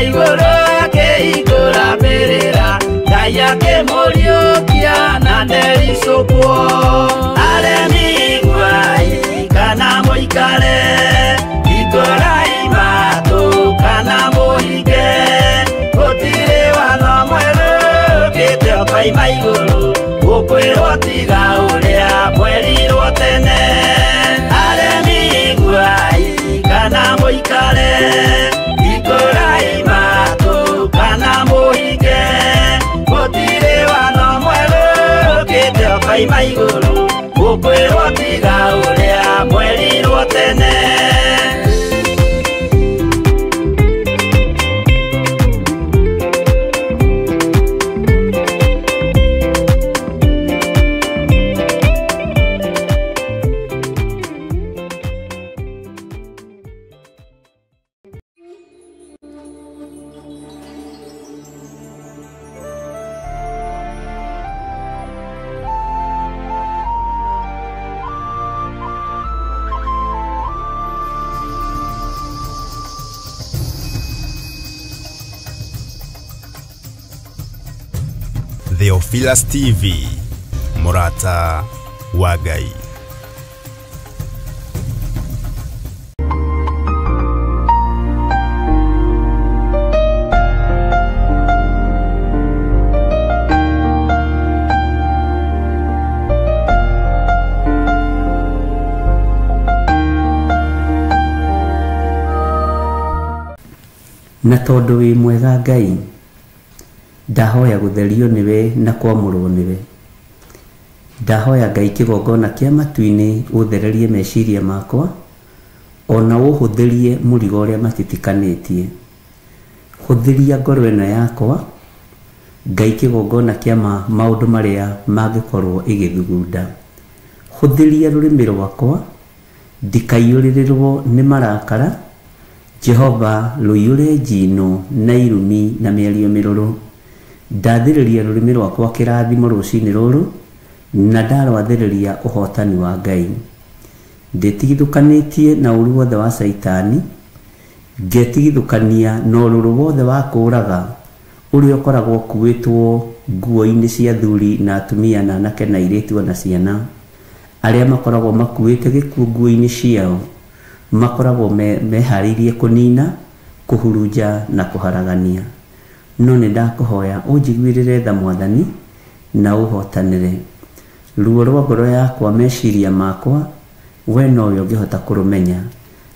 Igũrũ akĩhingũra mbĩrĩra, Ngai akĩmũriũkia na ndericũkwo. Aremi iguai kana mũikare, hingũrai matũ kana mũhinge, gũtirĩ watho mwerũ ũkĩte ũkoima igũrũ, gũkwĩrwo tiga ũrĩa mwerirwo tene. Aremi iguai kana mũikare, hingũrai matũ kana mũhinge, gũtirĩ watho mwerũ ũkĩte ũkoima igũrũ, gũkwĩrwo tiga ũrĩa mwerirwo tene. Theophilus TV, Murata wa Ngai. Na tondũ wĩ mwega Ngai, ndahoya gũtherio nĩwe na kwamũrwo nĩwe. Ndahoya Ngai kĩgongona kĩa matu-inĩ ũthererie meciria makwa, ona ũhũthĩrie mũrigo ũrĩa matitikanĩtie. Hũthĩria ngoro ĩno yakwa, Ngai kĩgongona kĩa maũndũ marĩa mangĩkorwo ĩgĩthugunda. Hũthĩria rũrĩmĩ rwakwa, ndikaiyũrĩrĩrwo nĩ marakara, Jehova rũiyũre njino na irumi na mĩario mĩrũrũ. Ndathĩrĩria rũrĩmĩ rwakwa kĩrathimo rũcinĩ rũrũ, na ndarwathĩrĩria ũhotani wa Ngai. Ndĩtigithũkanĩtie na ũru wothe wa Caitani, ngetigithũkania na ũrũrũ wothe wa kũũraga ũrĩa ũkoragwo ũkuĩtwo nguo-inĩ cia athuri na atumia na anake na airĩtu ona ciana, arĩa makoragwo makuĩte gĩkuũ nguo-inĩ ciao, makoragwo meharĩirie kũnina, kũhurunja na kũharagania. No nĩ ndakũhoya ũnjiguĩrĩre tha Mwathani na ũhotanĩre ruo rwa ngoro yakwa, meciria makwa, we nowe ũngĩhota kũrũmenya.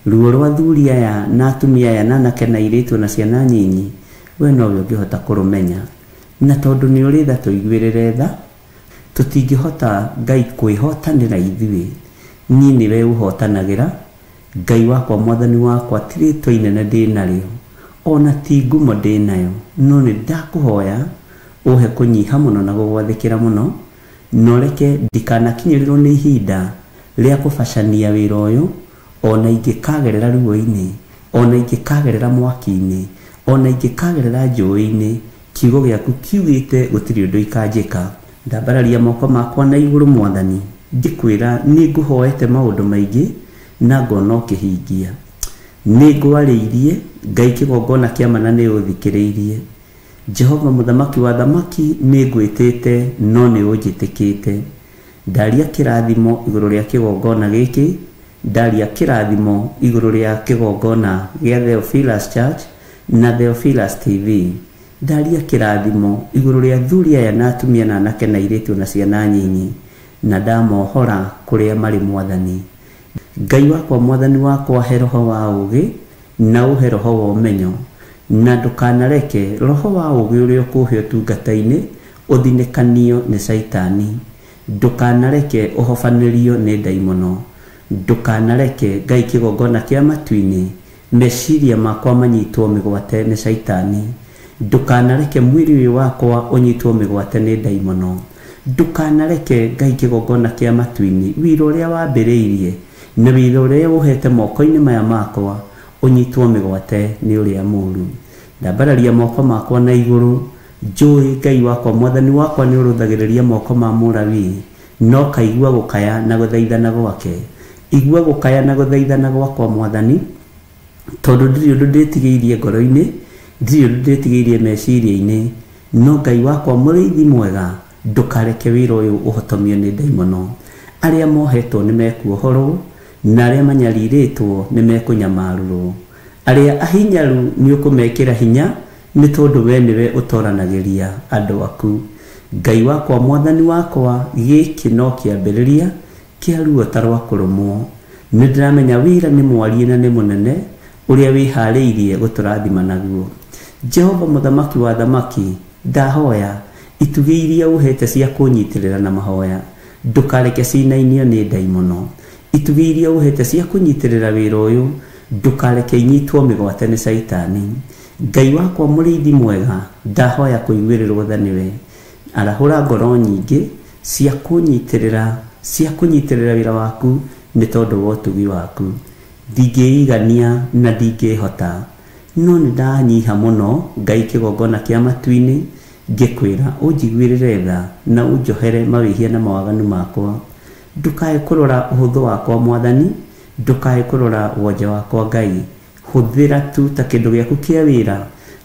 Ruo rwa athuri aya na atumia aya na anake na airĩtu na ciana nyinyi, we nowe ũngĩhota kũrũmenya. Na tondũ nĩ ũrĩ tha, tũiguĩrĩre tha. Tũtingĩhota Ngai kwĩhotanĩra ithuĩ, niĩ nĩwe ũhotanagĩra. Ngai wakwa, Mwathani wakwa, ti rĩtwa inene ndĩ narĩo, ona ti ngumo ndĩ nayo, no nĩ ndakũhoya ũhe kũnyiha mũno na gũgwathĩkĩra mũno, na ũreke ndikanakinyĩrĩrwo nĩ ihinda rĩa kũbacania wĩra ũyũ, ona ingĩkagerera ruo-inĩ, ona ingĩkagerera mwaki-inĩ, ona ingĩkagerera njũĩ-inĩ, kiugo gĩaku kiugĩte gũtirĩ ũndũ ikanjĩka. Ndambararia moko makwa na igũrũ Mwathani, ngĩkwĩra nĩ ngũhoete maũndũ maingĩ na ngona ũkĩhingia. Nĩ ngwarĩirie Ngai kĩgongona kĩa mana nĩ ũthikĩrĩirie. Jehova mũthamaki wa thamaki nĩ ngwĩtĩte no nĩ ũnjĩtĩkĩte. Ndaria kĩrathimo igũrũ rĩa kĩgongona gĩkĩ, ndaria kĩrathimo igũrũ rĩa kĩgongona gĩa Theophilus Church na Theophilus TV. Ndaria kĩrathimo igũrũ rĩa athuri aya na atumia na anake na airĩtu na ciana nyinyi, na ndamohora kũrĩa marĩ Mwathani. Ngai wakwa, Mwathani wakwa, he roho wa ũũgĩ na ũhe roho wa ũmenyo, na ndũkanareke roho wa ũũgĩ ũrĩa ũkũhe ũtungata-inĩ ũthinĩkanio nĩ Caitani. Ndũkanareke ũhobanĩrio nĩ ndaimono. Ndũkanareke Ngai kĩgongona kĩa matu-inĩ meciria makwa manyitwo mĩgwate nĩ Caitani. Ndũkanareke mwĩrĩ ũyũ wakwa ũnyitwo mĩgwate nĩ ndaimono. Ndũkanareke Ngai kĩgongona kĩa matu-inĩ wĩra ũrĩa wambĩrĩirie na wĩra ũrĩa ũhete moko-inĩ maya makwa ũnyitwo mĩgwate nĩ ũrĩa mũũru. Ndambararia moko makwa na igũrũ, njũĩ Ngai wakwa, Mwathani wakwa, nĩ ũrũthagĩrĩria moko ma Mũlawii, no kaigua gũkaya na gũthaithana gwake. Igua gũkaya na gũthaithana gwakwa Mwathani, tondũ ndirĩ ũndũ ndĩtigĩirie ngoro-inĩ, Ndirĩ ũndũ ndĩtigĩirie meciria-inĩ, no Ngai wakwa mũrĩithi mwega, ndũkareke wĩra ũyũ ũhotomio nĩ ndaimono. Arĩa mohetwo nĩ mekuohorwo, na arĩa manyarirĩtwo nĩ mekũnyamarũrwo. Arĩa ahinyaru nĩ ũkũmekĩra hinya, nĩ tondũ we nĩwe ũtoranagĩria andũ aku. Ngai wakwa mwathani wakwa, gĩkĩ no kĩambĩrĩria kĩa ruo ta rwa kũrũmwo. Nĩ ndĩramenya wĩra nĩ mwarie na nĩ mũnene ũrĩa wĩharĩirie gũtũrathima naguo. Jehova mũthamaki wa thamaki, ndahoya itugĩ iria ũhete cia kũnyitĩrĩra na mahoya, ndũkareke cinainio nĩ ndaimono. Itugĩ iria ũhete cia kũnyitĩrĩra wĩra ũyũ, ndũkareke inyitwo mĩgwate nĩ caitani. Ngai wakwa mũrĩithi mwega, ndahoya kũiguĩrĩrwo tha nĩwe. Arahũra ngoro nyingĩ cia kũnyitĩrĩra wĩra waku nĩ tondũ wa ũtugi waku. Ndingĩigania na ndingĩhota, no nĩ ndanyiha mũno Ngai kĩgongona kĩa matu-inĩ, ngĩkwĩra ũnjiguĩrĩre tha na ũnjohere mawĩhia na mawaganu makwa. Ndũkae kũrora ũhũthũ wakwa mwathani, ndũkae kũrora wonje wakwa Ngai. Hũthĩra tu ta kĩndũ gĩaku kĩa wĩra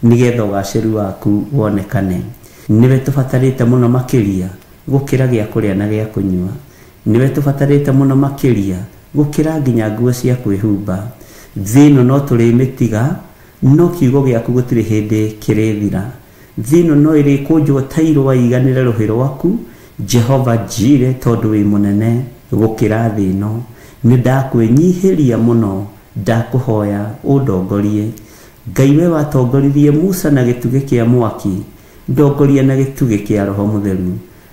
nĩgetha ũgacĩru waku wonekane. Nĩwe tũbatarĩte mũno makĩria gũkĩra gĩa kũrĩa na gĩa kũnyua. Nĩwe tũbatarĩte mũno makĩria gũkĩra nginya nguo cia kwĩhumba. Thĩ ĩno no tũrĩmĩtiga, no kiugo gĩaku gũtirĩ hĩndĩ kĩrĩthira. Thĩ ĩno no ĩrĩkũnjwo ta irũa iganĩre rũhĩ rwaku, Jehova Jire, tondũ wĩ mũnene gũkĩra thĩ ĩno. Nĩ ndakwĩnyihĩria mũno, ndakũhoya ũndongorie. Ngai we watongoririe Musa na gĩtugĩ kĩa mwaki, ndongoria na gĩtugĩ kĩa Roho Mũtheru,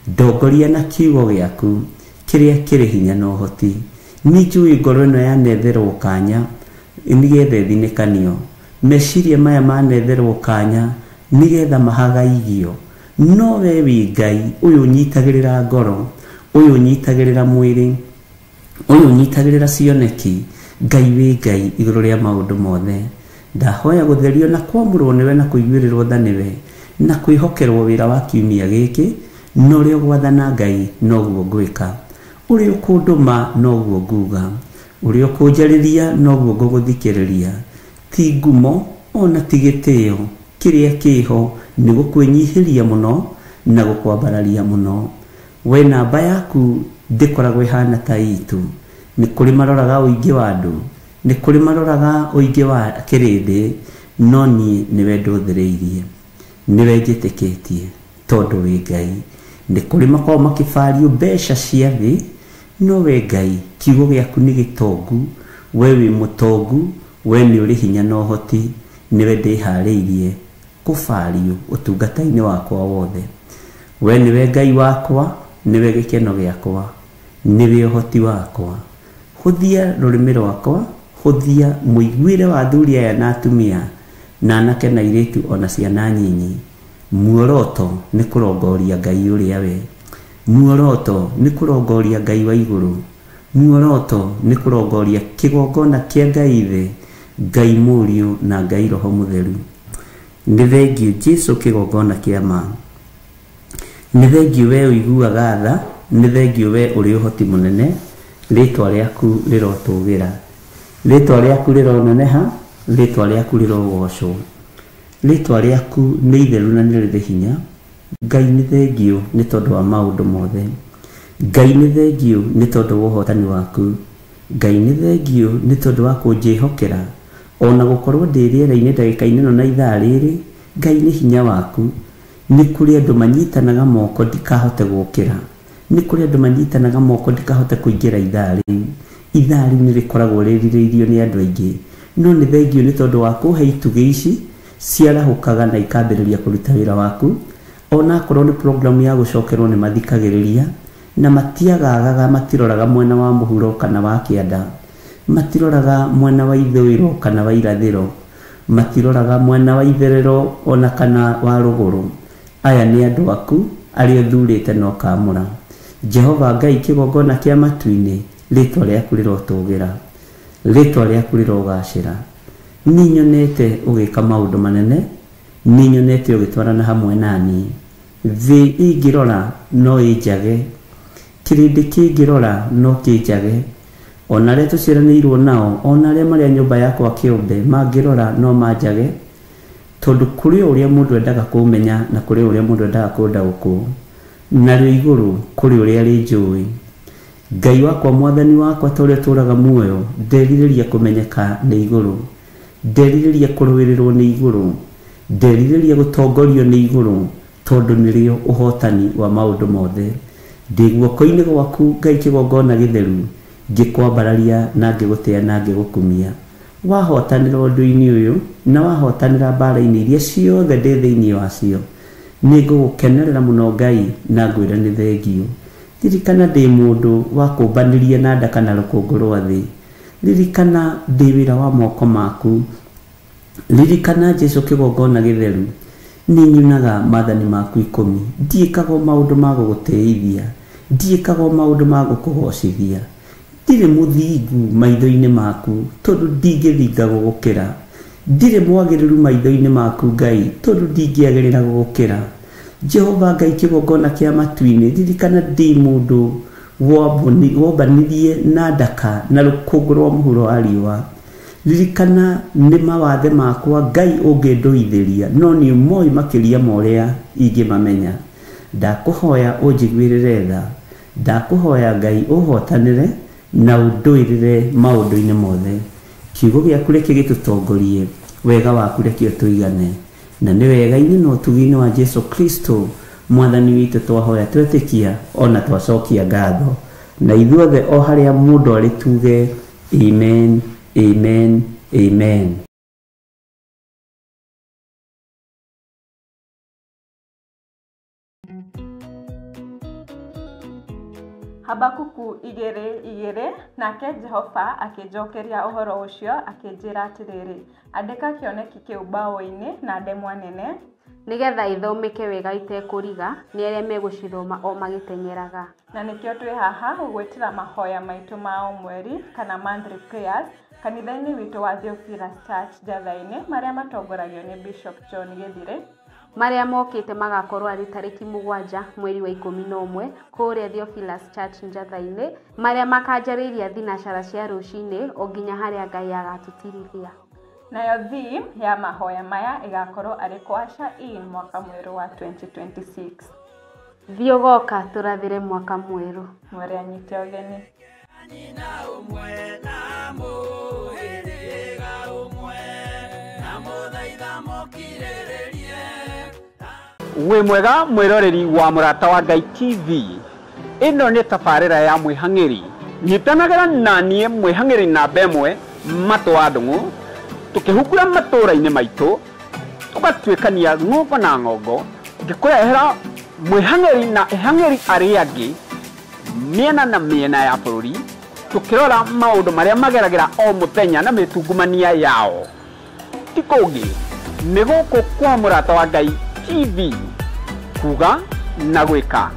ndongoria na kiugo gĩaku kĩrĩa kĩrĩ hinya na ũhoti. Nĩ njũĩ ngoro ĩno yanetherwo kanya nĩgetha ĩthinĩkanio, meciria maya manetherwo kanya nĩgetha mahagaigio. No we wĩ Ngai ũyũ ũnyitagĩrĩra ngoro, ũyũ ũnyitagĩrĩra mwĩrĩ, ũyũ ũnyitagĩrĩra cioneki. Ngai wĩ Ngai igũrũ rĩa maũndũ mothe. Ndahoya gũtherio na kwamũrwo nĩwe na kũiguĩrĩrwo tha nĩwe, na kwĩhokerwo wĩra wa kiumia gĩkĩ. Na ũrĩa ũgwathana Ngai noguo ngwĩka, ũrĩa ũkũndũma noguo nguga, ũrĩa ũkũnjarĩria noguo ngũgũthikĩrĩria. Ti ngumo ona ti gĩtĩo, kĩrĩa kĩho nĩ gũkwĩnyihĩria mũno na gũkwambararia mũno. We namba yaku ndĩkoragwo ĩhana ta itũ. Nĩ kũrĩ maroraga ũingĩ wa andũ, nĩ kũrĩ maroraga ũingĩ wa kĩrĩndĩ, no niĩ nĩwe ndũthĩrĩirie, nĩwe njĩtĩkĩtie, tondũ wĩ Ngai. Nĩ kũrĩ makoragwo makĩbario mbeca cia thĩ, no we Ngai kiugo gĩaku nĩ gĩtongu, we wĩ mũtongu, we nĩ ũrĩ hinya na ũhoti. Nĩwe ndĩharĩirie kũbario ũtungata-inĩ wakwa wothe. We nĩwe Ngai wakwa, nĩwe gĩkeno gĩakwa, nĩwe ũhoti wakwa. Hũthia rũrĩmĩ rwakwa, hũthia mũiguĩre wa athuri aya na atumia, na anake na airĩtu ona ciana nyinyi. Muoroto nĩ kũrongoria Ngai ũrĩa we, muoroto nĩ kũrongoria Ngai wa igũrũ, muoroto nĩ kũrongoria kĩgongona kĩa Ngai Ithe, Ngai Mũriũ na Ngai Roho Mũtheru. Nĩ thengiũ Jesũ kĩgongona kĩa ma. Nĩ thengiũ we ũiguaga tha, nĩ thengiũ we ũrĩ ũhoti mũnene. Rĩtwa rĩaku rĩrotũgĩra, rĩtwa rĩaku rĩroneneha, rĩtwa rĩaku rĩrogocwo. Rĩtwa rĩaku nĩ itheru na nĩ rĩrĩ hinya. Ngai nĩ thengiũ nĩ tondũ wa maũndũ mothe. Ngai nĩ thengiũ nĩ tondũ wa ũhotani waku. Ngai nĩ thengiũ nĩ tondũ wa kũnjĩhokera ona gũkorwo ndĩ rĩera-inĩ ndagĩka-inĩ ĩno na ithaa rĩrĩ. Ngai nĩ hinya waku. Nĩ kũrĩ andũ manyitanaga moko ndikahote gũkĩra, nĩ kũrĩ andũ manyitanaga moko ndikahote kũingĩra ithaa rĩu. Ithaa rĩu nĩ rĩkoragwo rĩrirĩirio nĩ andũ aingĩ, no nĩ thengiũ nĩ tondũ wa kũhe itugĩ ici ciarahũkaga na ikambĩrĩria kũruta wĩra waku. Ona akorwo nĩ programu ya gũcokerwo nĩ mathikagĩrĩria, na matiagagaga, matiroraga mwena wa mũhuro kana wa kĩanda, matiroraga mwena wa ithũĩro kana wa irathĩro, matiroraga mwena wa itherero ona kana wa rũgũrũ. Aya nĩ andũ aku arĩa ũthurĩte na ũkaamũra. Jehova Ngai kĩgongona kĩa matu-inĩ, rĩtwa rĩaku rĩrotũgĩra, rĩtwa rĩaku rĩrogacĩra. Nĩ nyonete ũgĩka maũndũ manene, nĩ nyonete ũgĩtwarana hamwe naniĩ. Thĩ ĩngĩrora no ĩnjage, kĩrĩndĩ kĩngĩrora no kĩnjage, ona arĩa tũciaranĩirwo nao, ona arĩa marĩ a nyũmba yakwa kĩũmbe mangĩrora no manjage, Tondũ kũrĩ ũrĩa mũndũ endaga kũmenya na kũrĩ ũrĩa mũndũ endaga kũndaũkwo, narĩo igũrũ kũrĩ ũrĩa rĩnjũĩ. Ngai wakwa, mwathani wakwa, ta ũrĩa ũtũũraga muoyo, nderirĩria kũmenyeka nĩ igũrũ, nderirĩria kũrũĩrĩrwo nĩ igũrũ, nderirĩria gũtongorio nĩ igũrũ, tondũ nĩrĩo ũhotani wa maũndũ mothe. Ndĩ guoko-inĩ gwaku Ngai kĩgongona gĩtheru, ngĩkwambararia na ngĩgũtĩa na ngĩgũkumia. Wahotanĩra ũndũ-inĩ ũyũ na wahotanĩra mbara-inĩ iria ciothe ndĩ thĩinĩ wacio, nĩngũgũkenerera mũno Ngai na ngwĩre nĩ thengio. Ririkana ndĩ mũndũ wa kũmbanĩria na ndaka na rũkũngũ rwa thĩ. Ririkana ndĩ wĩra wa moko maku. Ririkana Jesu kĩgongona gĩtheru, nĩ nyunaga maathani maku 10. Ndiĩkaga o maũndũ ma gũgũtĩithia, ndiĩkaga o maũndũ ma gũkũgocithia. Ndirĩ mũthingu maitho-inĩ maku, tondũ ndingĩthinga gũgũkĩra. Ndirĩ mwagĩrĩru maitho-inĩ maku Ngai, tondũ ndingĩagĩrĩra gũgũkĩra. Jehova Ngai kĩgongona kĩa matu-inĩ, ririkana ndĩ mũndũ wombanirie na ndaka na rũkũngũ rwa mũhuro wa riũa. Ririkana nĩ mawathe makwa Ngai ũngĩndũithĩria, no nĩ ũmoĩ makĩria ma ũrĩa ingĩmamenya. Ndakũhoya ũnjiguĩrĩre tha, ndakũhoya Ngai ũhotanĩre na ũndũĩrĩre maũndũ-inĩ mothe. Kiugo gĩaku reke gĩtũtongorie, wega waku reke ũtũigane, na nĩ wega-inĩ na ũtugi-inĩ wa Jesu Kristo mwathani witũ twahoya twetĩkia ona twacokia ngatho. Na ithuothe o harĩa mũndũ arĩ tuge amen, amen, amen. Habakuku 2:2. Nake Jehova akĩnjokeria ũhoro ũcio akĩnjĩra atĩrĩrĩ, andĩka kĩoneki kĩu mbaũ-inĩ na ndemwa nene, nĩgetha ithomeke wega itekũriga nĩ arĩa megũcithoma o magĩteng'eraga. Na nĩkĩo twĩ haha gũgwĩtĩra mahoya maitũ ma o mweri kana monthly prayers kanitha-inĩ witũ wa Theophilus Church Njatha-inĩ, marĩa matongoragio nĩ Bishop John Gĩthire. Marĩa mokĩte magakorwo arĩ tarĩki 7 mweri wa 11 kũrĩa Theophilus Church Njatha-inĩ, marĩa makanjarĩria thinacara cia rũcinĩ o nginya harĩa Ngai agatũtirithia. Nayo theme ya mahoya maya ĩgakorwo arĩ Kwasha in mwaka mwerũ wa 2026. Thiĩ ũgoka tũrathĩre mwaka mwerũ. Mwere anyite ũgeni. Nyina ũmwe na mũhĩrĩga ũmwe, na mũthaitha mũkirĩrĩrie. Wĩ mwega mwĩroreri wa Mũrata wa Ngai TV. Ĩno nĩ tabarĩra ya mwĩhang'ĩri. Nyitanagĩra na niĩ mwĩhang'ĩri namba 1 Matũ wa Ndung'u, tũkĩhungura matũũra-inĩ maitũ, tũgatuĩkania ng'ongo na ng'ongo, ngĩkũrehera mwĩhang'ĩri na ĩhang'ĩri arĩa angĩ mĩena na mĩena ya bũrũri, tũkĩrora maũndũ marĩa mageragĩra o mũthenya na mĩtungumania yao. Ti kũngĩ, nĩ gũkũ kwa Mũrata wa Ngai TV, kuga na gwĩka.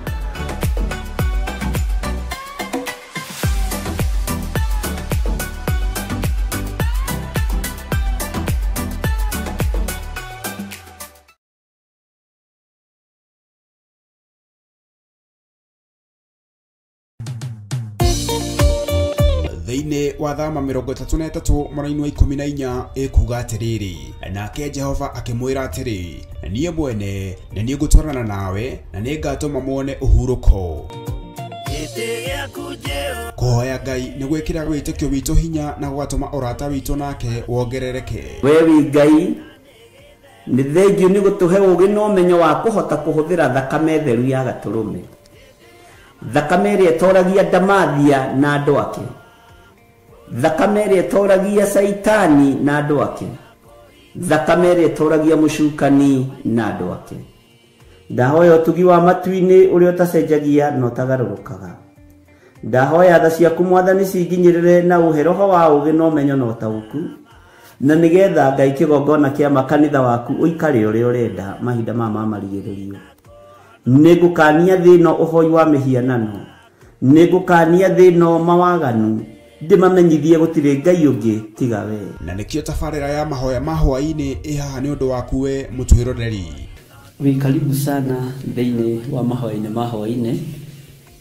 Thĩinĩ wa thama 33 mũraini wa 14 ĩkuga atĩrĩrĩ, nake Jehova akĩmwĩra atĩrĩ, niĩ mwene nĩ niĩ ngũtwarana nawe na nĩngatũma muone ũhurũko. Gĩtĩ gĩaku Jehova. Kũhoya Ngai nĩ gwĩkĩra wĩtĩkio witũ hinya na gũgatũma ũrata witũ nake wongerereke. We wĩ Ngai, nĩ thengio nĩ gũtũhe ũũgĩ na ũmenyo wa kũhota kũhũthĩra thakame theru ya gatũrũme, thakame ĩrĩa ĩtoragia ndamathia na andũ ake, thakame ĩrĩa ĩtoragia Caitani na andũ ake, thakame ĩrĩa ĩtoragia mũcukani na andũ ake. Ndahoya ũtugi wa matu-inĩ ũrĩa ũtacenjagia na ũtagarũrũkaga. Ndahoya tha ciaku mwathani cinginyĩrĩre na ũhe roho wa ũũgĩ na ũmenyo na ũtaũku, na nĩgetha Ngai kĩgongona kĩa makanitha waku ũikare ũrĩa ũrenda mahinda maya ma marigĩrĩrio. Nĩngũkania thĩ ĩno ũhoi wa mĩhianano, nĩngũkania thĩ ĩno mawaganu, ndĩmamenyithie gũtirĩ Ngai ũngĩ tiga we. Na nĩkĩo tabarĩra ya mahoya ma hwaĩ-inĩ ĩ haha nĩ ũndũ waku we mũtwĩroreri. Wĩ karibu sana thĩinĩ wa mahoya-inĩ ma hwaĩ-inĩ,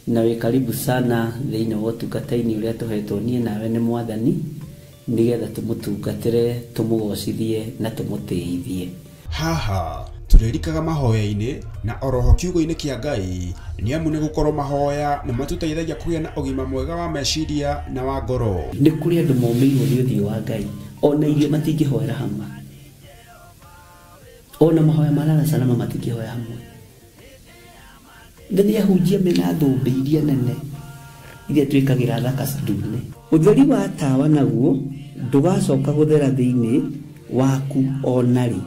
na wĩ karibu sana thĩinĩ wa ũtungata-inĩ ũrĩa tũhetwo niĩ nawe nĩ mwathani, nĩgetha tũmũtungatĩre, tũmũgocithie na tũmũtĩithie. Haha tũrĩrikaga mahoya-inĩ na oroho kiugo-inĩ kĩa Ngai, nĩ amu nĩ gũkorwo mahoya nĩ matũteithagia kũgĩa na ũgima mwega wa meciria na wa ngoro. Nĩ kũrĩ andũ momĩirwo nĩ ũthiũ wa Ngai, ona irio matingĩhoera hamwe, ona mahoya ma lala salama matingĩhoya hamwe. Na nĩ ahunjia mena thũmbĩ iria nene iria twĩkagĩra thaka ndune. Ũtheri wa tawa naguo ndũgacoka gũthera thĩinĩ waku ona rĩ.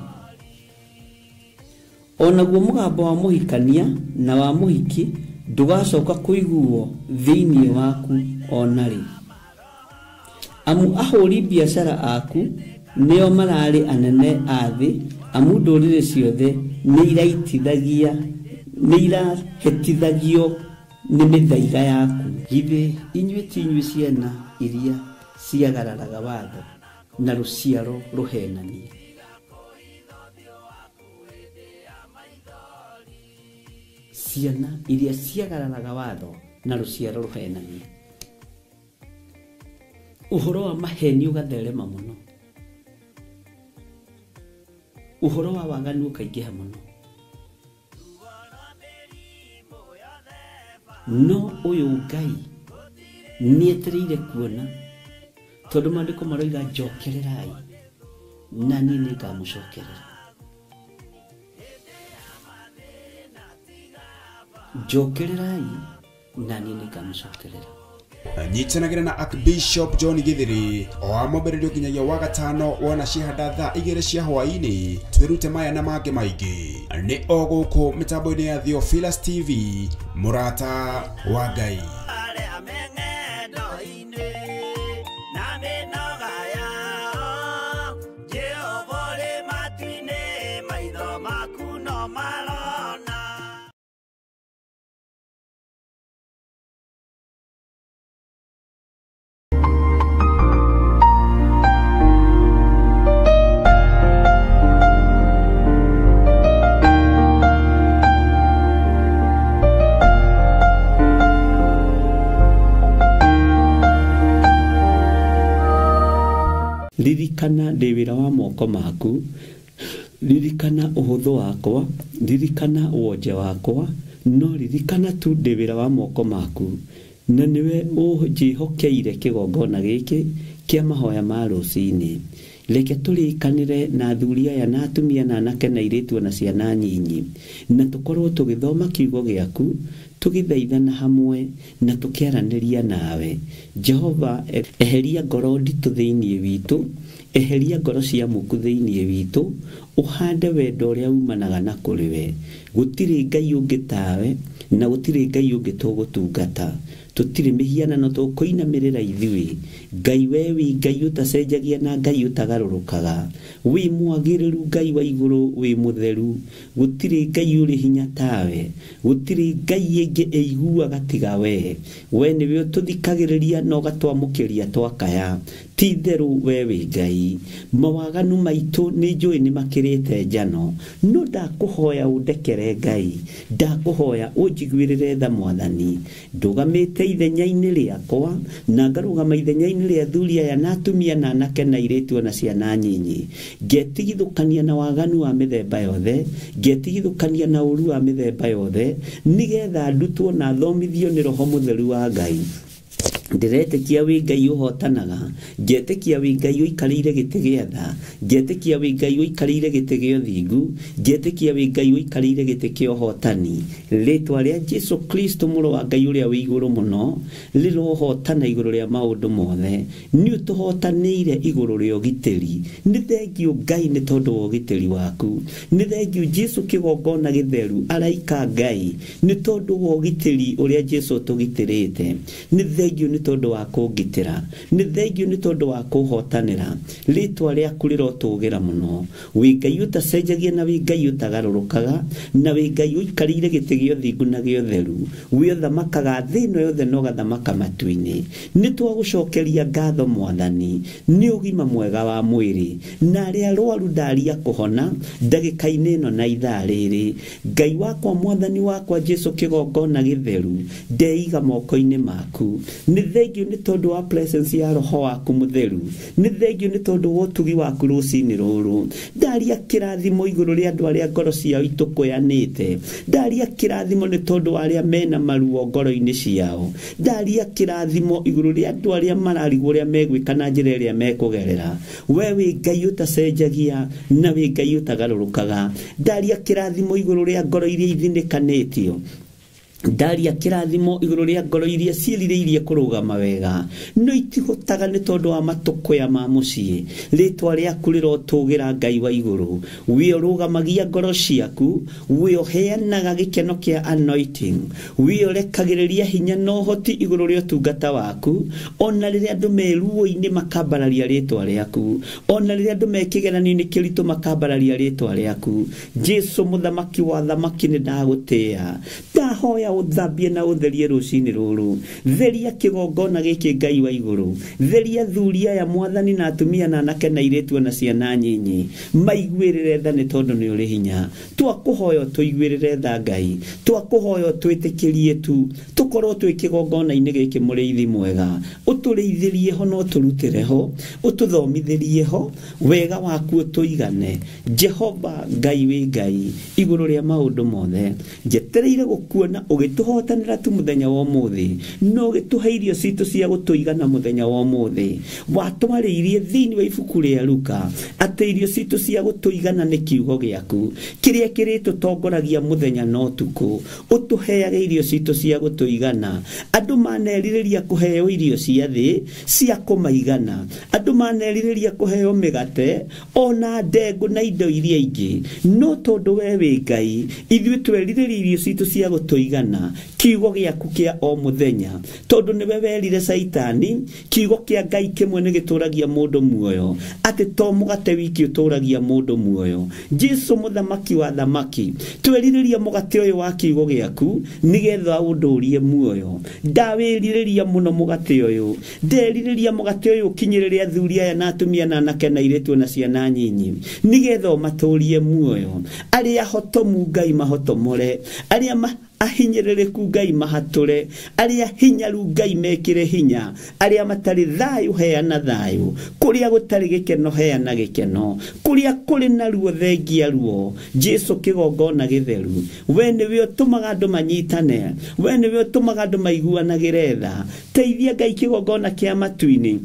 Onaguo mũgambo wa mũhikania na wa mũhiki ndũgacoka kũiguo thĩinĩ waku ona rĩ. Amu ahũri biacara aku nĩo mararĩ anene a thĩ, amu ndũrĩrĩ ciothe nĩ irahĩtithagio nĩ mĩthaiga yaku. Githĩ inyuĩ ti inyuĩ ciana iria ciagararaga watho na rũciaro rũhenania? Ciana iria ciagararaga watho na rũciaro rũhenania. Ũhoro wa maheni ũgatherema mũno, ũhoro wa waganu ũkaingĩha mũno. No ũyũ Ngai nĩetereire kuona, tondũ maandĩko maroiga njokererai na niĩ nĩngamũcokerera. Njokererai na niĩ nĩngamũcokerera. Nyitanagĩra na Archbishop John Githiri o wa mwambĩrĩrio nginyagia wa gatano wona ciahanda thaa 2 cia hwaĩ-inĩ, twĩrute maya na mangĩ maingĩ nĩ o gũkũ mĩtambo-inĩ ya Theophilus TV, mũrata wa Ngai. Arĩa me ng'endo-inĩ na mĩnoga yao, Jehova ũrĩ matu-inĩ, maitho maku no marona. Ririkana ndĩ wĩra wa moko maku, ririkana ũhũthũ wakwa, ririkana wonje wakwa, no ririkana tu ndĩ wĩra wa moko maku, na nĩwe ũnjĩhokeire kĩgongona gĩkĩ kĩa mahoya ma rũcinĩ. Reke tũrĩkanĩre na athuri aya na atumia na anake na airĩtu na ciana nyinyi, na tũkorwo tũgĩthoma kiugo gĩaku, tũgĩthaithana hamwe na tũkĩaranĩria nawe. Jehova, eheria ngoro nditũ thĩinĩ witũ, eheria ngoro cia muku thĩinĩ witũ, ũhande wendo ũrĩa umanaga na kũrĩ we. Gũtirĩ Ngai ũngĩ tawe, na gũtirĩ Ngai ũngĩ tũgũtungata. Tũtirĩ mĩhianano tũkũinamĩrĩra ithuĩ. Ngai we wĩ Ngai ũtacenjagia na Ngai ũtagarũrũkaga. Wĩ mwagĩrĩru Ngai wa igũrũ, wĩ mũtheru. Gũtirĩ Ngai ũrĩ hinya tawe. Gũtirĩ Ngai ĩngĩ ĩiguaga tiga we. We nĩwe ũtũthikagĩrĩria na ũgatwamũkĩria twakaya. Ti itherũ we wĩ Ngai. Mawaganu maitũ nĩ njũĩ nĩ makĩrĩte njano, no ndakũhoya ũndekere Ngai, ndakũhoya ũnjiguĩrĩre tha Mwathani. Ndũgamĩte ithenya-inĩ rĩakwa na ngarũgama ithenya-inĩ rĩa athuri aya na atumia na anake na airĩtu na ciana nyinyi, ngetigithũkania na waganu wa mĩthemba yothe, ngetigithũkania na ũru wa mĩthemba yothe, nĩgetha ndutwo na thomithio nĩ Roho Mũtheru wa Ngai. Ndĩretĩkia wĩ Ngai ũhotanaga, ngetĩkia wĩ Ngai ũikarĩire gĩtĩ gĩa tha, ngetĩkia wĩ Ngai ũikarĩire gĩtĩ gĩa ũthingu, ngetĩkia wĩ Ngai ũikarĩire gĩtĩ kĩa ũhotani. Rĩtwa rĩa Jesu Kristo mũrũ wa Ngai ũrĩa wĩ igũrũ mũno rĩrohotana igũrũ rĩa maũndũ mothe. Nĩ ũtũhotanĩire igũrũ rĩa ũgitĩri. Nĩ thengiũ Ngai nĩ tondũ wa ũgitĩri waku. Nĩ thengiũ Jesu kĩgongona gĩtheru araika Ngai nĩ tondũ wa ũgitĩri ũrĩa Jesu ũtũgitĩrĩte. Nĩ thengiũ nĩ tondũ wa kũngitĩra, nĩ thengiũ nĩ tondũ wa kũhotanĩra. Rĩtwa rĩaku rĩrotũgĩra mũno. Wĩ Ngai ũtacenjagia na wĩ Ngai ũtagarũrũkaga, na wĩ Ngai ũikarĩire gĩtĩ gĩa ũthingu na gĩa ũtheru. Wĩ ũthamakaga thĩ ĩno yothe na ũgathamaka matu-inĩ. Nĩ twagũcokeria ngatho Mwathani nĩ ũgima mwega wa mwĩrĩ, na arĩa arwaru ndaria kũhona ndagĩka-inĩ ĩno na ithaa rĩrĩ. Ngai wakwa, Mwathani wakwa Jesu kĩgongona gĩtheru, ndeiga moko-inĩ maku. Nĩ Nĩ thengio nĩ tondũ wa presence ya roho waku mũtheru. Nĩ thengio nĩ tondũ wa ũtugi waku rũcinĩ rũrũ. Ndaria kĩrathimo igũrũ rĩa andũ arĩa ngoro ciao itũkũyanĩte. Ndaria kĩrathimo nĩ tondũ wa arĩa mena maruo ngoro-inĩ ciao. Ndaria kĩrathimo igũrũ rĩa andũ arĩa mararigwo ũrĩa megwĩka na njĩra ĩrĩa mekũgerera. We wĩ Ngai ũtacenjagia na wĩ Ngai ũtagarũrũkaga. Ndaria kĩrathimo igũrũ rĩa ngoro iria ithinĩkanĩtio. Ndaria kĩrathimo igũrũ rĩa ngoro iria ciĩrirĩirie kũrũgama wega no itihotaga nĩ tondũ wa matũkũya ma mũciĩ. Rĩtwa rĩaku rĩrotũgĩra Ngai wa igũrũ. We ũrũgamagia ngoro ciaku, we ũheanaga gĩkeno kĩa anointing, we ũrekagĩrĩria hinya na ũhoti igũrũ rĩa ũtungata waku. Ona rĩrĩa andũ me ruo-inĩ makambararia rĩtwa rĩaku, ona rĩrĩa andũ me kĩgeranio-inĩ kĩritũ makambararia rĩtwa rĩaku. Jesu mũthamaki wa thamaki, nĩ ndagũtĩĩa. Ndahoya ũthambie na ũtherie rũcinĩ rũrũ. Theria kĩgongona gĩkĩ Ngai wa igũrũ. Theria thuri aya mwathani na atumia na anake na airĩtu na ciana nyinyi. Maiguĩrĩre tha nĩ tondũ nĩ ũrĩ hinya. Twakũhoya tũiguĩrĩre tha Ngai. Twakũhoya twĩtĩkĩrie tu tũkorwo twĩ kĩgongona-inĩ gĩkĩ mũrĩithi mwega. Ũtũrĩithĩrie ho na ũtũrutĩre ho, ũtũthomithĩrie ho wega waku ũtũigane. Jehova Ngai wĩ Ngai igũrũ rĩa maũndũ mothe. Njetereire gũkuona ũgĩtũhotanĩra tu mũthenya wa ũmũthĩ, no ũgĩtũhe irio citũ cia gũtũigana mũthenya wa ũmũthĩ. Watwarĩirie thĩinĩ wa ibuku rĩa Luka atĩ irio citũ cia gũtũigana nĩ kiugo gĩaku kĩrĩa kĩrĩtũtongoragia mũthenya na ũtukũ. Ũtũheage irio citũ cia gũtũigana. Andũ manerirĩria kũheo irio cia thĩ cia kũmaigana. Andũ manerirĩria kũheo mĩgate ona ndengũ na indo iria ingĩ, no tondũ we wĩ Ngai, ithuĩ twerirĩria irio citũ cia gũtũigana, kiugo gĩaku kĩa o mũthenya. Tondũ nĩwe werire Caitani kiugo kĩa Ngai kĩmwe nĩ gĩtũragia mũndũ muoyo, atĩ to mũgate wiki ũtũragia mũndũ muoyo. Jesu mũthamaki wa thamaki, twerirĩria mũgate ũyũ wa kiugo gĩaku nĩgetha ũndũrie muoyo. Ndawĩrirĩria mũno mũgate ũyũ, nderirĩria mũgate ũyũ ũkinyĩrĩre athuri aya na atumia na anake na airĩtu na ciana nyinyi nĩgetha ũmatũrie muoyo. Arĩa hotomu Ngai mahotomore, arĩa ahinyĩrĩrĩku Ngai mahatũre, arĩa hinyaru Ngai mekĩre hinya, arĩa matarĩ thayũ heana thayũ, kũrĩa gũtarĩ gĩkeno heana gĩkeno, kũrĩa kũrĩ na ruo thengia ruo. Jesu kĩgongona gĩtheru, we nĩwe ũtũmaga andũ manyitane, we nĩwe ũtũmaga andũ maiguanagĩre tha. Teithia Ngai kĩgongona kĩa matu-inĩ,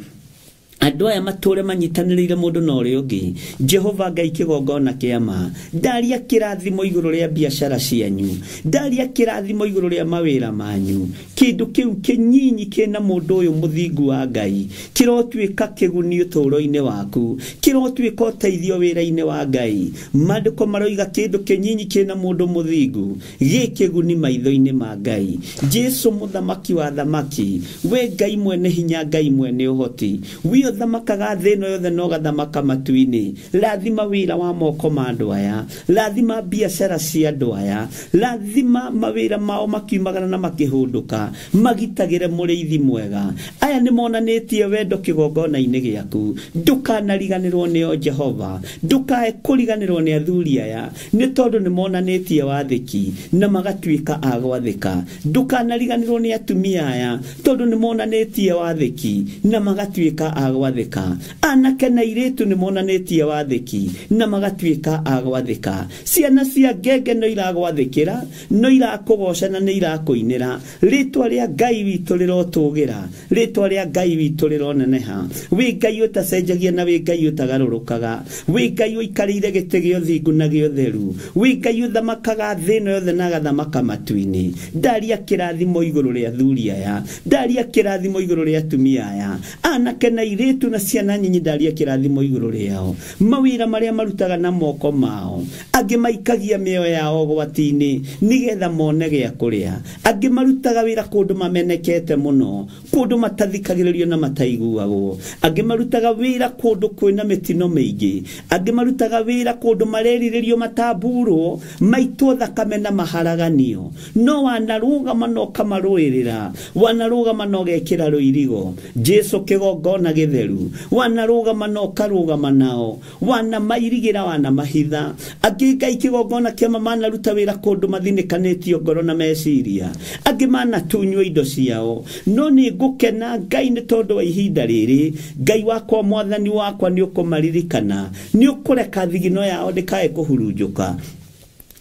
andũ aya matũre manyitanĩrĩire mũndũ na ũrĩa ũngĩ. Jehova Ngai kĩgongona kĩa ma, ndaria kĩrathimo igũrũ rĩa biacara cianyu, ndaria kĩrathimo igũrũ rĩa mawĩra manyu. Kĩndũ kĩu kĩnyinyi kĩna mũndũ ũyũ mũthingu wa Ngai kĩrotuĩka kĩguni ũtũũro-inĩ waku, kĩrotuĩka ũteithio wĩra-inĩ wa Ngai. Maandĩko maroiga kĩndũ kĩnyinyi kĩna mũndũ mũthingu gĩ kĩguni maitho-inĩ ma Ngai. Jesu mũthamaki wa thamaki, we Ngai mwene hinya, Ngai mwene ũhoti, we ũthamakaga thĩ ĩno yothe na ũgathamaka matu-inĩ. Rathima wĩra wa moko ma andũ aya, rathima biacara cia andũ aya, rathima mawĩra mao makiumagara na makĩhũndũka, magitagĩre mũrĩithi mwega. Aya nĩ monanĩtie wendo kĩgongona-inĩ gĩaku. Ndũkanariganĩrwo nĩo Jehova, ndũkae kũriganĩrwo nĩ athuri aya, nĩ tondũ nĩ monanĩtie wathĩki na magatuĩka a gwathĩka. Ndũkanariganĩrwo nĩ atumia aya, tondũ nĩ monanĩtie wathĩki na magatuĩka a gwathĩka. Anake na airĩtu nĩ monanĩtie wathĩki na magatuĩka a gwathĩka. Ciana cia ngenge no iragwathĩkĩra, no irakũgoca na nĩ irakũinĩra. Rĩtwa rĩa Ngai witũ rĩrotũgĩra, rĩtwa rĩa Ngai witũ rĩroneneha. Wĩ Ngai ũtacenjagia na wĩ Ngai ũtagarũrũkaga, wĩ Ngai ũikarĩire gĩtĩ gĩa ũthingu na gĩa ũtheru, wĩ Ngai ũthamakaga thĩ ĩno yothe na agathamaka matu-inĩ. Ndaria kĩrathimo igũrũ rĩa athuri aya, ndaria kĩrathimo igũrũ rĩa atumia aya, anake na airĩtu na ciana nyinyi, ndaria kĩrathimo igũrũ rĩao. Mawĩra marĩa marutaga na moko mao, angĩ maikagia mĩoyo yao ũgwati-inĩ nĩgetha mone gĩa kũrĩa, angĩ marutaga wĩra kũndũ mamenekete mũno, kũndũ matathikagĩrĩrio na mataiguagwo, angĩ marutaga wĩra kũndũ kwĩna mĩtino mĩingĩ, angĩ marutaga wĩra kũndũ marerirĩrio matamburwo, maitwo thakame na maharaganio. No wanarũgama na ũkamarũĩrĩra, wanarũgama na ũgekĩra rũirigo. Jesu kĩgongona gĩtheru. gĩtheru wanarũgama na ũkarũgama nao wanamairigĩra wanamahitha angĩ Ngai kĩgongona kĩama manaruta wĩra kũndũ mathinĩkanĩtio ngoro na meciria angĩ manatunywo indo ciao no nĩ ngũkena Ngai nĩ tondũ wa ihinda rĩrĩ Ngai wakwa mwathani wakwa nĩ ũkũmaririkana nĩ ũkũreka thigino yao ndĩkae kũhurunjũka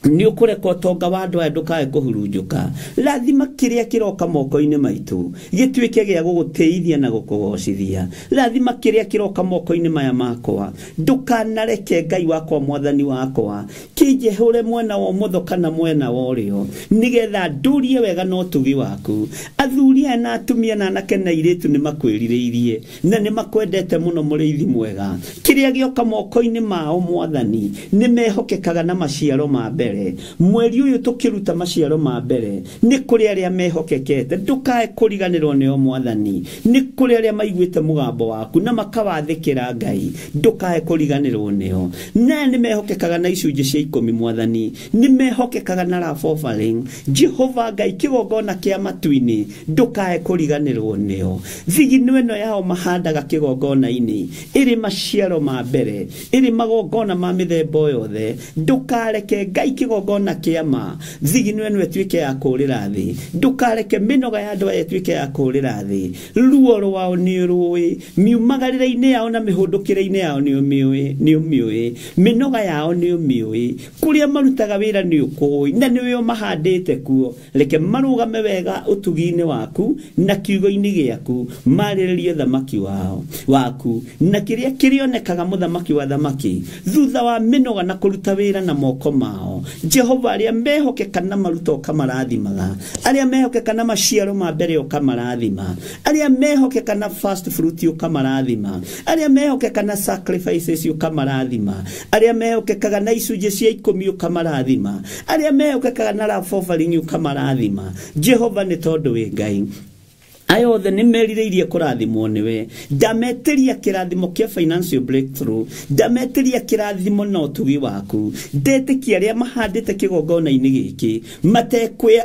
nĩ ũkũreka ũtonga wa andũ aya ndũkae kũhurunjũka rathima kĩrĩa kĩroka moko-inĩ maitũ gĩtuĩke gĩa gũgũtĩithia na gũkũgocithia rathima kĩrĩa kĩroka moko-inĩ maya makwa ndũkanareke Ngai wakwa mwathani wakwa kĩnjehũre mwena wa ũmotho kana mwena wa ũrĩo nĩgetha ndũrie wega na ũtugi waku athuri aya na atumia na anake na airĩtu nĩ makwĩrirĩirie na nĩ makwendete mũno mũrĩithi mwega kĩrĩa gĩoka moko-inĩ mao mwathani nĩ mehokekaga na maciaro ma mbere mweri ũyũ tũkĩruta maciaro ma mbere nĩ kũrĩ arĩa mehokekete ndũkae kũriganĩrwo nĩo mwathani nĩ kũrĩ arĩa maiguĩte mũgambo waku na makawathĩkĩra Ngai ndũkae kũriganĩrwo nĩo na nĩ mehokekaga na icunjĩ cia 10 mwathani nĩ mehokekaga na love offering Jehova Ngai kĩgongona kĩa matu-inĩ ndũkae kũriganĩrwo nĩo thigino ĩno yao mahandaga kĩgongona-inĩ ĩrĩ maciaro ma mbere ĩrĩ magongona ma mĩthemba yothe ndũkareke Ngai kĩgongona kĩama thigino ĩno ĩtuĩke ya kũũrĩra thĩ ndũkareke mĩnoga ya andũ aya ĩtuĩke ya kũũrĩra thĩ ruo rwao nĩ rũĩ miumagarĩre-inĩ yao na mĩhũndũkĩre-inĩ yao nĩ ũmĩũĩ mĩnoga yao nĩ ũmĩũĩ kũrĩa marutaga wĩra nĩ ũkũĩ na nĩwe ũmahandĩte kuo reke marũgame wega ũtugi-inĩ waku na kiugo-inĩ gĩaku marĩrĩrie thamaki wao waku na kĩrĩa kĩrĩonekaga mũthamaki wa thamaki thutha wa mĩnoga na kũruta wĩra na moko mao Jehova arĩa mehokeka na maruta ũkamarathimaga arĩa mehokeka na maciaro ma mbere ũkamarathima arĩa mehokeka na first fruit ũkamarathima arĩa mehokeka na sacrifices ũkamarathima arĩa mehokekaga na icunjĩ cia 10 ũkamarathima arĩa mehokekaga na love offering ũkamarathima Jehova nĩ tondũ wĩ Ngai aya othe nĩ merirĩirie kũrathimwo nĩwe ndametĩria kĩrathimo kĩa financial breakthrough ndametĩria kĩrathimo na ũtugi waku ndetĩkia arĩa mahandĩte kĩgongona-inĩ gĩkĩ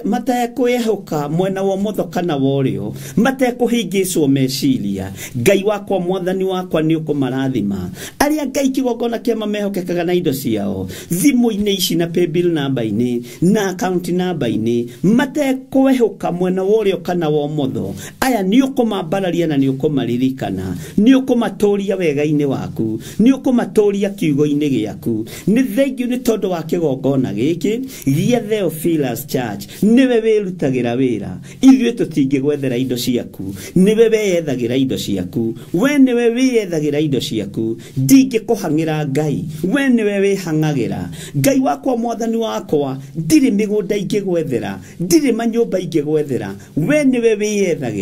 matekwĩhoka mwena wa ũmotho kana wa ũrĩo matekũhĩngĩcwo meciria Ngai wakwa mwathani wakwa nĩ ũkũmarathima arĩa Ngai kĩgongona kĩama mehokekaga na indo ciao thimũ-inĩ ici na paybill namba-inĩ na account namba-inĩ matekwĩhoka mwena wa ũrĩo kana wa ũmotho aya nĩ ũkũmambararia na nĩ ũkũmaririkana nĩ ũkũmatũria wega-inĩ waku nĩ ũkũmatũria kiugo-inĩ gĩaku nĩ thengiũ nĩ tondũ wa kĩgongona gĩkĩ gĩa Theophilus Church nĩwe wĩrutagĩra wĩra ithuĩ tũtingĩgwethera indo ciaku nĩwe weyethagĩra indo ciaku we nĩwe wĩyethagĩra indo ciaku ndingĩkũhang'ĩra Ngai we nĩwe wĩhang'agĩra Ngai wakwa mwathani wakwa ndirĩ mĩgũnda ingĩgwethera ndirĩ manyũmba ingĩgwethera we nĩwe wĩyethagĩra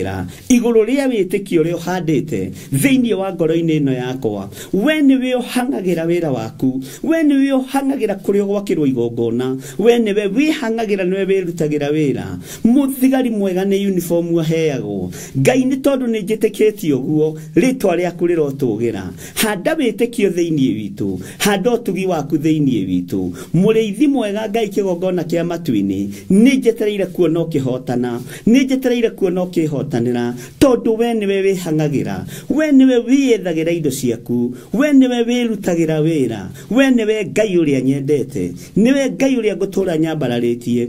igũrũ rĩa wĩtĩkio ũrĩa ũhandĩte thĩinĩ wa ngoro-inĩ ĩno yakwa we nĩwe ũhang'agĩra wĩra waku we nĩwe ũhang'agĩra kũrĩa ũgwakĩrwo igongona we nĩwe wĩhang'agĩra nĩwe wĩrutagĩra wĩra mũthigari mwega nĩ uniform aheagwo Ngai nĩ tondũ nĩ njĩtĩkĩtie ũguo rĩtwa rĩaku rĩrotũgĩra handa wĩtĩkio thĩinĩ witũ handa ũtugi waku thĩinĩ witũ mũrĩithi mwega Ngai kĩgongona kĩa matu-inĩ nĩ njetereire kuona ũkĩhotana nĩ njetereire kuona ũkĩhotanĩra tondũ we nĩwe wĩhang'agĩra we nĩwe wĩyethagĩra indo ciaku we nĩwe wĩrutagĩra wĩra we nĩwe Ngai ũrĩa nyendete nĩwe Ngai ũrĩa ngũtũũra nyambararĩtie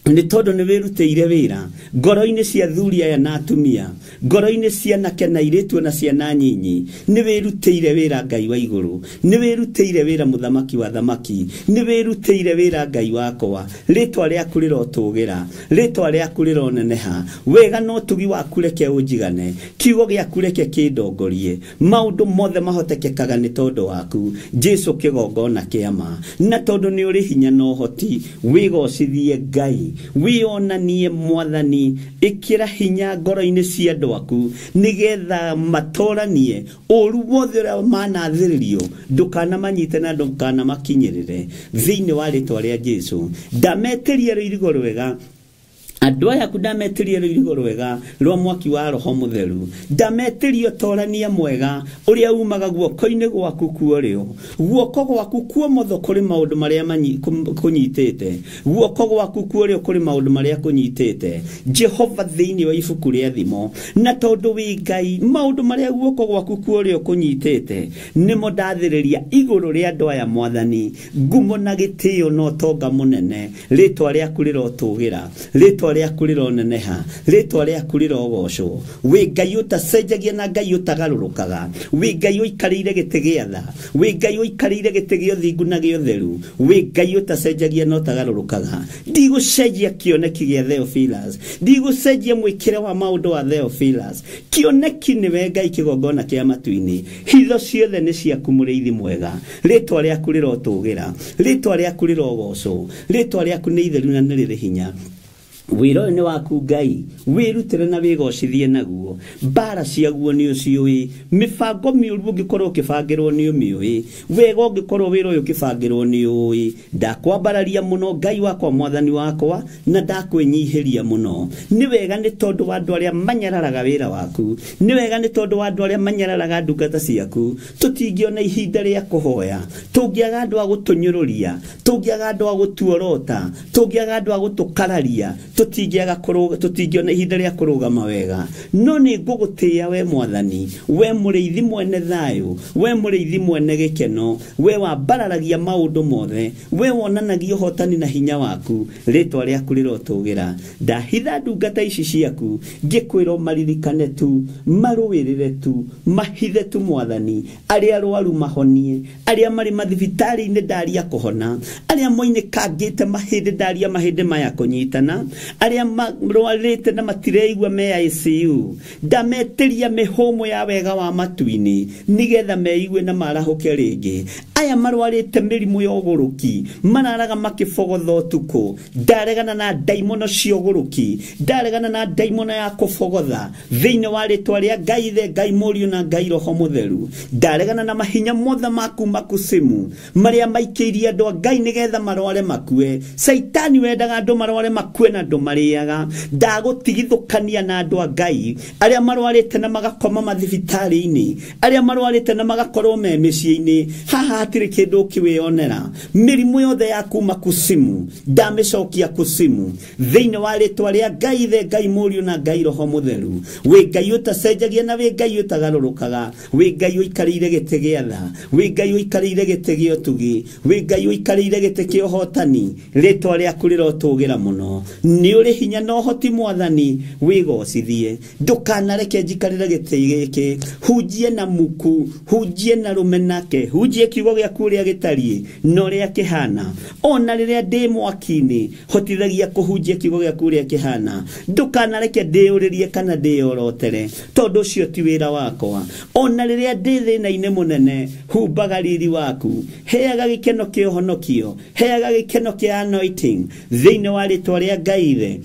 nĩ tondũ nĩ wĩrutĩire wĩra ngoro-inĩ cia thuri aya na atumia ngoro-inĩ cia anake na airĩtu na ciana nyinyi nĩ wĩrutĩire wĩra Ngai wa igũrũ nĩ wĩrutĩire wĩra mũthamaki wa thamaki nĩ wĩrutĩire wĩra Ngai wakwa rĩtwa rĩaku rĩrotũgĩra rĩtwa rĩaku rĩroneneha wega na ũtugi waku reke ũnjigane kiugo gĩaku reke kĩndongorie maũndũ mothe mahotekekaga nĩ tondũ waku Jesu kĩgongona kĩama na tondũ nĩ ũrĩ hinya na ũhoti wĩgocithie Ngai wĩonanie mwathani ĩkĩra hinya ngoro-inĩ cia andũ aku nĩgetha matoranie ũru wothe ũrĩa manathĩrĩrio ndũkanamanyite na ndũkanamakinyĩrĩre thĩinĩ wa rĩtwa rĩa Jesu ndametĩria rũirigo rwega Andũ aya aku ndametirie rũirigo rwega rwa mwaki wa roho mũtheru, ndametirie ũtorania mwega ũrĩa umaga guoko-inĩ gwaku kuorĩo, guoko gwaku kuomotho kũrĩ maũndũ marĩa kũnyitĩte, guoko gwaku kuorĩo kũrĩ maũndũ marĩa kũnyitĩte. Jehova thĩinĩ wa ibuku rĩa Thimo, na tondũ wĩ Ngai, maũndũ marĩa guoko gwaku kuorĩo kũnyitĩte nĩmo ndathĩrĩria igũrũ rĩa andũ aya Mwathani. Ngumo na gĩtĩo na ũtonga mũnene, rĩtwa rĩaku rĩrotũgĩra, rĩtwa rĩaku rĩroneneha, rĩtwa rĩaku rĩrogocwo. Wĩ Ngai ũtacenjagia na Ngai ũtagarũrũkaga, wĩ Ngai ũikarĩire gĩtĩ gĩa tha, wĩ Ngai ũikarĩire gĩtĩ gĩa ũthingu na gĩa ũtheru, wĩ Ngai ũtacenjagia na ũtagarũrũkaga. Ndigũcenjia kĩoneki gĩa Theophilus, ndigũcenjia mwĩkĩre wa maũndũ wa Theophilus. Kĩoneki nĩwe Ngai, kĩgongona kĩa matu-inĩ, hitho ciothe nĩ ciaku mũrĩithi mwega. Rĩtwa rĩaku rĩrotũgĩra, rĩtwa rĩaku rĩrogocwo, rĩtwa rĩaku nĩ itheru na nĩ rĩrĩ hinya. Wĩra ũyũ nĩ waku Ngai, wĩrutĩre na wĩgocithie naguo. Mbara ciaguo nĩ ũciũĩ, mĩbango mĩũru ũngĩkorwo ũkĩbangĩrwo nĩ ũmĩũĩ, wega ũngĩkorwo wĩra ũyũ ũkĩbangĩrwo nĩ ũĩ. Ndakwambararia mũno Ngai wakwa, Mwathani wakwa, na ndakwĩnyihĩria mũno. Nĩ wega nĩ tondũ wa andũ arĩa manyararaga wĩra waku, nĩ wega nĩ tondũ wa andũ arĩa manyararaga ndungata ciaku. Tũtingĩona ihinda rĩa kũhoya, tũngĩaga andũ a gũtũnyũrũria, tũngĩaga andũ a gũtuorota, tũngĩaga andũ a gũtũkararia, tũtingĩona ihinda rĩa kũrũgama wega. No nĩ ngũgũtĩĩa we Mwathani, we mũrĩithi mwene thayũ, we mũrĩithi mwene gĩkeno, we wambararagia maũndũ mothe, we wonanagia ũhotani na hinya waku. Rĩtwa rĩaku rĩrotũgĩra. Ndahitha ndungata ici ciaku, ngĩkwĩra maririkane tu, marũĩrĩre tu, mahithe tu Mwathani. Arĩa arwaru mahonie, arĩa marĩ mathibitarĩ-inĩ ndaria kũhona, arĩa moinĩkangĩte mahĩndĩ ndaria mahĩndĩ maya kũnyitana, arĩa marwarĩte na matireigua me ICU, ndametĩria mĩhũmũ ya wega wa matu-inĩ nĩgetha meigue na marahũke rĩngĩ. Aya marwarĩte mĩrimũ ya ũgũrũki, mararaga makĩbogotha ũtukũ, ndaregana na ndaimono cia ũgũrũki, ndaregana na ndaimono ya kũbogotha thĩinĩ wa rĩtwa rĩa Ngai Ithe, Ngai Mũriũ na Ngai Roho Mũtheru. Ndaregana na mahinya mothe ma kuma kusimu marĩa maikĩirie andũ a Ngai nĩgetha marware makue. Caitani wendaga andũ marware makue na andũ marĩaga. Ndagũtigithũkania na andũ a Ngai arĩa marwarĩte na magakoma mathibitarĩ-inĩ, arĩa marwarĩte na magakorwo me mĩciĩ-inĩ. Haha hatirĩ kĩndũ ũkĩwĩonera. Mĩrimũ yothe ya kuma kusimu ndamĩcokia kusimu thĩinĩ wa rĩtwa rĩa Ngai Ithe, Ngai Mũriũ na Ngai Roho Mũtheru. Wĩ Ngai ũtacenjagia na wĩ Ngai ũtagarũrũkaga, wĩ Ngai ũikarĩire gĩtĩ gĩa tha, wĩ Ngai ũikarĩire gĩtĩ gĩa ũtugi, wĩ Ngai ũikarĩire gĩtĩ kĩa ũhotani. Rĩtwa rĩaku rĩrotũgĩra mũno. Nĩ ũrĩ hinya na ũhoti Mwathani, wĩgocithie. Ndũkanareke njikarĩre gĩtĩ gĩkĩ, hunjie na muku, hunjie na rũmenake, hunjie kiugo gĩaku ũrĩa gĩtariĩ na ũrĩa kĩhana. Ona rĩrĩa ndĩ mwaki-inĩ, hotithagia kũhunjia kiugo gĩaku ũrĩa kĩhana. Ndũkanareke ndĩyũrĩrie kana ndĩyorotere, tondũ ũcio ti wĩra wakwa. Ona rĩrĩa ndĩ thĩna-inĩ mũnene, humbaga riri waku, heaga gĩkeno kĩa ũhonokio, heaga gĩkeno kĩa anointing thĩinĩ wa rĩtwa rĩa Ngai Ithe,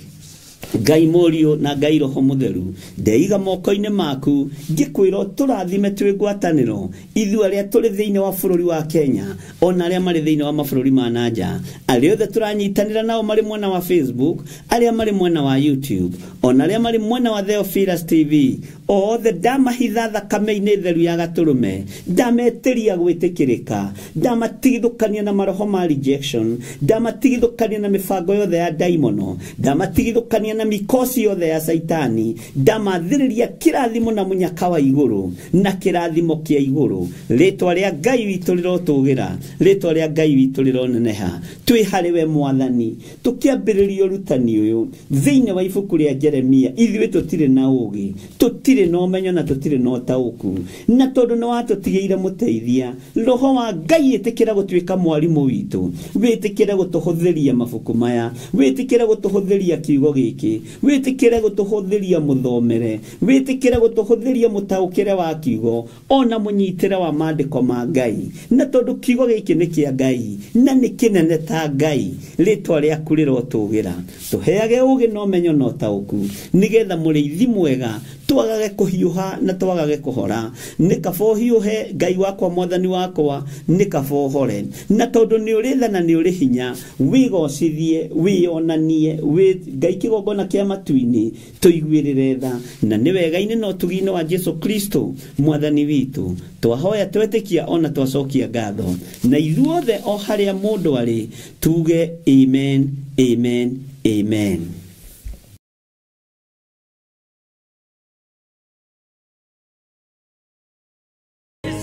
Ngai Mũriũ na Ngai Roho Mũtheru. Ndeiga moko-inĩ maku, ngĩkwĩra tũrathime twĩ ngwatanĩro, ithuĩ arĩa tũrĩ thĩinĩ wa bũrũri wa Kenya, ona arĩa marĩ thĩinĩ wa mabũrũri ma na nja, arĩa othe tũranyitanĩra nao marĩ mwena wa Facebook, arĩa marĩ mwena wa YouTube, ona arĩa marĩ mwena wa Theophilus TV, othe ndamahitha thakame-inĩ theru ya gatũrũme, ndametĩria gwĩtĩkĩrĩka, ndamatigithũkania na maroho ma rejection, ndamatigithũkania na mĩbango yothe ya ndaimono, ndamatigithũkania na mikosi yothe ya Saitani, ndamathĩrĩria kĩrathimo na mũnyaka wa igũrũ na kĩrathimo kĩa igũrũ. Rĩtwa rĩa Ngai witũ rĩrotũgĩra, rĩtwa rĩa Ngai witũ rĩroneneha. Twĩ harĩ we Mwathani, tũkĩambĩrĩria ũrutani ũyũ thĩinĩ wa ibuku rĩa Jeremia. Ithuĩ tũtirĩ na ũũgĩ, tũtirĩ na ũmenyo na tũtirĩ na ũtaũku, na tondũ nĩ watũtigĩire mũteithia, Roho wa Ngai, ĩtĩkĩra gũtuĩka mwarimũ witũ, wĩtĩkĩre gũtũhũthĩria mabuku maya, wĩtĩkĩre gũtũhũthĩria kiugo gĩkĩ, wĩtĩkĩre gũtũhũthĩria mũthomere, wĩtĩkĩre gũtũhũthĩria mũtaũkĩre wa kiugo ona mũnyitĩre wa maandĩko ma Ngai. Na tondũ kiugo gĩkĩ nĩ kĩa Ngai na nĩ kĩnene ta Ngai, rĩtwa rĩaku rĩrotũgĩra. Tũheage ũũgĩ na ũmenyo na ũtaũku, nĩgetha mũrĩithi mwega Twagage kũhiũha na twagage kũhora. Nĩ kaba ũhiũhe Ngai wakwa mwathani wakwa, nĩ kaba ũhore. Na tondũ nĩ ũrĩ tha na nĩ ũrĩ hinya, wĩgocithie, wĩonanie, wĩ Ngai kĩgongona kĩa matu-inĩ, tũiguĩrĩre tha. Na nĩ wega-inĩ na ũtugi-inĩ wa Jesu Kristo mwathani witũ. Twahoya twetĩkia ona twacokia ngatho. Na ithuothe o harĩa mũndũ arĩ tuge amen, amen, amen.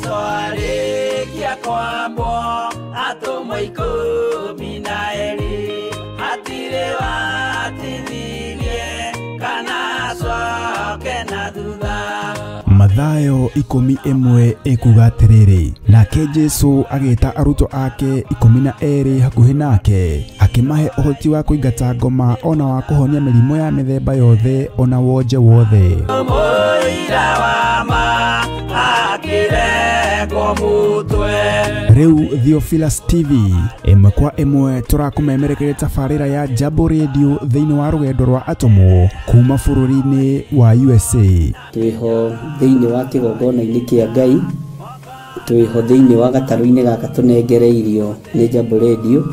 Arĩkia kwambwo atũmwo 12 hatirĩ watithirie kana acoke na thutha. Mathayo 11 ekuga atĩrĩrĩ, nake Jesu agĩta arutwo ake 12 hakuhĩ nake, akĩmahe ũhoti wa kũingata ngoma ona wa kũhonia mĩrimũ ya mĩthemba yothe ona wonje wothe. Mũira wa ma akĩrengwo mũtwe. Rĩu Theophilus TV ĩmwe kwa ĩmwe tũrakũmemerekeria tabarĩra ya Jambo Radio thĩinĩ wa rũgendo rwa atũmwo kuma bũrũri-inĩ wa USA. Twĩho thĩinĩ wa kĩgongona-inĩ kĩa Ngai, twĩho thĩinĩ wa gatarũ-inĩ gaka tũnengereirio nĩ Jambo Radio.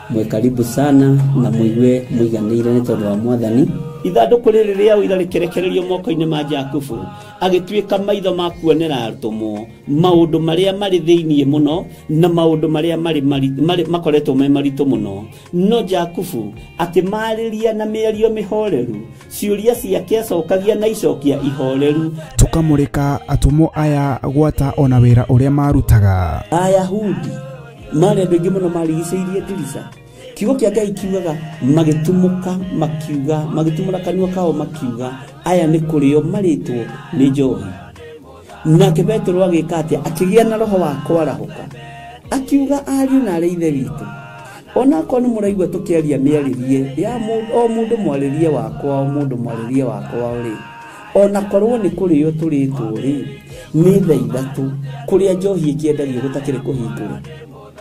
Mwe karibu sana na mũigue mũiganĩire nĩ tondũ wa mwathani. Ithandũkũ rĩrĩ rĩa ũira rĩkĩrekererio moko-inĩ ma Jakubu, agĩtuĩka maitho ma kuonera atũmwo maũndũ marĩa marĩ thĩinĩ mũno na maũndũ marĩa marĩ makoretwo me maritũ mũno. No Jakubu akĩmarĩria na mĩario mĩhoreru, ciũria ciake acokagia na icokia ihoreru. Tũkamũrĩka atũmwo aya gwata ona wĩra ũrĩa marutaga. Ayahudi marĩ andũ aingĩ mũno marigicĩirie ndirica. Kiugo kĩa Ngai kiugaga magĩtumũka makiuga, magĩtumũra kanua kao makiuga, aya nĩ kũrĩo marĩtwo nĩ njohi. Nake Petero agĩka atĩa? Akĩgĩa na roho wa kwarahũka, akiuga ariũ na arĩ ithe witũ, onakorwo nĩ mũraigua tũkĩaria mĩarĩrie ya o mũndũ mwarĩrie wakwa, o mũndũ mwarĩrie wakwa rĩ, onakorwo nĩ kũrĩo tũrĩtwo rĩ, nĩ thaa 3 kũrĩa njohi ĩkĩendagio gũtakĩrĩ kũhingũre,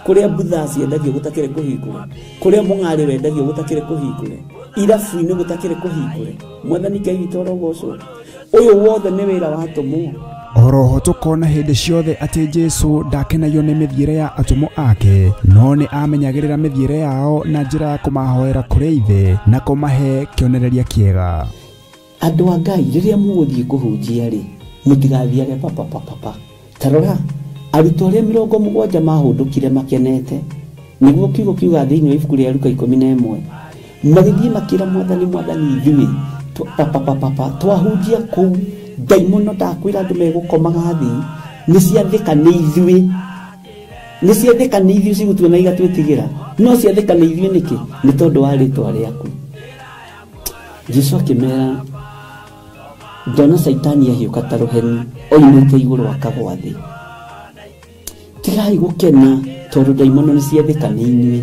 kũrĩa mbutha ciendagio gũtakĩrĩ kũhingũre, kũrĩa mũng'arĩ wendagio gũtakĩrĩ kũhingũre, irabu-inĩ gũtakĩrĩ kũhingũre. Mwathani Ngai witũ arogocwo. Ũyũ wothe nĩ wĩra wa atũmwo. Oroho tũkona hĩndĩ ciothe atĩ Jesu ndakenagio nĩ mĩthiĩre ya atũmwo ake, no nĩ amenyagĩrĩra mĩthiĩre yao na njĩra ya kũmahoera kũrĩ ithe na kũmahe kĩonereria kĩega. Andũ a Ngai, rĩrĩa mũgũthiĩ kũhunjia rĩ, mũtigathiage papapapapa. Ta rora, arutwo arĩa 70 mahũndũkire makenete, nĩguo kiugo kiuga thĩinĩ wa ibuku rĩa Luka 11, magĩthiĩ makĩra mwathani, mwathani ithuĩ papapapapa twahunjia kũu ndaimono ndakwĩra andũ megũkomaga thĩ, nĩ ciathĩka nĩ ithuĩ, nĩ ciathĩka nĩ ithuĩ cigũtuona igatwĩtigĩra, no ciathĩka nĩ ithuĩ nĩkĩ? Nĩ tondũ wa rĩtwa rĩaku. Jesu akĩmera, ndona Caitani ahiũka ta rũheni oimĩte igũrũ akagwa thĩ. Tigai gũkena tondũ ndaimono nĩ ciathĩka nĩ inyuĩ,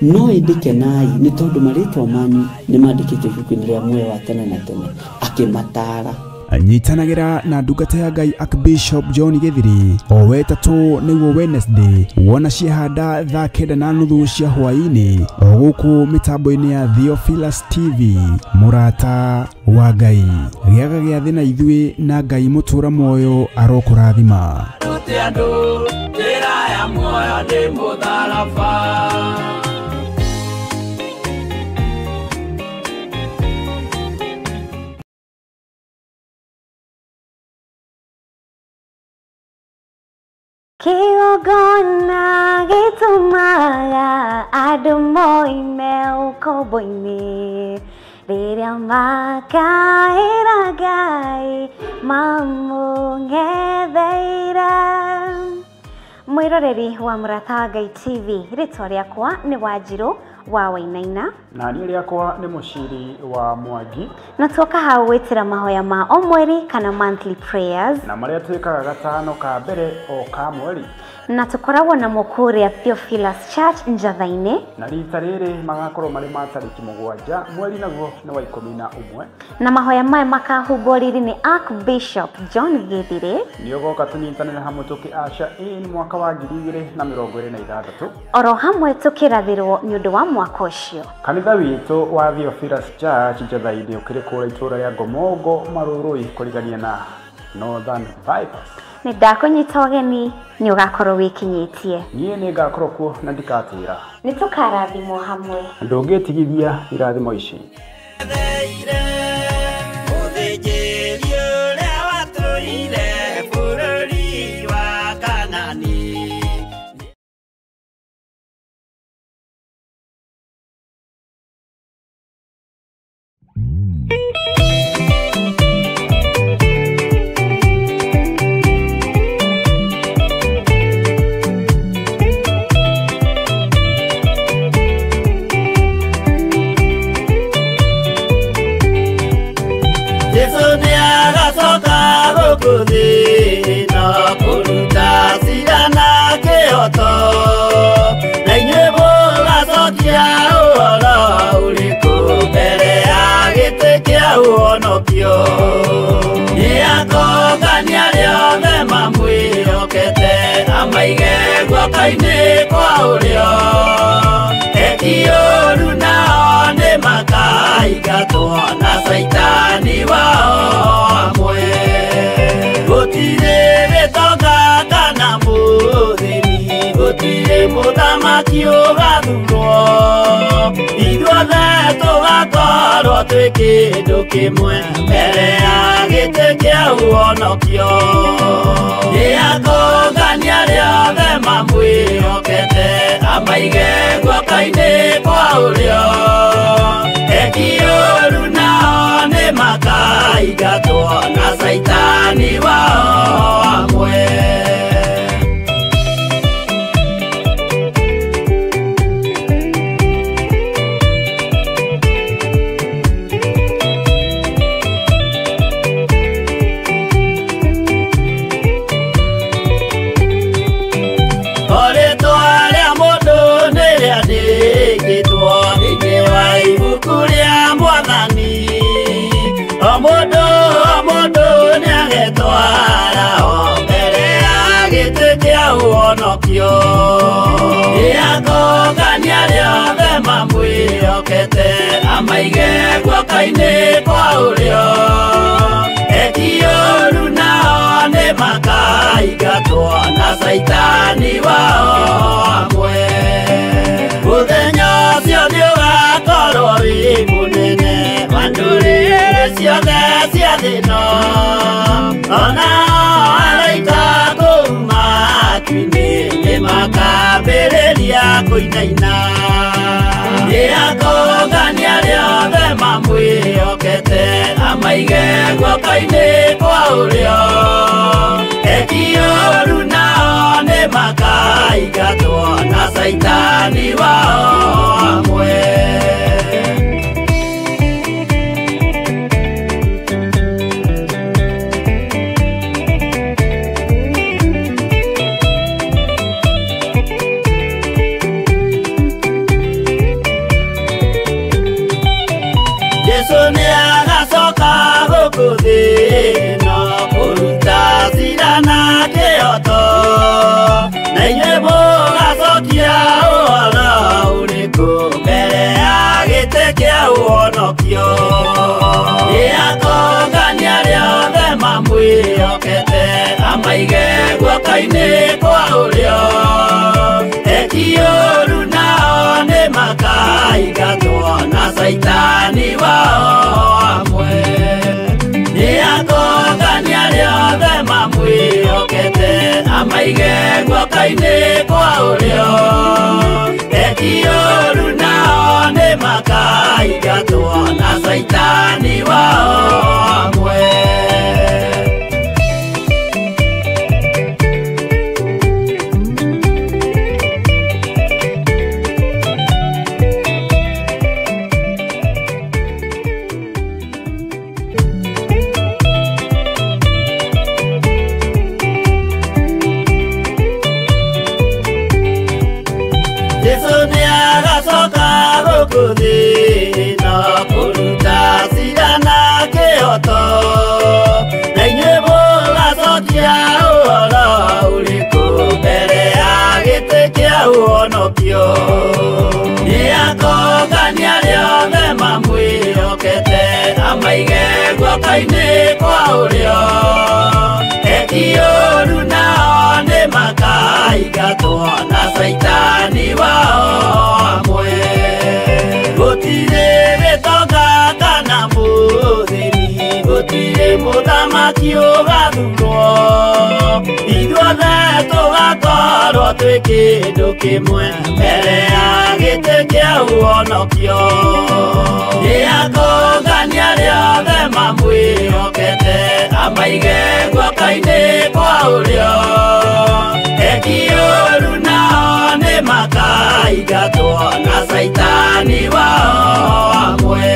no ĩndĩ kenai nĩ tondũ marĩtwa manyu nĩ mandĩkĩtwo ibuku-inĩ rĩa muoyo wa tene na tene. Akĩmataara. Nyitanagĩra na ndungata ya Ngai Archbishop John Gĩthiri o wetatũ nĩguo Wednesday wona ciehanda thaa 9:30 cia hwaĩ-inĩ o gũkũ mĩtambo-inĩ ya Theophilus TV. Mũrata wa Ngai, gĩaga gĩathĩ na ithuĩ na Ngai mũtũra muoyo arokũrathima. Rute andũ njĩra ya muoyo nĩ mũtharaba. Kĩgongona gĩtũmaga andũ moime ũkombo-inĩ, rĩrĩa makaĩra Ngai mamũng'etheire. Mwĩroreri wa Mũrata wa Ngai TV, rĩtwa rĩakwa nĩ Wanjirũ wa Wainaina, na niĩ rĩakwa nĩ Mũciri wa Mwangi, na tuoka hau gwĩtĩra mahoya ma o mweri kana monthly prayers, na marĩa twĩkaga gatano ka mbere o ka mweri. Na tũkoragwo namo kũrĩa Theophilus Church Njatha-inĩ. Na rita rĩrĩ magakorwo marĩ ma tarĩki 7 mweri naguo nĩ wa 11. Na mahoya maya makahumbwo riri nĩ Archbishop John Githiri. Nĩ ũgoka tũnyitanĩre hamwe tũkĩ usher in mwaka wa 2026. Oro hamwe tũkĩrathĩrwo nĩ ũndũ wa mwaka ũcio. Kanitha witũ wa Theophilus Church Njatha-inĩ ũkĩrĩ kũrĩa itũũra rĩa Ngomongo Marũrũi kũrigania na Northern Bypass. Nĩ ndakũnyita ũgeni nĩ ũgakorwo wĩkinyĩtie. Niĩ nĩ ngakorwo kuo na ndikatĩra. Nĩ tũkarathimwo hamwe. Ndũngĩtigithia irathimo ici. guoko-inĩ kwa ũrĩo. Eki ũru nao nĩ makaingatwo na caitani wao hamwe. Gũtirĩ gĩtonga kana mũthĩni, gũtirĩ mũthamaki ũgathurwo. Ithuothe tũgakorwo twĩ kĩndũ kĩmwe mbere ya gĩtĩ kĩa ũhonokio. Nĩakũngania arĩa othe mamwĩhokete, amaige guoko-inĩ kwa ũrĩo. Eki ũru nao nĩ makaingatwo na caitani wao hamwe.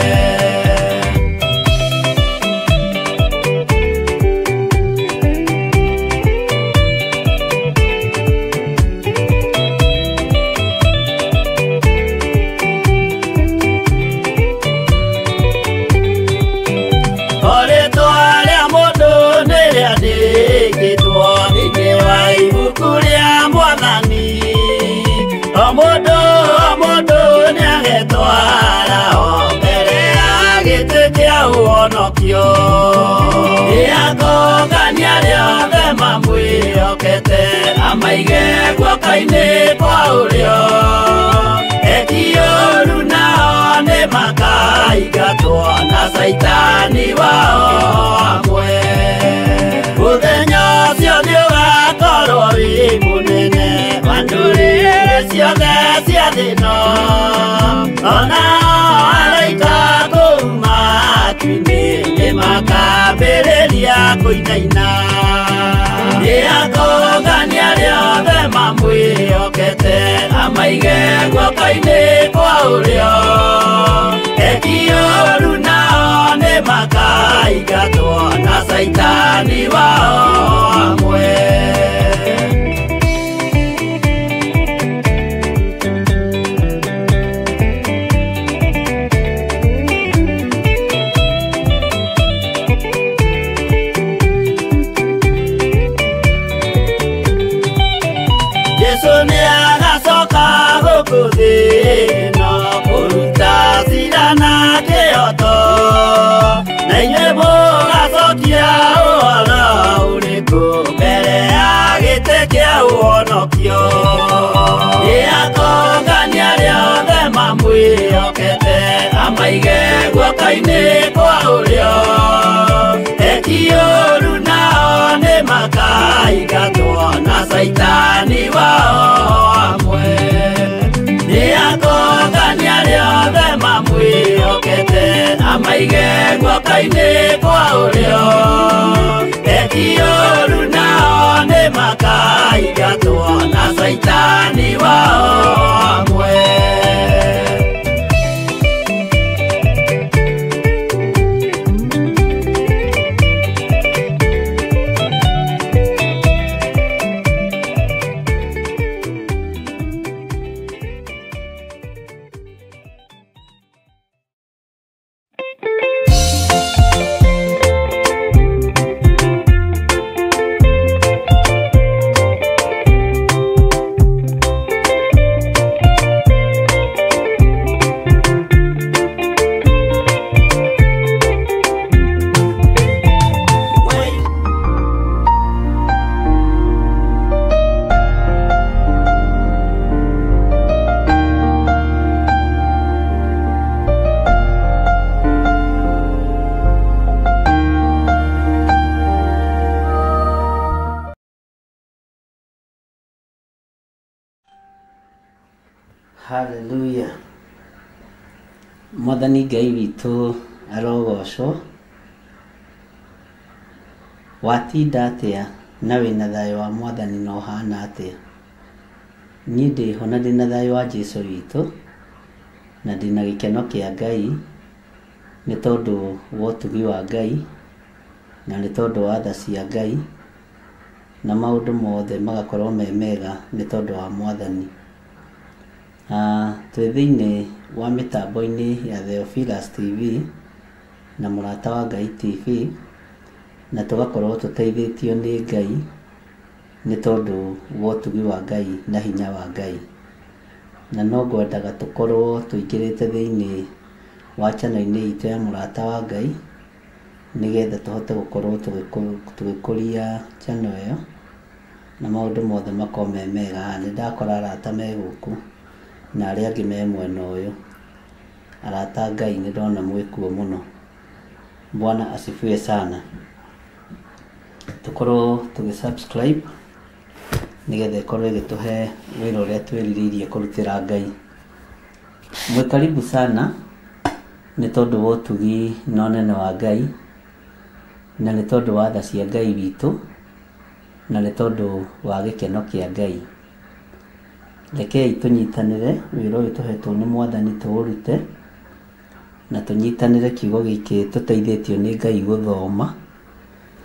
Mũndũ nĩagetwara o mbere ya gĩtĩ kĩa ũhonokio. Nĩakũngania arĩa othe mamwĩhokete, amaige guoko-inĩ kwa ũrĩo. Eki ũru nao nĩ makaingatwo na caitani wao hamwe. Mũthenya ũcio nĩũgakorwo wĩ mũnene wa ndũrĩrĩ ciothe cia thĩ ĩno. Ona araika kũu matu-inĩ nĩmakambĩrĩria kũinaina. Nĩakũngania arĩa othe mamwĩhokete, amaige guoko-inĩ kwa ũrĩo. Eki ũru nao nĩ makaingatwo na caitani wao hamwe. Jesu nĩagacoka gũkũ thĩ ĩno kũruta cira na kĩhooto, na inyuĩ mũgacokia ũhoro ũrĩkũ mbere ya gĩtĩ kĩa ũhonokio. Nĩakũngania arĩa othe mamwĩhokete, amaige guoko-inĩ kwa ũrĩo. Eki ũru nao nĩ makaingatwo na caitani wao hamwe. Nĩakũngania arĩa othe mamwĩhokete, amaige guoko-inĩ kwa ũrĩo. Eki ũru nao nĩ makaingatwo na caitani wao hamwe. Hallelujah. Mwathani Ngai witũ arogocwo. Watinda atĩa na wĩna thayũ wa Mwathani na ũhana atĩa? Niĩ ndĩho na ndĩna thayũ wa Jesũ witũ na ndĩna gĩkeno kĩa Ngai nĩ tondũ wa ũtugi wa Ngai na nĩ tondũ wa tha cia Ngai na maũndũ mothe magakorwo me mega nĩ tondũ wa Mwathani. Twĩ thĩinĩ wa mĩtambo-inĩ ya Theophilus TV na Mũrata wa Ngai TV na tũgakorwo tũteithĩtio nĩ Ngai nĩ tondũ wa ũtugi wa Ngai na hinya wa Ngai. Na no ngwendaga tũkorwo tũingĩrĩte thĩinĩ wa channel-inĩ itũ ya Mũrata wa Ngai Nĩgetha tũhote gũkorwo tũgĩkũria channel ĩyo na maũndũ mothe makorwo me mega. Haha nĩ ndakora arata me gũkũ na arĩa angĩ me mwena ũyũ. Arata a Ngai nĩ ndona mwĩkuo mũno. Bwana asifiwe sana. Tũkorwo tũgĩ subscribe nĩgetha ĩkorwo ĩgĩtũhe wĩra ũrĩa twĩrirĩirie kũrutĩra Ngai. Mwĩ karibu sana nĩ tondũ wa ũtugi na ũnene wa Ngai, na nĩ tondũ wa tha cia Ngai witũ, na nĩ tondũ wa gĩkeno kĩa Ngai. Rekei tũnyitanĩre wĩra ũyũ tũhetwo nĩ Mwathani tũũrute, na tũnyitanĩre kiugo gĩkĩ tũteithĩtio nĩ Ngai gũthoma,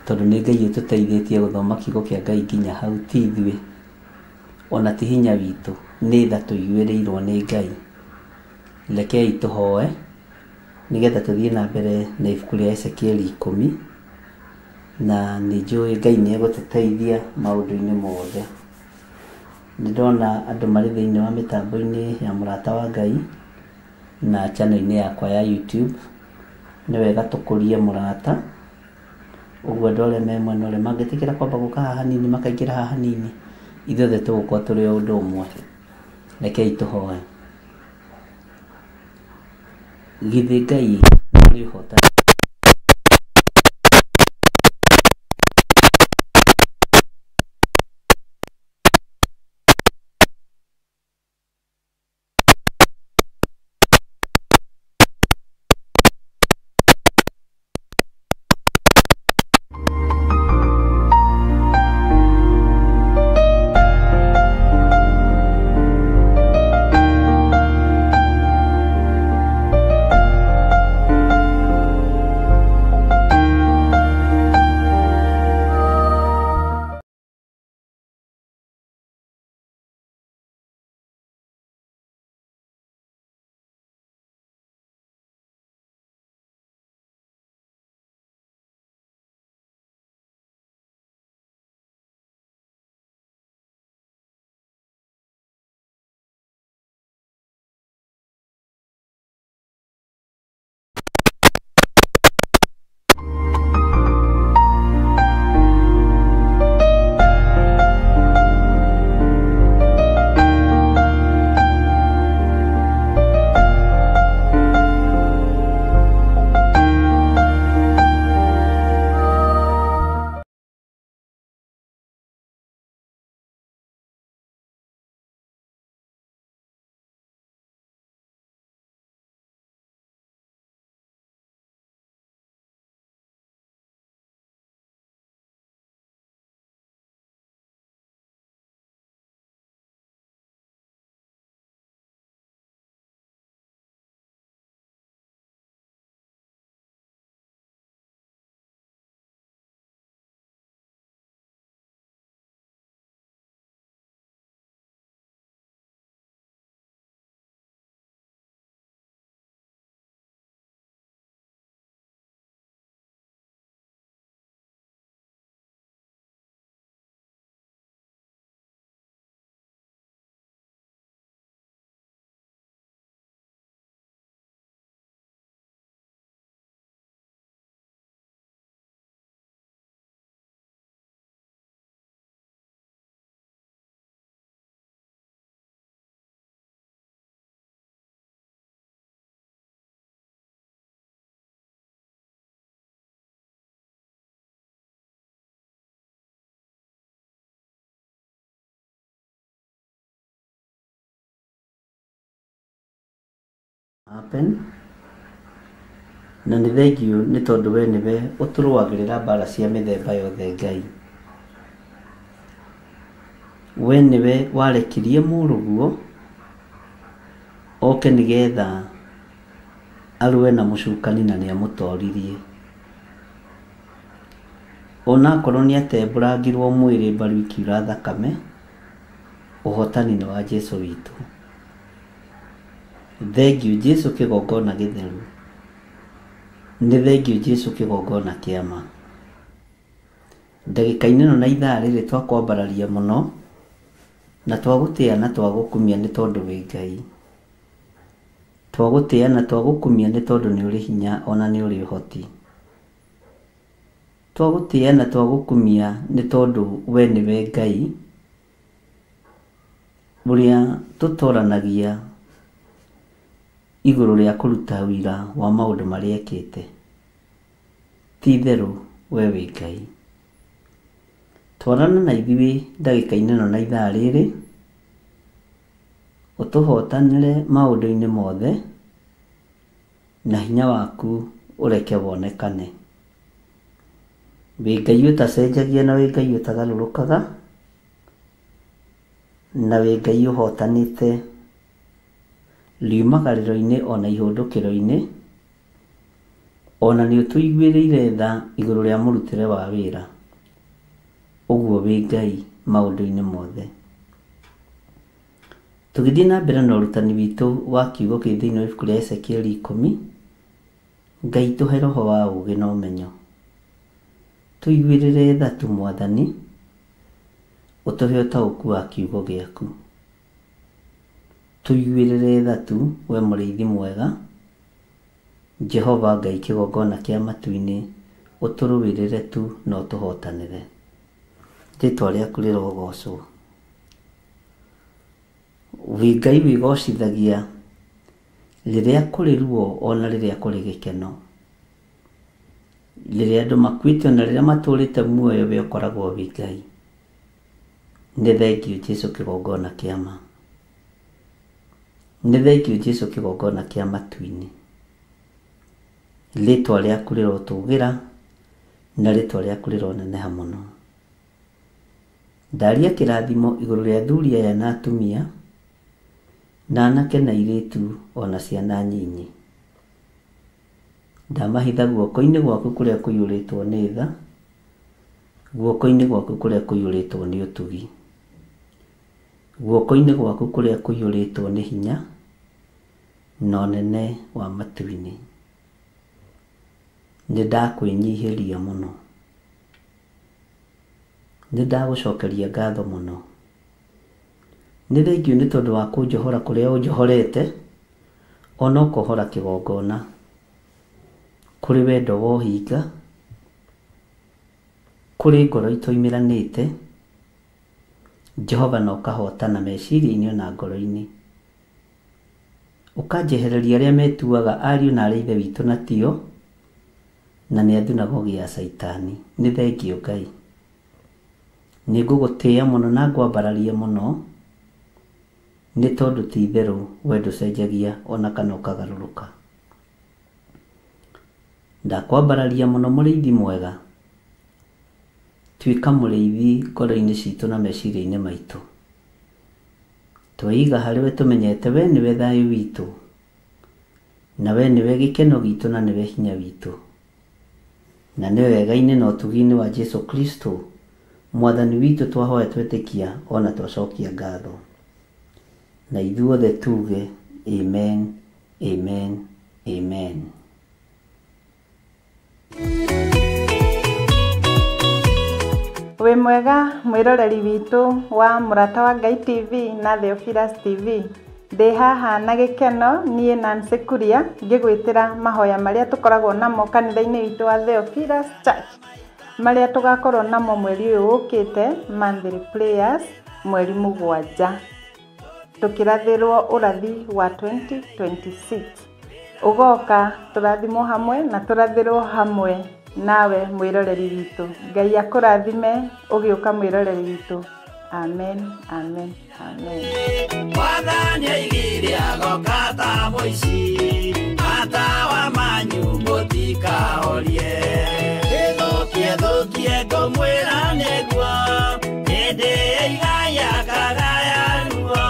tondũ nĩ Ngai ũtũteithĩtie gũthoma kiugo kĩa Ngai nginya hau, ti ithuĩ, ona ti hinya witũ, nĩ tha tũiguĩrĩirwo nĩ Ngai. Rekei tũhoe nĩgetha tũthiĩ na mbere na ibuku rĩa Ezekieli 10, na nĩ njũĩ Ngai nĩ egũtũteithia maũndũ-inĩ mothe. Nĩ ndona andũ marĩ thĩinĩ wa mĩtambo-inĩ ya Mũrata wa Ngai na channel-inĩ yakwa ya YouTube. Nĩ wega tũkũrie mũrata, ũguo andũ arĩa me mwena ũrĩa mangĩtĩkĩra kwamba gũka haha hanini makaingĩra haha hanini, ithuothe tũgũkorwo tũrĩ o ũndũ ũmwe. Rekei tũhoe. Githĩ Ngai nĩ ũhotani? Happen. Na nĩ thengiũ nĩ tondũ we nĩwe ũtũrũagĩrĩra mbara cia mĩthemba yothe Ngai. We nĩwe warekirie mũrũguo oke nĩgetha arũe na mũcukani na nĩamũtoririe. Onakorwo nĩatembũrangirwo mwĩrĩ mbaru ikiura thakame, ũhotani nĩ wa Jesũ witũ. Thengiũ Jesũ kĩgongona gĩtheru. Nĩ thengiũ Jesũ kĩgongona kĩa ma. Ndagĩka-inĩ ĩno na ithaa rĩrĩ twakwambararia mũno na twagũtĩa na twagũkumia nĩ tondũ wĩ Ngai. Twagũtĩa na twagũkumia nĩ tondũ nĩ ũrĩ hinya ona nĩ ũrĩ ũhoti. Twagũtĩĩa na twagũkumia nĩ tondũ we nĩwe Ngai ũrĩa tũtoranagia igũrũ rĩa kũruta wĩra wa maũndũ marĩa ekĩte. Ti itherũ we wĩ Ngai. Twarana na ithuĩ ndagĩka-inĩ ĩno na ithaa rĩrĩ, ũtũhotanĩre maũndũ-inĩ mothe, na hinya waku ũreke wonekane. Wĩ Ngai ũtacenjagia na wĩ Ngai ũtagarũrũkaga, na wĩ Ngai ũhotanĩte riumagarĩro-inĩ ona ihũndũkĩro-inĩ, ona nĩ ũtũiguĩrĩire tha igũrũ rĩa mũrutĩre wa wĩra. Ũguo wĩ Ngai maũndũ-inĩ mothe. Tũgĩthiĩ na mbere na ũrutani witũ wa kiugo kĩ thĩinĩ wa ibuku rĩa Ezekieli 10, Ngai tũhe roho wa ũũgĩ na ũmenyo. Tũiguĩrĩre tha tu Mwathani, ũtũhe ũtaũku wa kiugo gĩaku. Tũiguĩrĩre tha tu we mũrĩithi mwega, Jehova Ngai kĩgongona kĩa matu-inĩ, ũtũrũĩrĩre tu na ũtũhotanĩre. Rĩtwa rĩaku rĩrogocwo. Wĩ Ngai wĩgocithagia rĩrĩa kũrĩ ruo ona rĩrĩa kũrĩ gĩkeno. Rĩrĩa andũ makuĩte ona rĩrĩa matũrĩte muoyo we ũkoragwo wĩ Ngai. Nĩ thengiũ Jesũ kĩgongona kĩa ma. Nĩ thengiũ Jesũ kĩgongona kĩa matu-inĩ. Rĩtwa rĩaku rĩrotũgĩra na rĩtwa rĩaku rĩroneneha mũno. Ndaria kĩrathimo igũrũ rĩa athuri aya na atumia, na anake na airĩtu ona ciana nyinyi. Ndamahitha guoko-inĩ gwaku kũrĩa kũiyũrĩtwo nĩ tha, guoko-inĩ gwaku kũrĩa kũiyũrĩtwo nĩ ũtugi, guoko-inĩ gwaku kũrĩa kũiyũrĩtwo nĩ hinya na ũnene wa matu-inĩ. Nĩ ndakwĩnyihĩria mũno. Nĩ ndagũcokeria ngatho mũno. Nĩ thengiũ nĩ tondũ wa kũnjohora kũrĩa ũnjohorete, ona ũkohora kĩgongona, kũrĩ wendo wa ũhinga, kũrĩ ngoro itoimĩranĩte, Jehova na ũkahotana meciria-inĩ ona ngoro-inĩ. Ũkanjehereria arĩa metuaga ariũ na arĩ ithe witũ na tio, na nĩ a thunagogi ya Caitani. Nĩ thengiũ Ngai. Nĩ ngũgũtĩĩa mũno na ngwambararie mũno, nĩ tondũ ti itherũ we ndũcenjagia ona kana ũkagarũrũka. Ndakwambararia mũno mũrĩithi mwega. Tuĩka mũrĩithi ngoro-inĩ citũ na meciria-inĩ maitũ. Tweiga harĩ we tũmenyete we nĩwe thayũ witũ, na we nĩwe gĩkeno gitũ na nĩwe hinya witũ. Na nĩ wega-inĩ na ũtugi-inĩ wa Jesũ Kristo Mwathani witũ twahoya twetĩkia ona twacokia ngatho. Na ithuothe tuge amen, amen, amen. Wĩ mwega mwĩroreri witũ wa Mũrata wa Ngai TV na Theophilus TV. Ndĩ haha na gĩkeno niĩ Nancy Kuria ngĩgwĩtĩra mahoya marĩa tũkoragwo namo kanitha-inĩ witũ wa Theophilus Church, marĩa tũgakorwo namo mweri ũyũ ũkĩte, monthly prayers mweri 7, tũkĩrathĩrwo ũrathi wa 2026. Ũgoka tũrathimwo hamwe na tũrathĩrwo hamwe nawe mwĩroreri witũ. Ngai akũrathime ũgĩũka mwĩroreri witũ. Amen, amen, amen. Mwathani aigire agoka ta mũici, matawa manyu mũtikahorie. Ĩthũkie thũkie ngũmwĩra nĩguo, hĩndĩ ĩigaya kagaya ruo.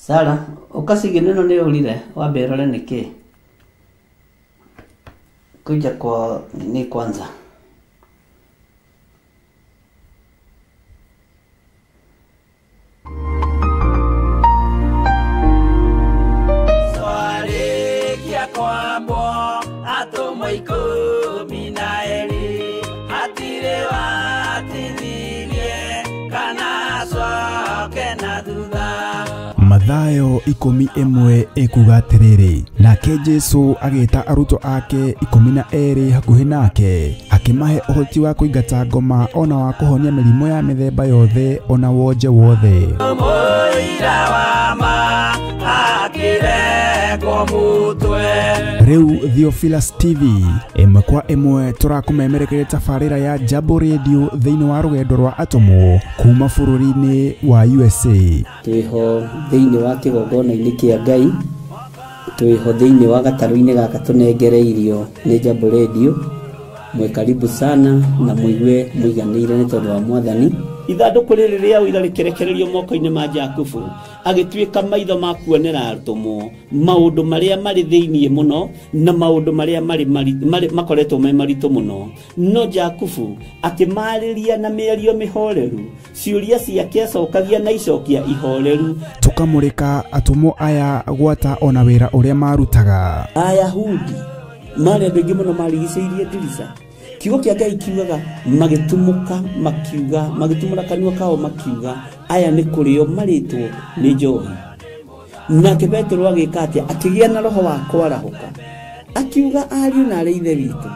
Sara ũkacigĩ ĩno nĩ ũrire wambe rore nĩkĩ kuja kwa nini kwanza. Swarikia kwambwo atũmwo 12 hatirĩ watithirie kana acoke na thutha. Mathayo 11 ekuga atĩrĩrĩ, nake Jesu agĩta arutwo ake 12 hakuhĩ nake, akĩmahe ũhoti wa kũingata ngoma ona wa kũhonia mĩrimũ ya mĩthemba yothe ona wonje wothe. Mũira wa ma akĩrengwo mũtwe. Rĩu Theophilus TV ĩmwe kwa ĩmwe tũrakũmemerekeria tabarĩra ya Jambo Radio thĩinĩ wa rũgendo rwa atũmwo kuma bũrũri-inĩ wa USA. Twĩho thĩinĩ wa kĩgongona-inĩ kĩa Ngai, twĩho thĩinĩ wa gatarũ-inĩ gaka tũnengereirio nĩ Jambo Radio. Mwĩ karibu sana na mũigue mũiganĩire nĩ tondũ wa Mwathani. Ithandũkũ rĩrĩ rĩa ũira rĩkĩrekererio moko-inĩ ma Jakubu, agĩtuĩka maitho ma kuonera atũmwo maũndũ marĩa marĩ thĩinĩ mũno na maũndũ marĩa marĩ makoretwo me maritũ mũno. No Jakubu akĩmarĩria na mĩario mĩhoreru, ciũria ciake acokagia na icokia ihoreru. Tũkamũrĩka atũmwo aya gwata ona wĩra ũrĩa marutaga. Ayahudi marĩ andũ aingĩ mũno marigicĩirie ndirica. Kiugo kĩa Ngai kiugaga magĩtumũka makiuga, magĩtumũra kanua kao makiuga, aya nĩ kũrĩo marĩtwo nĩ njohi. Nake Petero agĩka atĩa? Akĩgĩa na roho wa kwarahũka, akiuga ariũ na arĩ ithe witũ,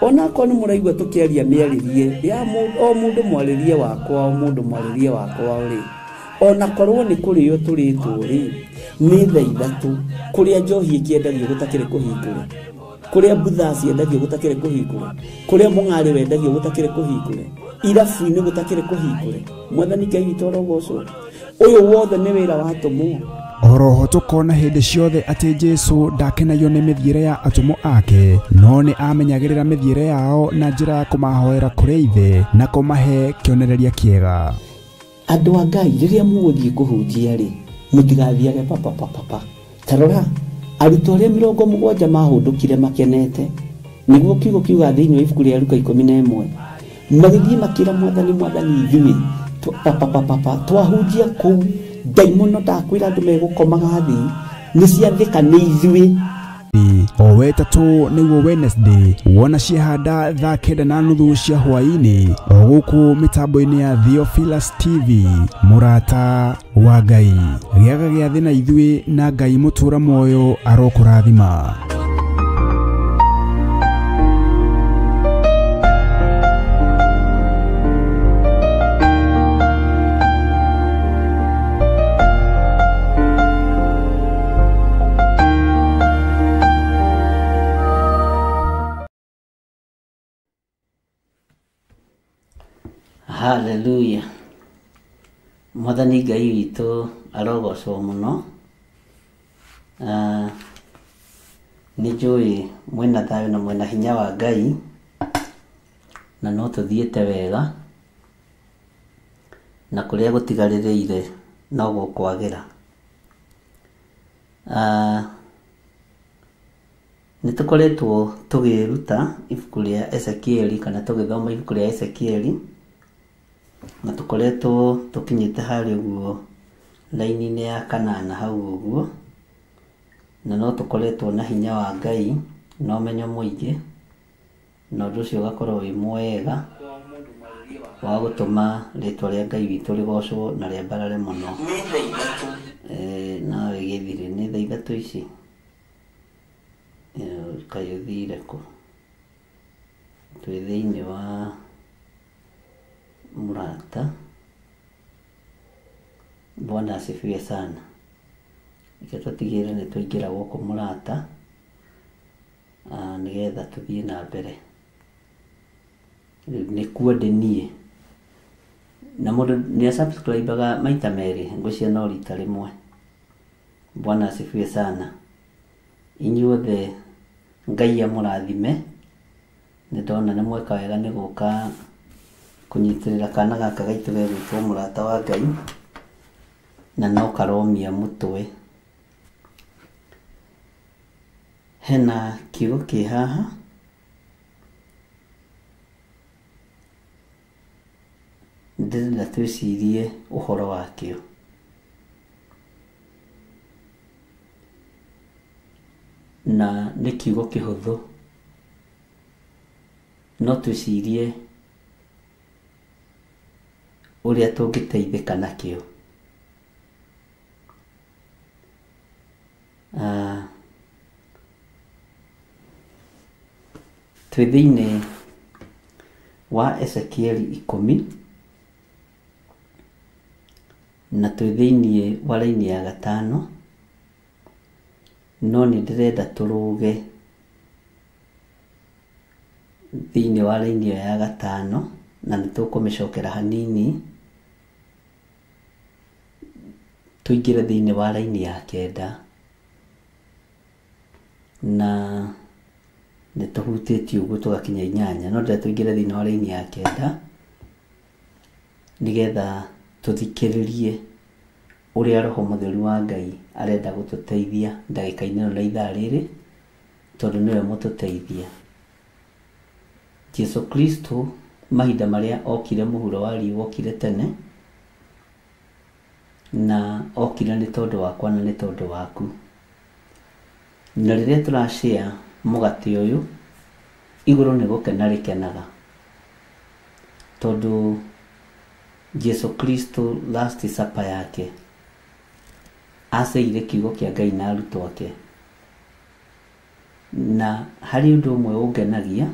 onakorwo nĩ mũraigua tũkĩaria mĩarĩrie ya o mũndũ mwarĩrie wakwa, o mũndũ mwarĩrie wakwa rĩ, onakorwo nĩ kũrĩo tũrĩtwo rĩ, nĩ thaa 3 kũrĩa njohi ĩkĩendagio gũtakĩrĩ kũhingũre, kũrĩa mbutha ciendagio gũtakĩrĩ kũhingũre, kũrĩa mũng'arĩ wendagio gũtakĩrĩ kũhingũre, irabu-inĩ gũtakĩrĩ kũhingũre. Mwathani Ngai witũ arogocwo. Ũyũ wothe nĩ wĩra wa atũmwo. Oroho tũkona hĩndĩ ciothe atĩ Jesu ndakenagio nĩ mĩthiĩre ya atũmwo ake, no nĩ amenyagĩrĩra mĩthiĩre yao na njĩra ya kũmahoera kũrĩ Ithe na kũmahe kĩonereria kĩega. Andũ a Ngai rĩrĩa mũgũthiĩ kũhunjia rĩ, mũtigathiage papapapapa. Ta rora arutwo arĩa 70 mahũndũkire makenete, nĩguo kiugo kiuga thĩinĩ wa ibuku rĩa Luka 11, magĩthiĩ makĩra Mwathani, Mwathani ithuĩ papapapapa twahunjia kũu ndaimono ndakwĩra andũ megũkomaga thĩ nĩ ciathĩka nĩ ithuĩ. O wetatũ nĩguo Wednesday wona ciehanda thaa 9:30 cia hwaĩ-inĩ o gũkũ mĩtambo-inĩ ya Theophilus TV. Mũrata wa Ngai, gĩaga gĩathĩ na ithuĩ na Ngai mũtũra muoyo arokũrathima. Hallelujah. Mwathani Ngai witũ arogocwo mũno. Nĩ njũĩ mwĩna thayũ na mwĩna hinya wa Ngai, na no tũthiĩte wega, na kũrĩa gũtigarĩrĩire no gũkwagĩra. Nĩ tũkoretwo tũgĩruta ibuku rĩa Ezekieli kana tũgĩthoma ibuku rĩa Ezekieli, na tũkoretwo tũkinyĩte harĩa ũguo raini-inĩ ya kanana hau ũguo, na no tũkoretwo na hinya wa Ngai na ũmenyo mũingĩ, na ũndũ ũcio ũgakorwo wĩ mwega wa gũtũma rĩtwa rĩa Ngai witũ rĩgocwo na rĩambarare mũno. Nawe gĩthire nĩ thaa 3 ici, kaĩ ũthire kũ? Twĩ thĩinĩ wa Mũrata. Bwana asifiwe sana. Reke tũtigĩrĩre nĩ twaingĩra gũkũ Mũrata, nĩgetha tũthiĩ na mbere. Rĩu nĩkuo ndĩ niĩ, na mũndũ nĩ subscribe-aga maita merĩ, ngwĩciria no rita rĩmwe. Bwana asifiwe sana. Inyuothe Ngai amũrathime. Nĩ ndona nĩ mweka wega nĩ gũka kũnyitĩrĩra kana gaka gaitũ gegwĩtwo Mũrata wa Ngai. na no karomia mũtwe. Hena kiugo kĩ haha ndĩrenda twĩcirie ũhoro wakĩo. Na nĩ kiugo kĩhũthũ no twĩcirie ũrĩa tũngĩteithĩka nakĩo. Twĩ thĩinĩ wa Ezekieli 10 na twĩ thĩinĩ wa raini ya 5, no nĩ ndĩrenda tũrũge thĩinĩ wa raini ĩyo ya 5 na nĩ tũkũmĩcokera hanini tũingĩre thĩinĩ wa raini ya 9 na nĩ tũhutĩtie ũguo tũgakinya 8, no ndĩrenda tũingĩre thĩinĩ wa raini ya 9 nĩgetha tũthikĩrĩrie ũrĩa Roho Mũtheru wa Ngai arenda gũtũteithia ndagĩka-inĩ ĩno na ithaa rĩrĩ, tondũ nĩwe mũtũteithia. Jesu Kristo mahinda marĩa okire mũhuro wa riũa okire tene, na okire nĩ tondũ wakwa na nĩ tondũ waku. Na rĩrĩa tũracĩa mũgate ũyũ, igũrũ nĩ gũkena rĩkenaga, tondũ Jesu Kristo last supper yake aceire kiugo kĩa Ngai na arutwo ake. Na harĩ ũndũ ũmwe ũngenagia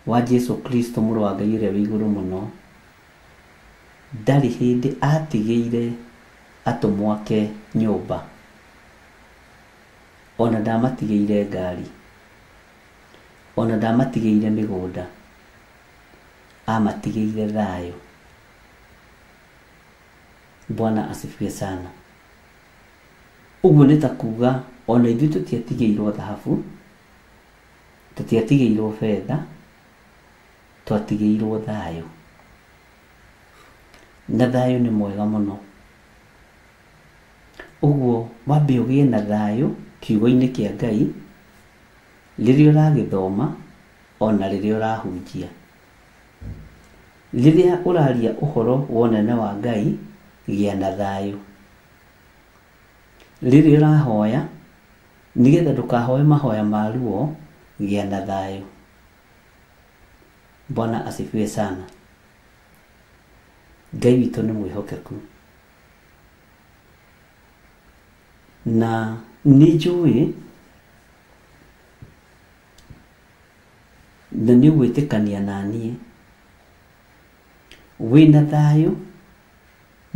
wa Jesu Kristo mũrũ wa Ngai ũrĩa wĩ igũrũ mũno, ndarĩ hĩndĩ atigĩire atũmwo ake nyũmba, ona ndamatigĩire ngari, ona ndamatigĩire mĩgũnda, amatigĩire thayũ. Bwana asifiwe sana. Ũguo nĩ ta kuga ona ithuĩ tũtiatigĩirwo thahabu, tũtiatigĩirwo betha, twatigĩirwo thayũ. Na thayũ nĩ mwega mũno. Ũguo wambe ũgĩe na thayũ kiugo-inĩ kĩa Ngai rĩrĩa ũragĩthoma ona rĩrĩa ũrahunjia. Rĩrĩa ũraria ũhoro wa ũnene wa Ngai, gĩa na thayũ. Rĩrĩa ũrahoya, nĩgetha ndũkahoe mahoya ma ruo, gĩa na thayũ. Bwana asifiwe sana. Ngai witũ nĩ mwĩhokeku, na nĩ njũĩ na nĩ ũgwĩtĩkania na niĩ, wĩna thayũ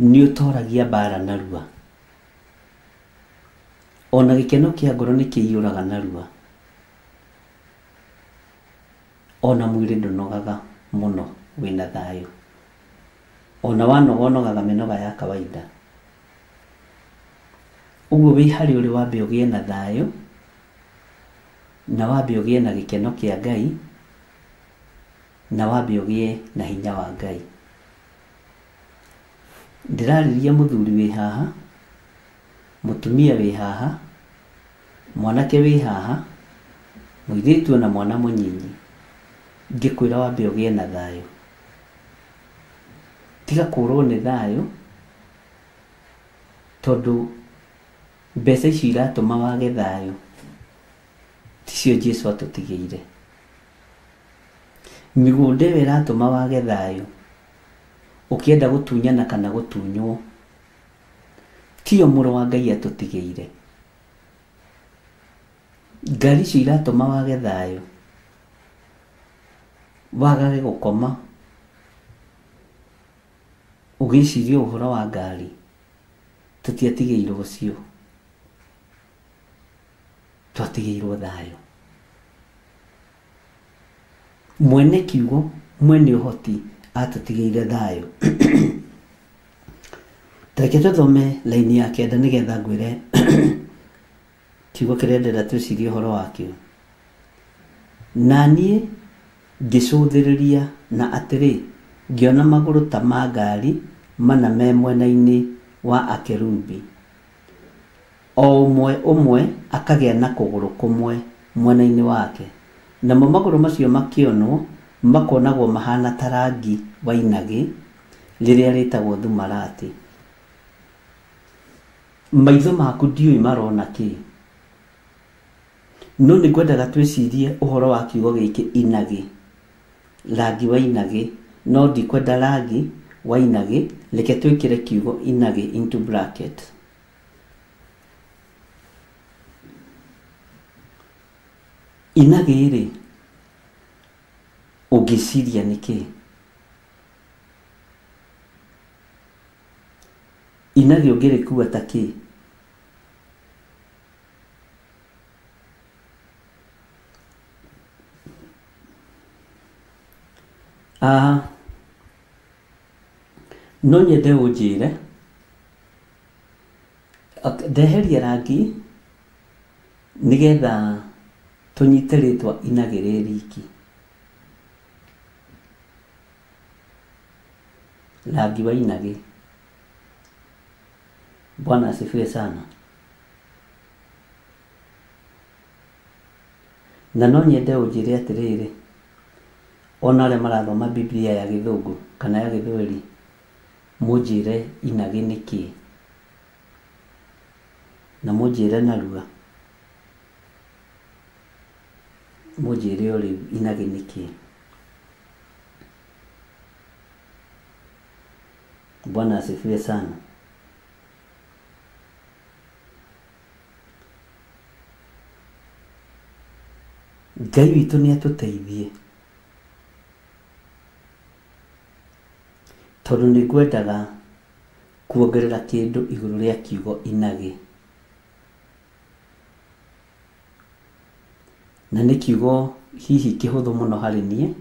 nĩ ũtoragia mbara narua, ona gĩkeno kĩa ngoro nĩ kĩiyũraga narua, ona mwĩrĩ ndũnogaga mũno wĩna thayũ, ona wanoga ũnogaga mĩnoga ya kawaida. Ũguo wĩ harĩa ũrĩ wambe ũgĩe na thayũ, na wambe ũgĩe na gĩkeno kĩa Ngai, na wambe ũgĩe na hinya wa Ngai. Ndĩrarĩria mũthuri wĩ haha, mũtumia wĩ haha, mwanake wĩ haha, mũirĩtu na mwana mũnyinyi, ngĩkwĩra wambe ũgĩe na thayũ. Tiga kũrwo nĩ thayũ, tondũ mbeca icio iratũma wage thayũ ticio Jesu atũtigĩire. Mĩgũnda ĩyo ĩratũma wage thayũ ũkĩenda gũtunyana kana gũtunywo, tiyo mũrũ wa Ngai atũtigĩire. Ngari icio iratũma wage thayũ, wagage gũkoma ũgĩciria ũhoro wa ngari, tũtiatigĩirwo cio, twatigĩirwo thayũ. Mwene kiugo, mwene ũhoti atũtigĩire thayũ. Reke tũthome laini ya 9 nĩgetha ngwĩre kiugo kĩrĩa ndĩrenda twĩcirie ũhoro wakĩo. Na niĩ ngĩcũthĩrĩria na atĩrĩ, ngĩona magũrũ ta ma ngari mana me mwena-inĩ wa akerubi, o ũmwe ũmwe akagĩa na kũgũrũ kũmwe mwena-inĩ wake, namo magũrũ macio makĩonwo makonagwo mahana ta rangi wa inagĩ rĩrĩa rĩtagwo thumarati. Maitho maku ndiũĩ marona kĩ, no nĩ ngwendaga twĩcirie ũhoro wa kiugo gĩkĩ inagĩ, rangi wa inagĩ, no ndikwenda rangi wa inagĩ, reke twĩkĩre kiugo inagĩ into bracket. Inagĩ rĩ, ũngĩciria nĩ kĩ? Inagĩ ũngĩrĩkua ta kĩ? No nyende ũnjĩre, ndeheria rangi nĩgetha tũnyite rĩtwa inagĩ rĩ riki. Rangi wa inagĩ. Bwana asifiwe sana. Na no nyende ũnjĩre atĩrĩrĩ, ona arĩa marathoma Biblia ya Gĩthũngũ kana ya Gĩthweri, mũnjĩre inagĩ nĩ kĩ, na mũnjĩre narua, mũnjĩre o rĩu inagĩ nĩ kĩ. Bwana asifiwe sana. Ngai witũ nĩ atũteithie, tondũ nĩ ngwendaga kuongerera kĩndũ igũrũ rĩa kiugo inagĩ, na nĩ kiugo hihi kĩhũthũ mũno harĩ niĩ,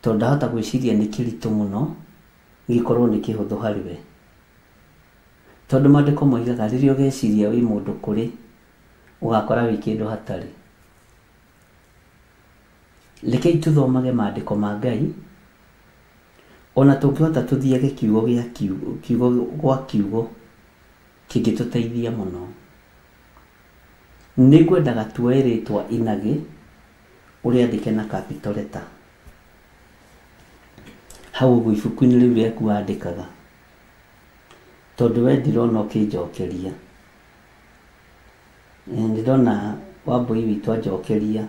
tondũ ndahota gwĩciria nĩ kĩritũ mũno gĩkorwo nĩ kĩhũthũ harĩ we, tondũ maandĩko moigaga rĩrĩa ũgeciria wĩ mũndũ kũrĩ, ũgakora wĩ kĩndũ hatarĩ. Rekei tũthomage maandĩko ma Ngai, ona tũngĩhota tũthiage kiugo gĩa kiugo, kiugo gwa kiugo kĩngĩtũteithia mũno. Nĩ ngwendaga tuoe rĩtwa inagĩ ũrĩandĩke na capital letter hau ũguo ibuku-inĩ rĩu rĩaku wandĩkaga, tondũ we ndirona ũkĩnjokeria. Ndĩrona Wambui witũ anjokeria,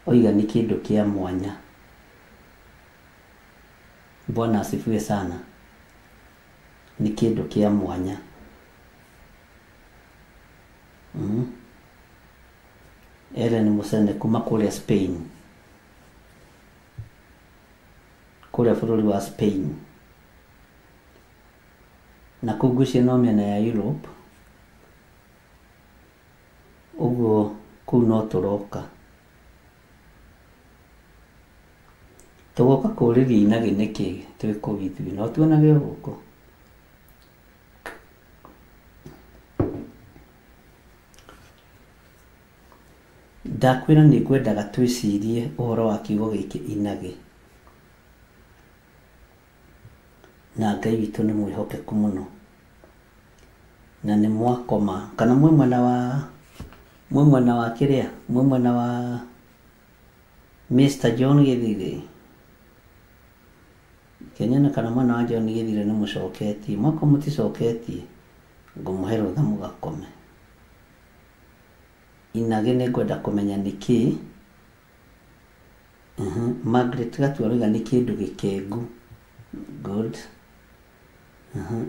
oiga nĩ kĩndũ kĩa mwanya. Bwana asifiwe sana. Nĩ kĩndũ kĩa mwanya. Ellen Musene kuma kũrĩa Spain, kũrĩa bũrũri wa Spain, na kũu ngwĩciria no mĩena ya Europe ũguo, kũu no tũroka tũgoka kũrĩria inagĩ nĩkĩ twĩ kũu ithuĩ, no tuonage o gũkũ. Ndakwĩra nĩ ngwendaga twĩcirie ũhoro wa kiugo gĩkĩ inagĩ, na Ngai witũ nĩ mwĩhokeku mũno, na nĩ mwakoma kana mwĩ mwena wa, mwĩ mwena wa kĩrĩa, mwĩ mwena wa Mr. John Gĩthire, Kenyana kana mwena wa John Gĩthire nĩ mũcoketie, mwako mũticoketie ngũmũhe rũtha mũgakome. Inagĩ nĩ ngwenda kũmenya nĩ kĩ. Margaret Gatua aroiga nĩ kĩndũ gĩkengu. Good.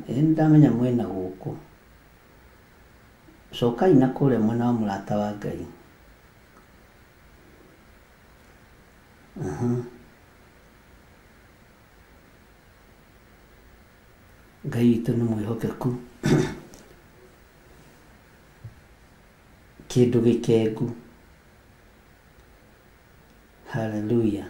Ĩ ndamenya mwĩna gũkũ. Cokai na kũrĩa mwena wa mũrata wa Ngai. Ngai witũ nĩ mwĩhokeku. Kĩndũ gĩkengu. Hallelujah.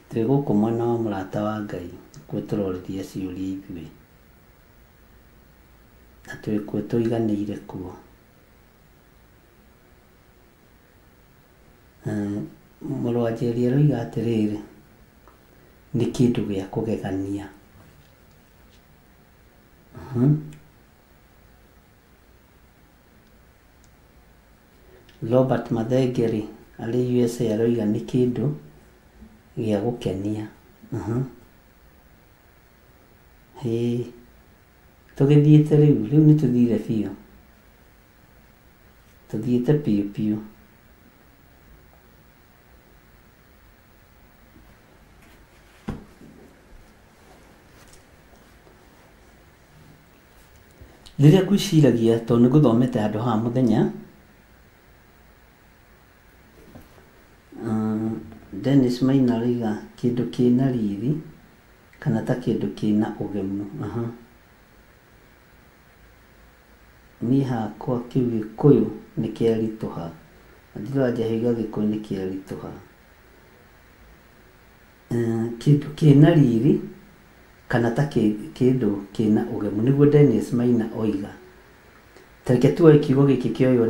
Twĩ gũkũ mwena wa mũrata wa Ngai kuo tũrorithia ciũria ithuĩ, na twĩ kuo tũiganĩire kuo. Mũrũ wa Njeri aroiga atĩrĩrĩ, Nĩ kĩndũ gĩa kũgegania. Robert Mathengeri arĩ USA aroiga nĩ kĩndũ gĩa gũkenia. Hĩ, tũgĩthiĩte rĩu, rĩu nĩ tũthire biũ, tũthiĩte biũ biũ. Rĩrĩa ngwĩciragia tondũ nĩ ngũthomete handũ haha mũthenya, Dennis Maina aroiga kĩndũ kĩna riri kana ta kĩndũ kĩna ũgemu. Niĩ hakwa kĩu Gĩkũyũ nĩ kĩaritũha, Wanjirũ wa Njehu oiga Gĩkũyũ nĩ kĩaritũha. Kĩndũ kĩna riri kana ta kĩndũ kĩna ũgemu, nĩguo Dennis Maina oiga. Ta reke tuoe kiugo gĩkĩ kĩoywo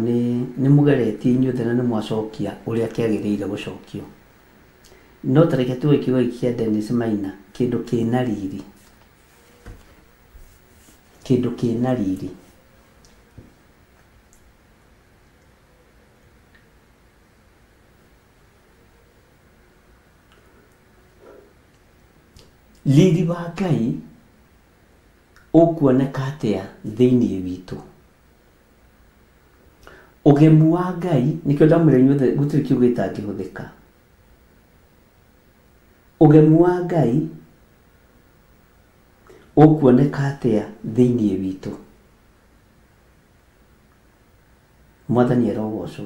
nĩ mũgeretie inyuothe na nĩ mwacokia ũrĩa kĩagĩrĩire gũcokio. No ta reke tuoe kiugo gĩkĩ kĩa Dennis Maina, kĩndũ kĩna riri. Kĩndũ kĩna riri. Riri wa Ngai ũkuoneka atĩa thĩinĩ witũ? Ũgemu wa Ngai, nĩkĩo ndamwĩra inyuothe gũtirĩ kiugo gĩtangĩhũthĩka. Ũgemu wa Ngai ũkuoneka atĩa thĩinĩ witũ? Mwathani arogocwo.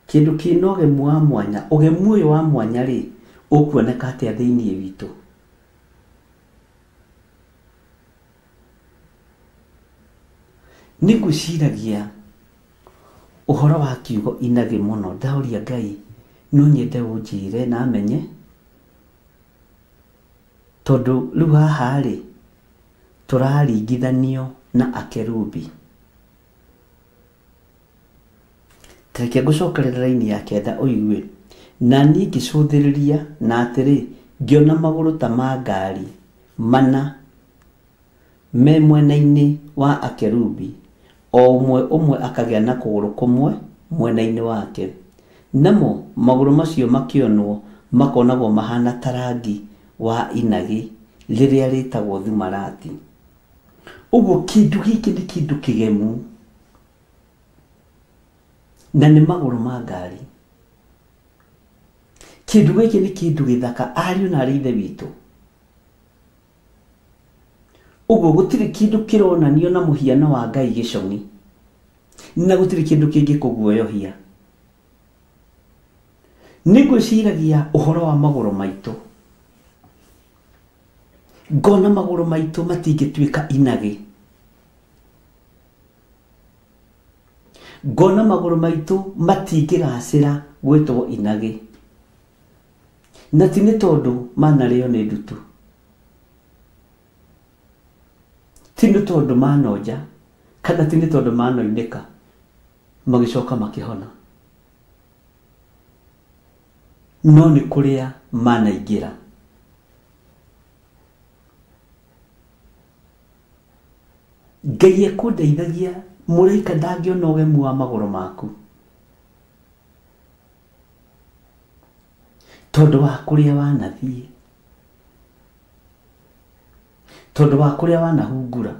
Kĩndũ kĩna ũgemu wa mwanya, ũgemu ũyũ wa mwanya rĩ, ũkuoneka atĩa thĩinĩ witũ? Nĩ ngwĩciragia ũhoro wa kiugo inagĩ mũno, ndaũria Ngai no nyende ũnjĩre na menye, tondũ rĩu haha rĩ tũraringithanio na akerubi. Ta reke ngũcokerere raini ya kenda ũigue. Na niĩ ngĩcũthĩrĩria na atĩrĩ, ngĩona magũrũ ta ma ngari mana me mwena-inĩ wa akerubi, o ũmwe ũmwe akagĩa na kũgũrũ kũmwe mwena-inĩ wake. Namo magũrũ macio makĩonwo makonagwo mahana ta rangi wa inagĩ rĩrĩa rĩtagwo thumarati. Ũguo kĩndũ gĩkĩ nĩ kĩndũ kĩgemu na nĩ magũrũ ma ngari. Kĩndũ gĩkĩ nĩ kĩndũ gĩthaka, ariũ na arĩ ithe witũ. Ũguo gũtirĩ kĩndũ kĩronanio na mũhiano wa Ngai gĩcong'i, na gũtirĩ kĩndũ kĩngĩkũguoyohia. Nĩ ngwĩciragia ũhoro wa magũrũ maitũ, ngona magũrũ maitũ matingĩtuĩka inagĩ, ngona magũrũ maitũ matingĩgacĩra gwĩtwo inagĩ, na ti nĩ tondũ manarĩo nĩ ndutu, ti nĩ tondũ manonja, kana ti nĩ tondũ manoinĩka magĩcoka makĩhona, no nĩ kũrĩa manaingĩra. Ngai ekũndeithagia, mũraika ndangĩona ũgemu wa magũrũ maku tondũ wa kũrĩa wanathiĩ, tondũ wa kũrĩa wanahungura,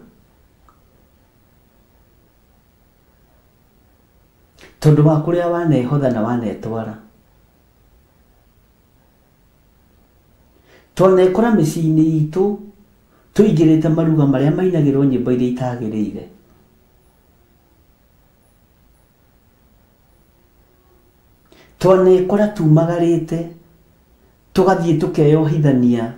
tondũ wa kũrĩa wanehotha na wanetwara. Twanekora mĩciĩ-inĩ itũ tũingĩrĩte maruga marĩa mainagĩrwo nyĩmbo iria itagĩrĩire. Twanekora tumagarĩte tũgathiĩ tũkeyohithania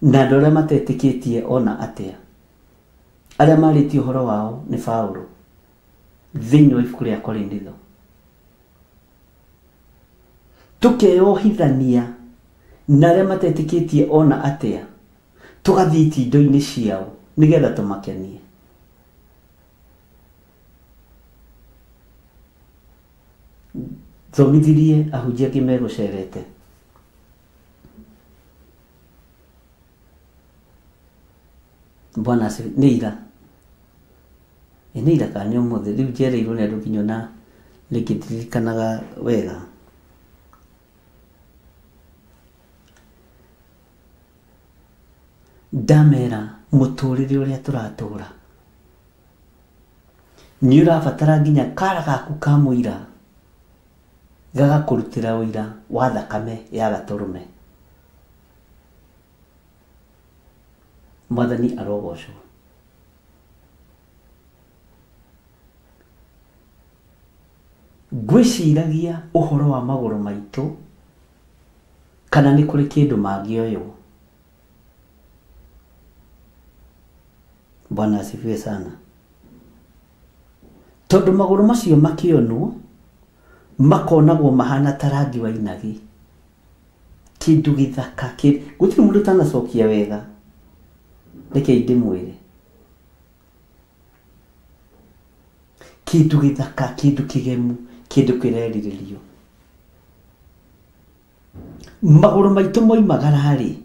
na andũ arĩa matetĩkĩtie ona atĩa. Arĩa marĩtie ũhoro wao nĩ Paũlũ thĩinĩ wa ibuku rĩa Korinitho. Tũkeyohithania na arĩa matetĩkĩtie ona atĩa, tũgathiĩ itindo-inĩ ciao nĩgetha tũmakenie. Thomithirie ahunjia angĩ megũcerete. Bwana asifiwe. Nĩ ira. Nĩ ira kana nĩ ũmũthĩ, rĩu njereirwo nĩ andũ nginya ona rĩngĩ ndirikanaga wega. Ndamera mũtũrĩre ũrĩa tũratũra nĩ ũrabatara nginya kara gaku ka mũira gagakũrutĩra ũira wa thakame ya gatũrũme. Mwathani arogocwo. Ngwĩciragia ũhoro wa magũrũ maitũ kana nĩ kũrĩ kĩndũ mangĩoywo. Bwana asifiwe sana. Tondũ magũrũ macio makĩonwo makonagwo mahana ta rangi wa inagi, kĩndũ gĩthaka, gũtirĩ mũndũ ũtanacokia wega. Reke ndĩmwĩre, kĩndũ gĩthaka, kĩndũ kĩgemu, kĩndũ kĩrerirĩrio. Magũrũ maitũ moimagara-rĩ,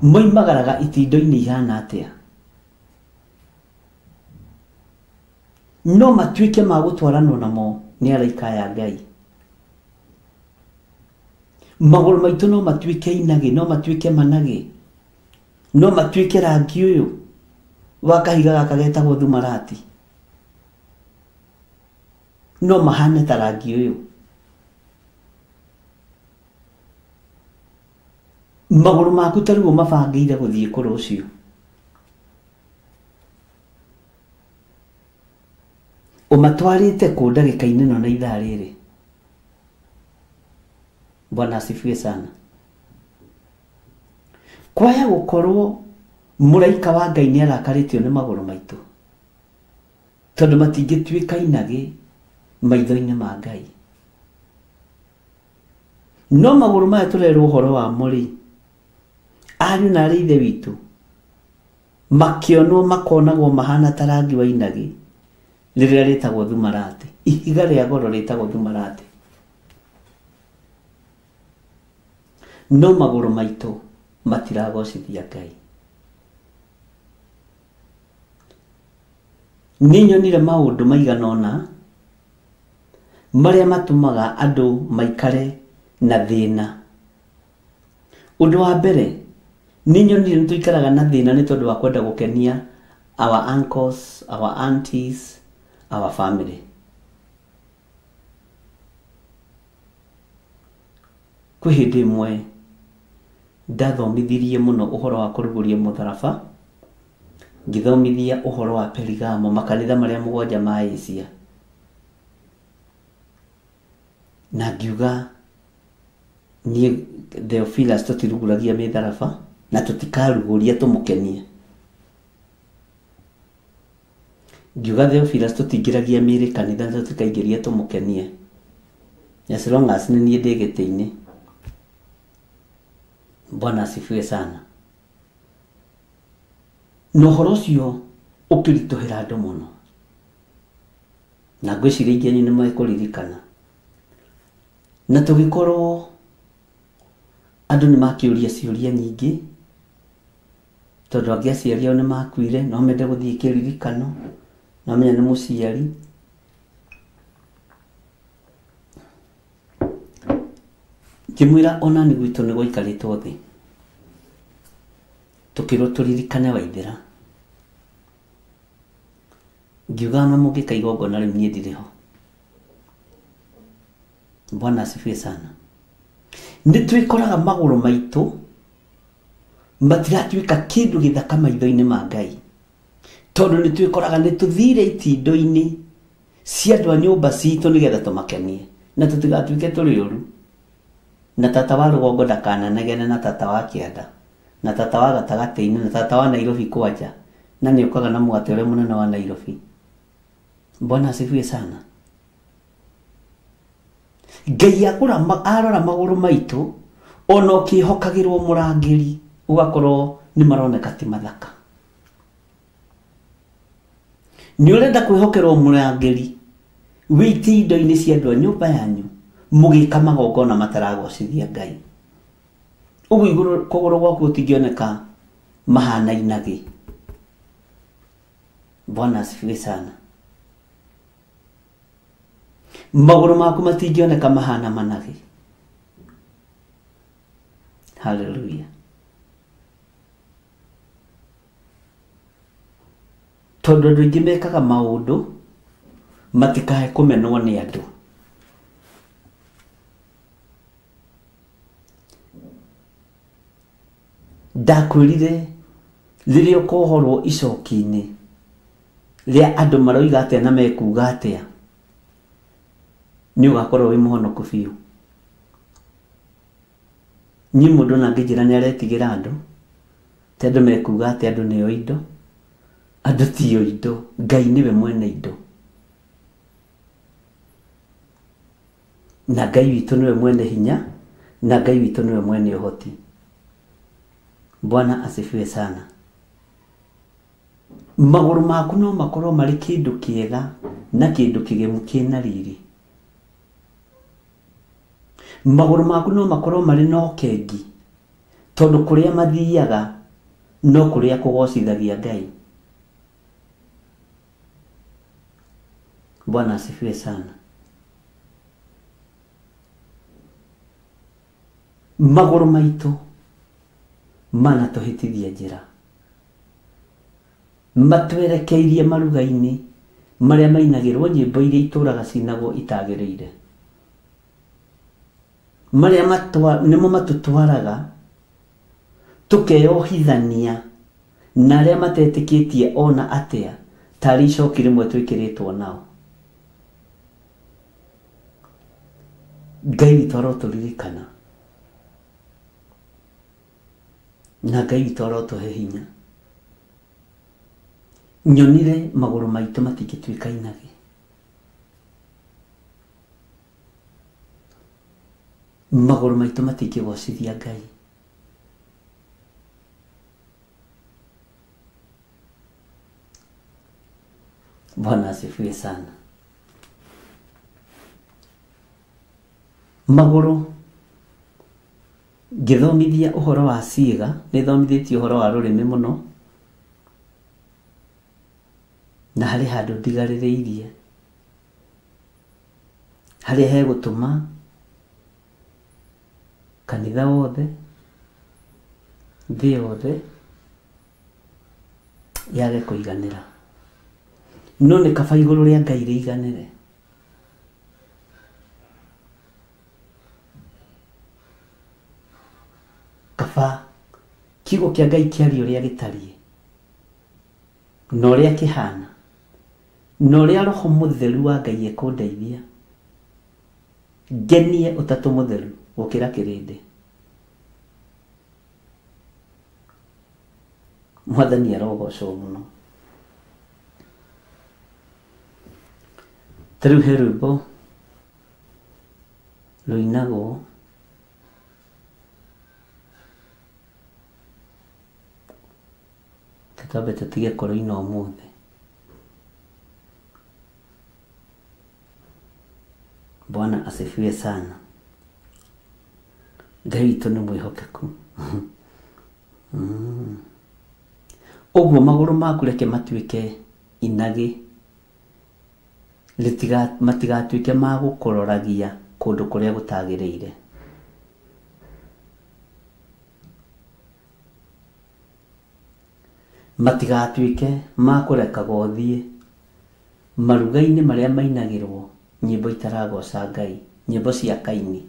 moimagaraga itindo-inĩ ihana atĩa? No matuĩke ma gũtwaranwo namo nĩ araika aya Ngai. Magũrũ maitũ no matuĩke inagĩ, no matuĩke managĩ, no matuĩke rangi ũyũ wa kahiga gaka getagwo thumarati, no mahane ta rangi ũyũ. Magũrũ maku ta rĩu mabangĩire gũthiĩ kũ rũciũ. Ũmatwarĩte kũ ndagĩka-inĩ ĩno na ithaa rĩrĩ? Bwana asifiwe sana. Kwaya gũkorwo mũraika wa Ngai nĩ arakarĩtio nĩ magũrũ maitũ, tondũ matingĩtuĩka inagĩ maitho-inĩ ma Ngai. No magũrũ maya tũrerwo ũhoro wamo rĩ, ariũ na arĩ ithe witũ makĩonwo makonagwo mahana ta rangi wa inagĩ rĩrĩa rĩtagwo thumarati, ihiga rĩa goro rĩtagwo thumarati. No magũrũ maitũ matiragocithia Ngai. Nĩ nyonire maũndũ maigana ũna marĩa matũmaga andũ maikare na thĩna. Ũndũ wa mbere, nĩ nyonire nĩ tũikaraga na thĩna nĩ tondũ wa kwenda gũkenia our uncles, our aunties, our family. Kwĩ hĩndĩ ĩmwe ndathomithirie mũno ũhoro wa kũrugũria mũtharaba, ngĩthomithia ũhoro wa Perigamo, makanitha marĩa mũgwanja ma Asia, na ngiuga niĩ Theophilus tũtirugũragia mĩtharaba na tũtikarugũria tũmũkenie. Ngiuga Theophilus tũtingĩragia mĩĩrĩ kanitha na tũtikaingĩria tũmũkenie, as long as nĩ niĩ ndĩ gĩtĩ-inĩ. Bwana asifiwe sana. Na ũhoro ũcio ũkĩritũhĩra andũ mũno, na ngwĩciria aingĩ anyu nĩ mekũririkana. Na tũgĩkorwo andũ nĩ makĩũria ciũria nyingĩ, tondũ angĩ aciari ao nĩ makuire, no mende gũthiĩ kĩririkano, no menya nĩ mũciari. Ngĩmwĩra ona nĩ gwitũ nĩ gwaikarĩtwo thĩ, tũkĩrwo tũririkane Waithĩra. Ngiuga ona mũngĩka igongona rĩu niĩ ndirĩ ho. Bwana asifiwe sana. Nĩ twĩkoraga magũrũ maitũ matiratuĩka kĩndũ gĩthaka maitho-inĩ ma Ngai, tondũ nĩ twĩkoraga nĩ tũthire itindo-inĩ cia andũ a nyũmba citũ nĩgetha tũmakenie na tũtigatuĩke tũrĩ ũru. Na tata wa rũgongo ndakananegene na tata wa kĩanda, na tata wa gatagatĩ-inĩ, na tata wa Nairobi kwanja, na nĩ ũkaga na mũgate ũrĩa mũnene wa Nairobi. Bwana asifiwe sana. Ngai arora magũrũ maitũ, ona ũkĩhokagĩrwo mũrangĩri ũgakorwo nĩ maroneka ti mathaka. Nĩ ũrenda kwĩhokerwo mũrangĩri wĩ itindo-inĩ cia andũ a nyũmba yanyu, Mũgĩka magongona mataragocithia Ngai. Ũguo igũrũ kũgũrũ gwaku gũtingĩoneka mahana inagĩ. Bwana asifiwe sana. Magũrũ maku matingĩoneka mahana managĩ. Hallelujah. Tondũ andũ aingĩ mekaga maũndũ matikae kũmenwo nĩ andũ. Ndakwĩrire rĩrĩa ũkohorwo icoki-inĩ rĩa andũ maroiga atĩa na mekuga atĩa, nĩ ũgakorwo wĩ mũhonoku biũ. Niĩ mũndũ ona angĩnjĩra nĩ aretigĩra andũ, ti andũ mekuga atĩ andũ nĩo indo, andũ tio indo, Ngai nĩwe mwene indo. Na Ngai witũ nĩwe mwene hinya, na Ngai witũ nĩwe mwene ũhoti. Bwana asifiwe sana. Magũrũ maku no makorwo marĩ kĩndũ kĩega na kĩndũ kĩgemu kĩna riri. Magũrũ maku no makorwo marĩ na ũkengi, tondũ kũrĩa mathiaga no kũrĩa kũgocithagia Ngai. Bwana asifiwe sana. Magũrũ maitũ manatũhĩtithia njĩra, matwerekeirie maruga-inĩ marĩa mainagĩrwo nyĩmbo iria itũraga cinagwo itagĩrĩire, marĩa nĩmo matũtwaraga tũkeyohithania na arĩa matetĩkĩtie ona atĩa tarĩ icoki rĩmwe twĩkĩrĩtwo nao. Ngai witũ arotũririkana na Ngai witũ arotũhe hinya. Nyonire magũrũ maitũ matingĩtuĩka inagĩ. Magũrũ maitũ matingĩgocithia Ngai. Bwana asifiwe sana. Magũrũ ngĩthomithia ũhoro wa ciĩga, nĩthomithĩtie ũhoro wa rũrĩmĩ mũno, na harĩ handũ ndigarĩrĩirie harĩa hegũtũma kanitha wothe, thĩ yothe yage kũiganĩra. No nĩ kaba igũrũ rĩa Ngai rĩiganĩre. Kaba kiugo kĩa Ngai kĩarie ũrĩa gĩtariĩ na ũrĩa kĩhana na ũrĩa Roho Mũtheru wa Ngai ekũndeithia ngenie Ũtatũ Mũtheru gũkĩra kĩrĩndĩ. Mwathani arogocwo mũno. Ta rĩu he rwĩmbo rũinagwo twambe tũtige kũrũina ũmũthĩ. Bwana asifiwe sana. Ngai witũ nĩ mwĩhokeku. Ũguo magũrũ maku reke matuĩke inagĩ, matigatuĩke ma gũkũroragia kũndũ kũrĩa gũtagĩrĩire. Matigatuĩke ma kũrekaga ũthiĩ maruga-inĩ marĩa mainagĩrwo nyĩmbo itaragoca Ngai, nyĩmbo cia Kaini.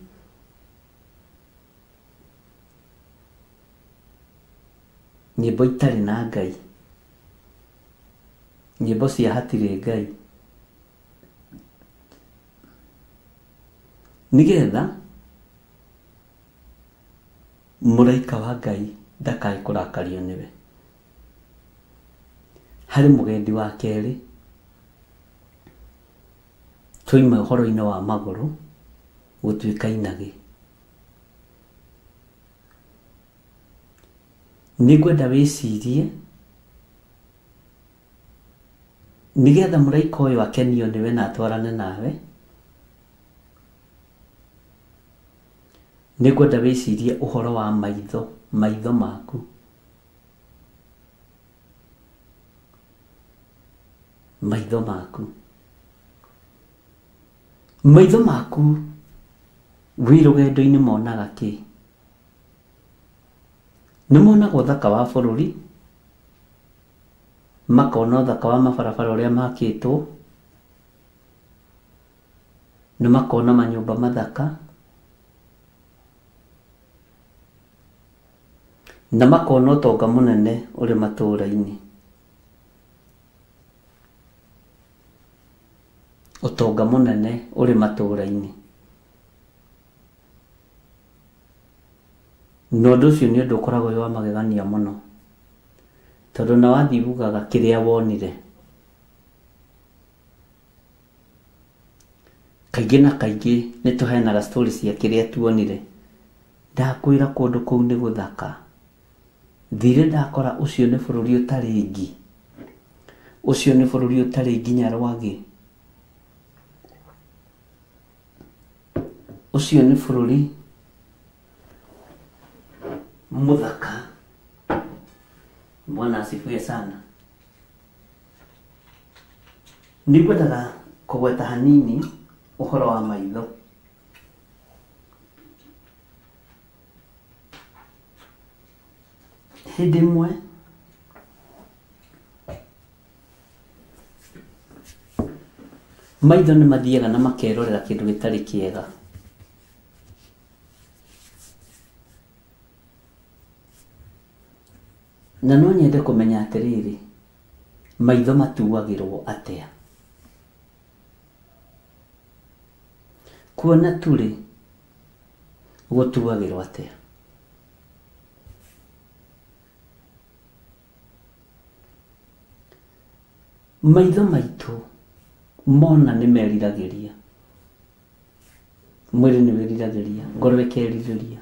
Nyĩmbo itarĩ na Ngai, nyĩmbo cia hatirĩ Ngai, nĩgetha mũraika wa Ngai ndakae kũrakario nĩwe. Harĩ mũgendi wa kerĩ twaima ũhoro-inĩ wa magũrũ gũtuĩka inagĩ. Nĩngwenda wĩcirie nĩgetha mũraika ũyũ akenio nĩwe na atwarane nawe, Nĩngwenda wĩcirie ũhoro wa maitho, maitho maku. Maitho maku. Maitho maku wĩ rũgendo-inĩ monaga kĩ? Nĩ monaga ũthaka wa bũrũri, makona ũthaka wa mabarabara ũrĩa makĩtwo, na makona manyũmba mathaka, na makona ũtonga mũnene ũrĩ matũũra-inĩ. Ũtonga mũnene ũrĩ matũũra-inĩ. Na ũndũ ũcio nĩ ũndũ ũkoragwo wĩ wa magegania mũno, tondũ na wathiĩ ugaga kĩrĩa wonire. Kaingĩ na kaingĩ nĩ tũheanaga story cia kĩrĩa tuonire. Ndakwĩra kũndũ kũu nĩ gũthaka. Thire ndakora ũcio nĩ bũrũri ũtarĩ ngi. Ũcio nĩ bũrũri ũtarĩ nginya rwagĩ. Ũcio nĩ bũrũri mũthaka. Bwana asifiwe sana. Nĩngwendaga kũgweta hanini ũhoro wa maitho. Hĩndĩ ĩmwe maitho nĩ mathiaga na makerorera kĩndũ gĩtarĩ kĩega. Na no nyende kũmenya atĩrĩrĩ, maitho matuagĩrwo atĩa? Kuona turĩ gũtuagĩrwo atĩa? Maitho maitũ mona nĩ meriragĩria, mwĩrĩ nĩ wĩriragĩria, ngoro ĩkerirĩria.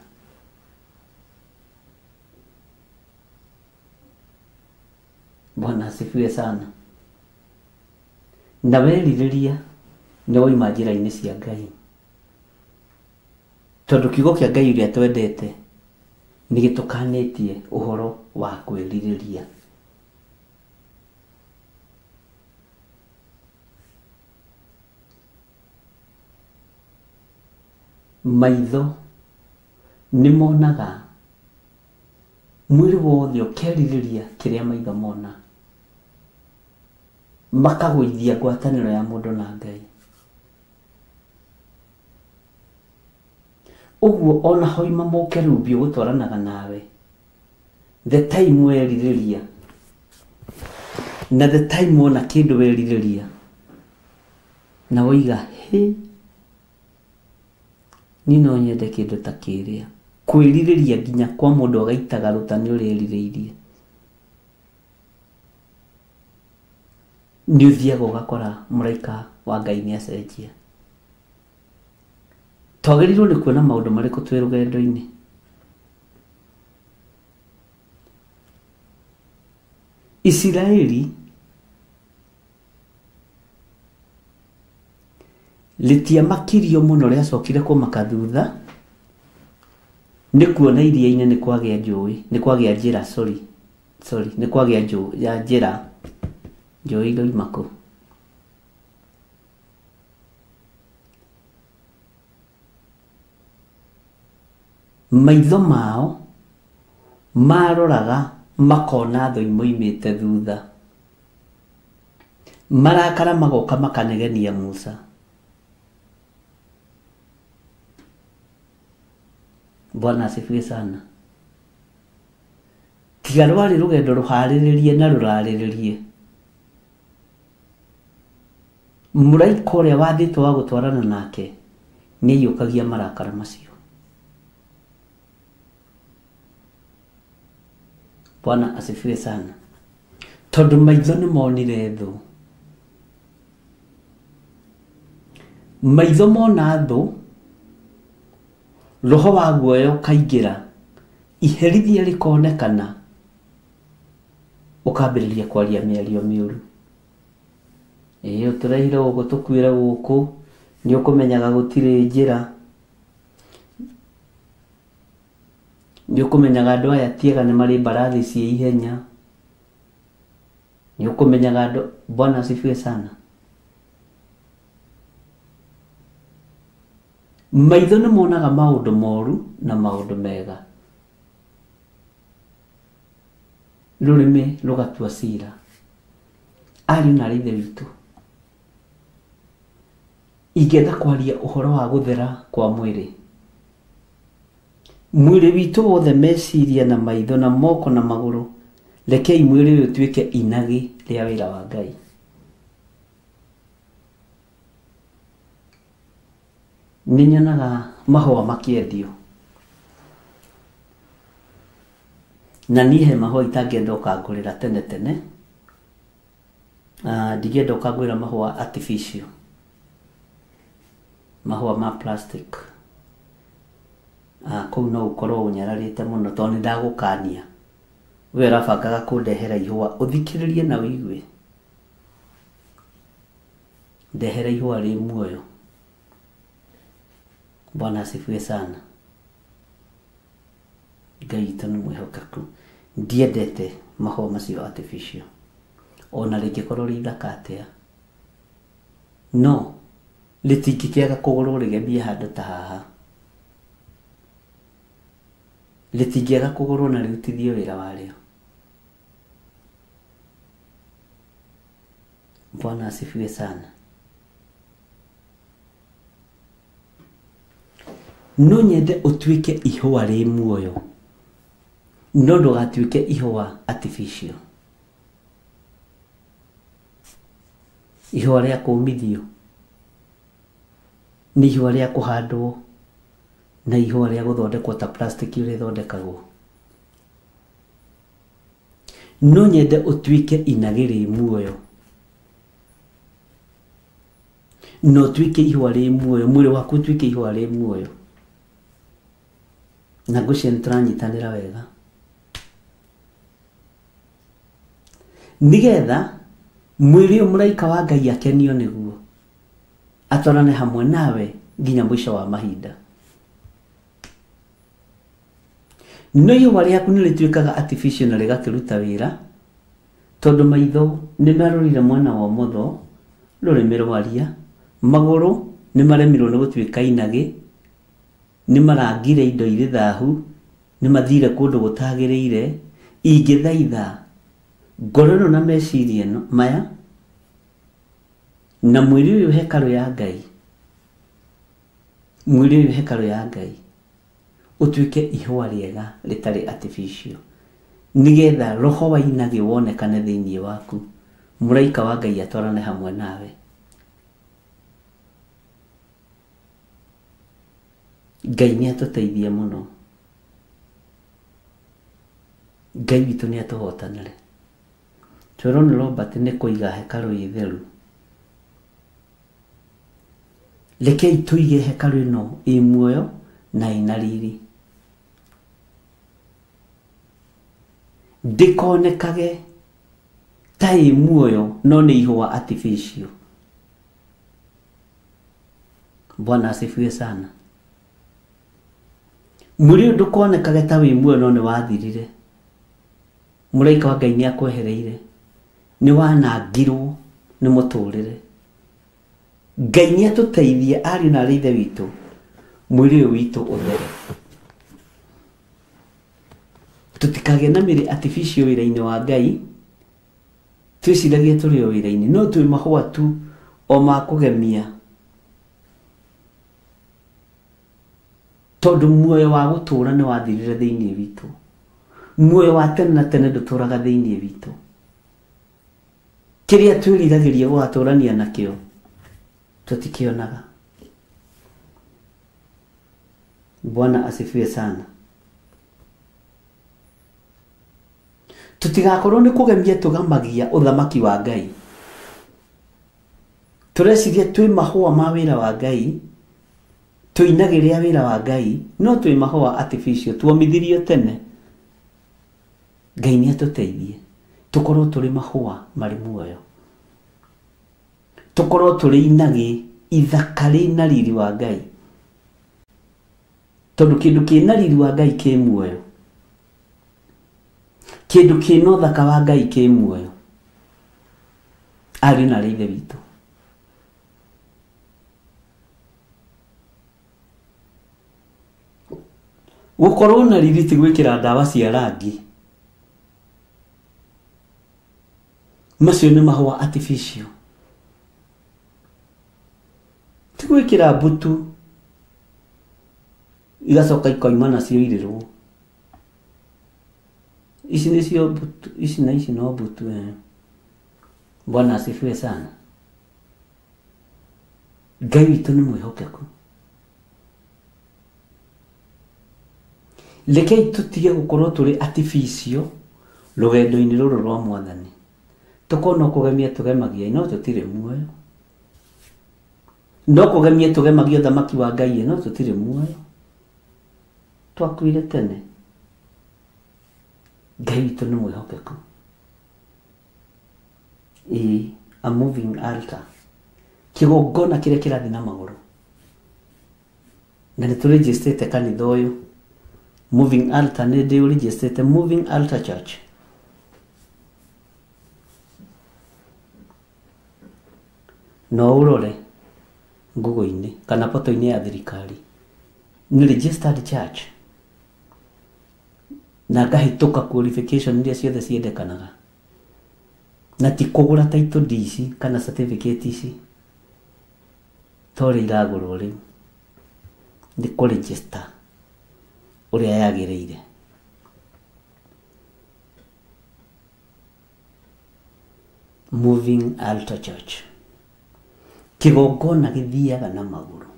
Bwana asifiwe sana. Na werirĩria nĩ wauma njĩra-inĩ cia Ngai, tondũ kiugo kĩa Ngai ũrĩa twendete nĩ gĩtũkanĩtie ũhoro wa kwĩrirĩria. Maitho nĩ monaga, mwĩrĩ wothe ũkerirĩria kĩrĩa maitho mona, makagũithia ngwatanĩro ya mũndũ na Ngai. Ũguo ona hoima mũkerubi ũgũtwaranaga nawe, the time werirĩria na the time wona kĩndũ werirĩria na woiga hĩ, niĩ no nyende kĩndũ ta kĩrĩa. Kwĩrirĩria nginya kwa mũndũ agaitaga rũta nĩ ũrerirĩirie. Nĩ ũthiaga ũgakora mũraika wa Ngai nĩ acenjia. Twagĩrĩirwo nĩ kuona maũndũ marĩkũ twĩ rũgendo-inĩ? Isiraeli rĩtiamakirio mũno rĩacokire kũmaka thutha nĩ kuona iria-inĩ nĩ kwagĩa njũĩ, nĩ kwagĩa njĩra, sorry, sorry, nĩ kwagĩa njũĩ ya njĩra, njũĩ iroima kũ? Maitho mao maroraga makona thũ imoimĩte thutha. Marakara magoka makanegenia Musa. Bwana asifiwe sana. Tiga rwarĩ rũgendo rũharĩrĩrie na rũrarĩrĩrie. Mũraika ũrĩa wathĩtwo wa gũtwarana nake nĩ aiyũkagia marakara macio. Bwana asifiwe sana. Tondũ maitho nĩ monire thũ. Maitho mona thũ, roho wa guoya ũkaingĩra, iherithia rĩkonekana, ũkambĩrĩria kwaria mĩario mĩũru. Ĩĩ ũtũrehire gũkũ tũkuĩre gũkũ, nĩ ũkũmenyaga gũtirĩ njĩra. Nĩ ũkũmenyaga andũ aya tiega nĩ marĩ mbarathi cia ihenya. Nĩ ũkũmenyaga andũ. Bwana asifiwe sana. Maitho nĩ monaga maũndũ moru na maũndũ mega. Rũrĩmĩ rũgatua cira. Ariũ na aarĩ a Ithe witũ, ingĩenda kwaria ũhoro wa gũthera kwa mwĩrĩ. Mwĩrĩ witũ wothe, meciria na maitho na moko na magũrũ, rekei mwĩrĩ ũyũ ũtuĩke inagĩ rĩa wĩra wa Ngai. Nĩ nyonaga mahũa makĩendio, na niĩ he mahũa itangĩenda ũkangũrĩra tene tene. Ndingĩenda ũkangũrĩra mahũa artificial, mahũa ma plastic. Kũu no ũkorwo ũnyararĩte mũno tondũ nĩ ndagũkania. We ũrabangaga kũndehera ihũa, ũthikĩrĩrie na ũigue. Ndehera ihũa rĩ muoyo. Bwana asifiwe sana. Ngai witũ nĩ mwĩhokeku. Ndiendete mahũa macio artificial, ona rĩngĩkorwo rĩ ithaka atĩa, no rĩtingĩkĩaga kũgũrwo rĩgemie handũ ta haha. Rĩtingĩaga kũgũrwo na rĩrutithio wĩra warĩo. Bwana asifiwe sana. No nyende ũtuĩke ihũa rĩ muoyo, no ndũgatuĩke ihũa artificial. Ihũa rĩa kũmithio nĩ ihũa rĩa kũhandwo na ihũa rĩa gũthondekwo ta plastic ũrĩa ĩthondekagwo. No nyende ũtuĩke inagĩ rĩ muoyo, no ũtuĩke ihũa rĩ muoyo, mwĩrĩ waku ũtuĩke ihũa rĩ muoyo. Na ngwĩciria nĩ tũranyitanĩra wega, nĩgetha mwĩrĩ ũyũ mũraika wa Ngai akenio nĩguo atwarane hamwe nawe nginya mũico wa mahinda. No ihũa rĩaku nĩ rĩtuĩkaga artificial na rĩgakĩruta wĩra, tondũ maitho nĩ marorire mwena wa ũmotho, rũrĩmĩ rwaria, magũrũ nĩ maremirwo nĩ gũtuĩka inagĩ, nĩ marangire indo irĩ thahu, nĩ mathire kũndũ gũtagĩrĩire. Ingĩthaitha ngoro ĩno na meciria maya na mwĩrĩ ũyũ hekarũ ya Ngai, mwĩrĩ ũyũ hekarũ ya Ngai ũtuĩke ihũa rĩega rĩtarĩ artificial, nĩgetha roho wa inagĩ wonekane thĩinĩ waku, mũraika wa Ngai atwarane hamwe nawe. Ngai nĩ atũteithie mũno. Ngai witũ nĩ atũhotanĩre. Twerwo nĩ Robert nĩ kũiga hekarũ ĩ theru. Rekei tũige hekarũ ĩno ĩ muoyo na ĩna riri. Ndĩkonekage ta ĩ muoyo no nĩ ihũa artificial. Bwana asifiwe sana. Mwĩrĩ ũyũ ndũkonekage ta wĩ muoyo no nĩ wathirire. Mũraika wa Ngai nĩ akwehereire, nĩ wanangirwo nĩ mũtũrĩre. Ngai nĩ atũteithie ariũ na aarĩ a Ithe witũ, mwĩrĩ ũyũ witũ ũthere. Tũtikagĩe na mĩrĩ artificial wĩra-inĩ wa Ngai, twĩciragie tũrĩ o wĩra-inĩ, no twĩ mahũa tu o ma kũgemia, tondũ muoyo wa gũtũũra nĩ wathirire thĩinĩ witũ. Muoyo wa tene na tene ndũtũũraga thĩinĩ witũ. Kĩrĩa twĩriragĩria gũgatũũrania nakĩo tũtikĩonaga. Bwana asifiwe sana. Tũtigakorwo nĩ kũgemia tũgamagia ũthamaki wa Ngai. Tũreciria twĩ mahũa ma wĩra wa Ngai, tũinagĩrĩa wĩra wa Ngai, no twĩ mahũa artificial, tuomithirio tene. Ngai nĩ atũteithie tũkorwo tũrĩ mahũa marĩ muoyo, tũkorwo tũrĩ inagĩ ithaka rĩna riri wa Ngai, tondũ kĩndũ kĩna riri wa Ngai kĩ muoyo. Kĩndũ kĩna ũthaka wa Ngai kĩ muoyo. Ariũ na arĩ ithe witũ. Gũkorwo na riri ti gwĩkĩra ndawa cia rangi. Macio nĩ mahũa artificial. Ti gwĩkĩra mbutu igacoka ikoima nacio irĩrwo. Ici nĩcio mbutu, ici na ici no mbutu. Bwana asifiwe sana. Ngai witũ nĩ mwĩhokeku. Rekei tũtige gũkorwo tũrĩ artificial rũgendo-inĩ rũrũ rwa mwathani. Tũkorwo no kũgemia tũgemagia no tũtirĩ muoyo. No kũgemia tũgemagia ũthamaki wa Ngai no tũtirĩ muoyo. Twakuire tene. Ngai witũ nĩ mwĩhokeku. Ĩĩ, a moving altar. Kĩgongona kĩrĩa kĩrathiĩ na magũrũ. Na nĩ tũrĩnjĩstĩte kanitha ũyũ. Moving altar nĩ ndĩũrĩnjĩstĩte Moving Altar Church. No ũrore Google-inĩ kana poto-inĩ ya thirikari. Nĩ registered church. Na ngahĩtũka qualification iria ciothe ciendekanaga. Na ti kũgũra title deed ici kana certificate ici. Ta ũrĩa iragũrwo rĩu. Nĩ kũ-register ũrĩa yagĩrĩire. Moving Altar Church. Kĩgongona gĩthiaga na magũrũ.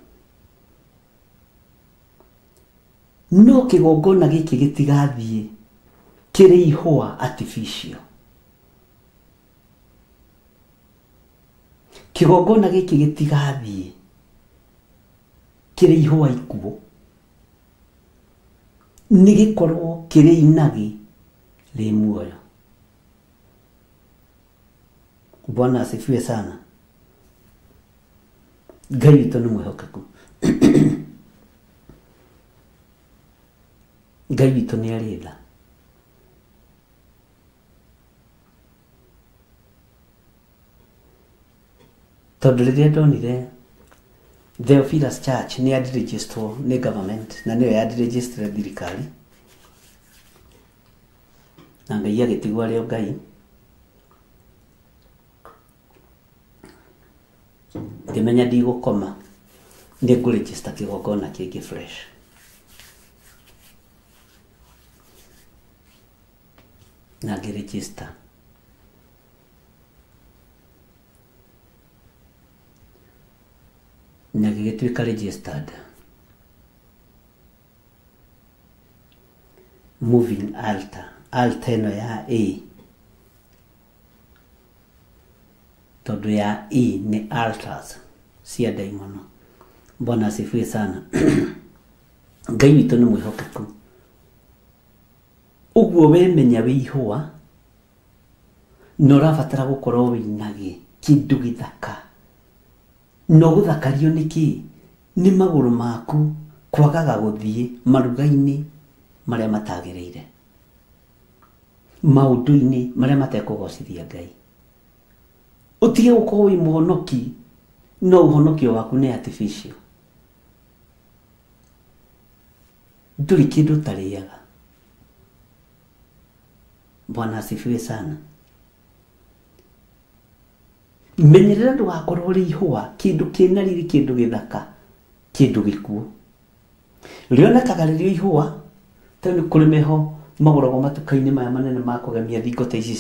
No kĩgongona gĩkĩ gĩtigathiĩ kĩrĩ ihũa artificial. Kĩgongona gĩkĩ gĩtigathiĩ kĩrĩ ihũa ikuũ. Nĩ gĩkorwo kĩrĩ inagi rĩ muoyo. Bwana asifiwe sana. Ngai witũ nĩ mwĩhokeku. Ngai witũ nĩ arĩ tha. Tondũ rĩrĩa ndonire Theophilus Church nĩ yandirĩgĩstwo nĩ government na nĩyo yandirĩgĩstire thirikari na Ngai agĩtigwo arĩ o Ngai. Ngĩmenya ndigũkoma nĩ ngũregister kĩgongona kĩngĩ fresh. Na ngĩregister. Na gĩgĩtuĩka registered. Moving altar. Altar ĩno ya A. Tondũ ya E nĩ altars cia ndaimono. Bwana asifiwe sana. Ngai witũ nĩ mwĩhokeku. Ũguo wemenya wĩ ihũa na ũrabatara gũkorwo wĩinagĩ kĩndũ gĩthaka. Na ũgũthakario nĩkĩ? Nĩ magũrũ maku kwagaga gũthiĩ maruga-inĩ marĩa matagĩrĩire. Maũndũ-inĩ marĩa matekũgocithia Ngai. Ũtige gũkorwo wĩ mũhonoki no ũhonokio waku nĩ artificial. Ndũrĩ kĩndũ ũtarĩaga. Bwana asifiwe sana. Menyerera ndũgakorwo ũrĩ ihũa kĩndũ kĩna riri kĩndũ gĩthaka kĩndũ gĩkuũ. Rĩonekaga rĩrĩ ihũa tondũ nĩ kũrĩ meho magũragwo matuka-inĩ maya manene ma kũgemia thingo ta ici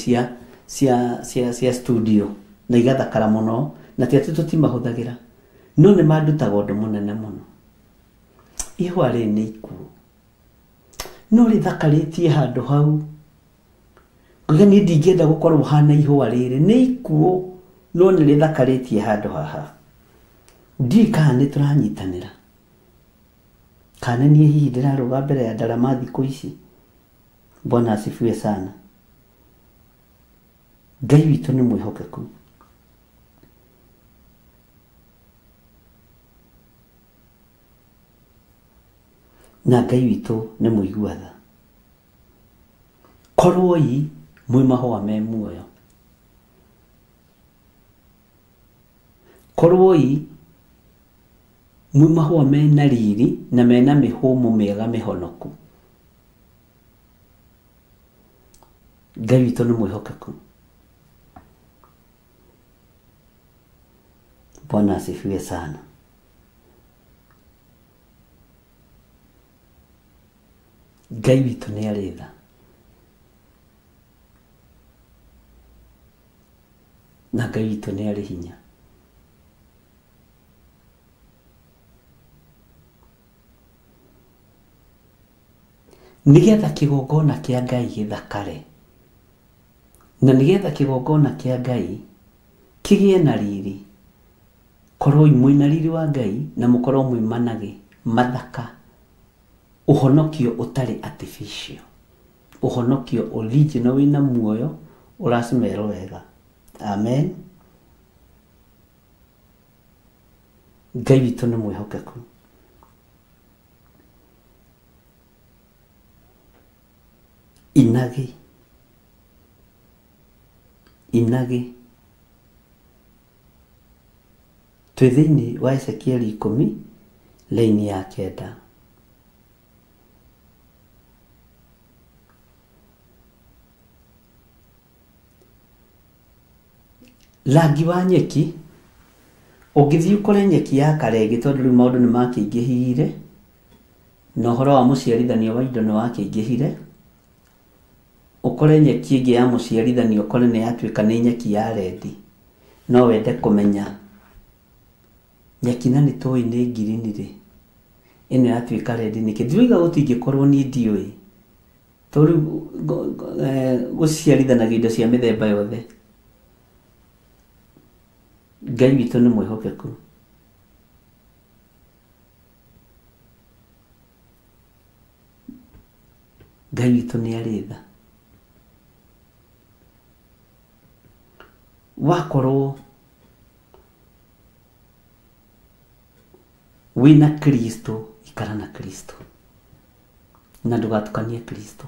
cia studio na igathakara mũno na ti atĩ tũtimahũthagĩra no nĩ mandutaga ũndũ mũnene mũno. Ihũa rĩrĩ nĩ ikuũ no rĩthakarĩtie handũ hau. Ngoiga niĩ ndingĩenda gũkorwo hana ihũa rĩrĩ nĩ ikuũ no nĩ rĩthakarĩtie handũ haha. Ndiũĩ kana nĩ tũranyitanĩra kana niĩ hihi ndĩrarũga mbere ya ndarama thikũ ici. Bwana asifiwe sana. Ngai witũ nĩ mwĩhokeku. Na Ngai witũ nĩ mũigua tha. Korwoi mwĩ mahũa me muoyo. Korwoi mwĩ mahũa mena riri na mena mĩhũmũ mĩega mĩhonoku. Ngai witũ nĩ mwĩhokeku. Bwana asifiwe sana. Ngai witũ nĩ arĩ tha. Na Ngai witũ nĩ arĩ hinya. Nĩgetha kĩgongona kĩa Ngai gĩthakare, na nĩgetha kĩgongona kĩa Ngai kĩgĩe na riri, korwoi mwĩna riri wa Ngai na mũkorwo mwĩ managĩ mathaka, ũhonokio ũtarĩ artificial, ũhonokio original wĩna muoyo ũracimerwo wega. Amen. Ngai witũ nĩ mwĩhokeku. Inagĩ, inagĩ. Twĩ thĩinĩ wa Ezekieli 10 laini ya 9. Rangi wa nyeki, ũngĩthiĩ ũkore nyeki ya karenge tondũ rĩu maũndũ nĩ makĩingĩhire na ũhoro wa mũciarithanio wa indo nĩ wakĩingĩhire, ũkore nyeki ĩngĩ ya mũciarithanio ũkore nĩ yatuĩka nĩ nyeki ya rendi. No wende kũmenya nyeki na nĩ tũĩ nĩ ngirini rĩ, ĩno yatuĩka rendi nĩkĩ? Ndiroiga gũtingĩkorwo niĩ ndiũĩ, tondũ rĩu gũciarithanagia indo cia mĩthemba yothe. Ngai witũ nĩ mwĩhokeku. Ngai witũ nĩ arĩ tha. Wakorwo wĩna Kristo, ikara na Kristo na ndũgatukanie Kristo,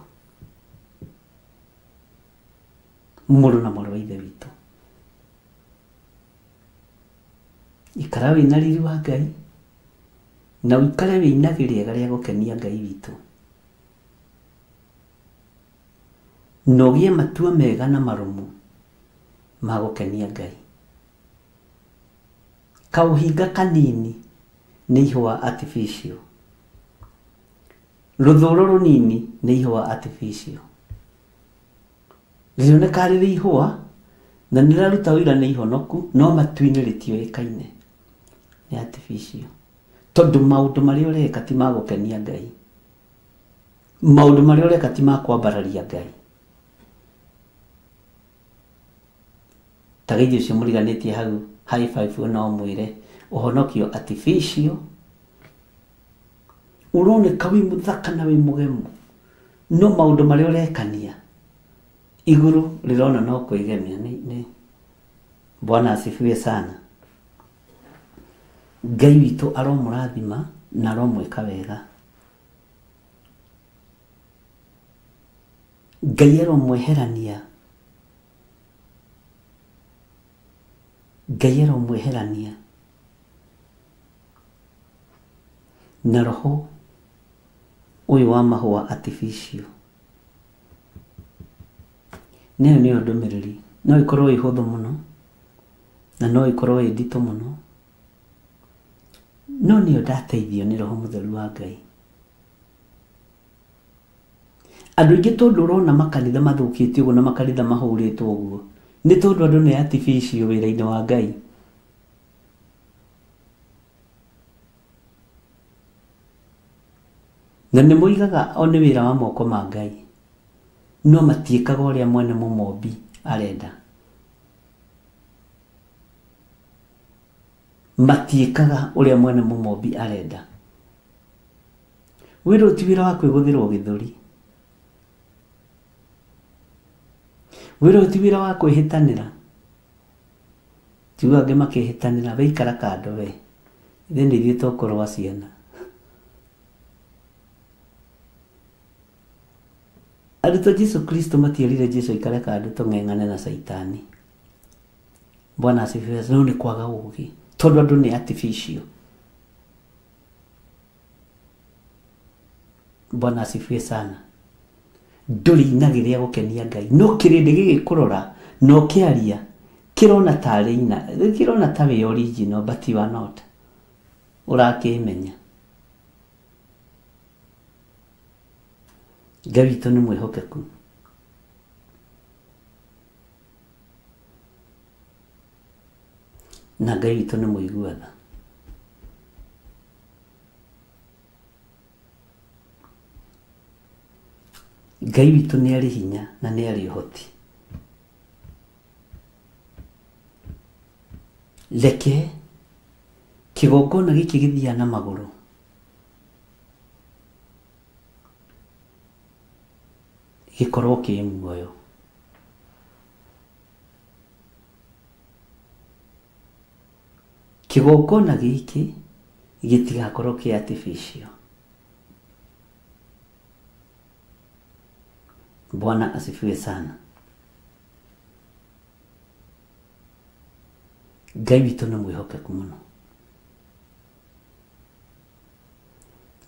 mũrũ na mwarĩ wa Ithe witũ. Ikara wĩna riri wa Ngai na ũikare wĩ inagĩ rĩega rĩa gũkenia Ngai witũ, na ũgĩe matua mega na marũmu ma gũkenia Ngai. Kaũhinga kanini nĩ ihũa artificial, rũthũro rũnini nĩ ihũa artificial. Rĩroneka rĩrĩ ihũa na nĩrĩraruta ũira nĩ ihonoku, no matu-inĩ rĩtiũĩkaine, nĩ artificial. Tondũ maũndũ marĩa ũreka ti ma gũkenia Ngai, maũndũ marĩa ũreka ti ma kwambararia Ngai. Ta geithio ũcio mũriganĩtie hau high five no mwĩre ũhonokio artificial, ũroneka wĩ mũthaka na wĩ mũgemu, no maũndũ marĩa ũrekania igũrũ rĩrona no kwĩgemia. Nĩ Bwana asifiwe sana. Ngai witũ aromũrathima na aromwĩka wega. Ngai aromweherania, Ngai aromweherania na roho ũyũ wa mahũa artificial. Nayo nĩyo ndũmĩrĩri. No ĩkorwo ĩ hũthũ mũno na no ĩkorwo ĩ nditũ mũno, no nĩyo ndateithio nĩ Roho Mũtheru wa Ngai. Andũ aingĩ tondũ ũrona makanitha mathũkĩte ũguo na makanitha mahũrĩtwo ũguo, nĩ tondũ andũ nĩ artificial wĩra-inĩ wa Ngai. Na nĩ moigaga o nĩ wĩra wa moko ma Ngai, no matiĩkaga ũrĩa mwene mũmombi arenda. Matiĩkaga ũrĩa mwene mũmombi arenda. Wĩra ũyũ ti wĩra wa kwĩgũthĩrwo gĩthũri. Wĩra ũyũ ti wĩra wa kwĩhĩtanĩra. Tiguo angĩ makĩhĩtanĩra, we ikara kando we, ithuĩ nĩ ithuĩ tũkũrũa ciana. Arutwo Jesu Kristo matierire Jesu aikare kando tũng'eng'ane na Saitani. Bwana asifiwe. No nĩ kwaga ũũgĩ tondũ andũ nĩ artificial. Bwana asifiwe sana. Ndũrĩ inagĩ rĩa gũkenia Ngai no kĩrĩndĩ gĩgĩkũrora na ũkĩaria kĩrona tarĩ ina kĩrona ta wĩ original but you are not. Ũrakĩmenya. Ngai witũ nĩ mwĩhokeku. Na Ngai witũ nĩ mũigua tha. Ngai witũ nĩ arĩ hinya na nĩ arĩ ũhoti. Reke kĩgongona gĩkĩ gĩthiaga na magũrũ gĩkorwo kĩ muoyo. Kĩgongona gĩkĩ gĩtigakorwo kĩ artificial. Bwana asifiwe sana. Ngai witũ nĩ mwĩhokeku mũno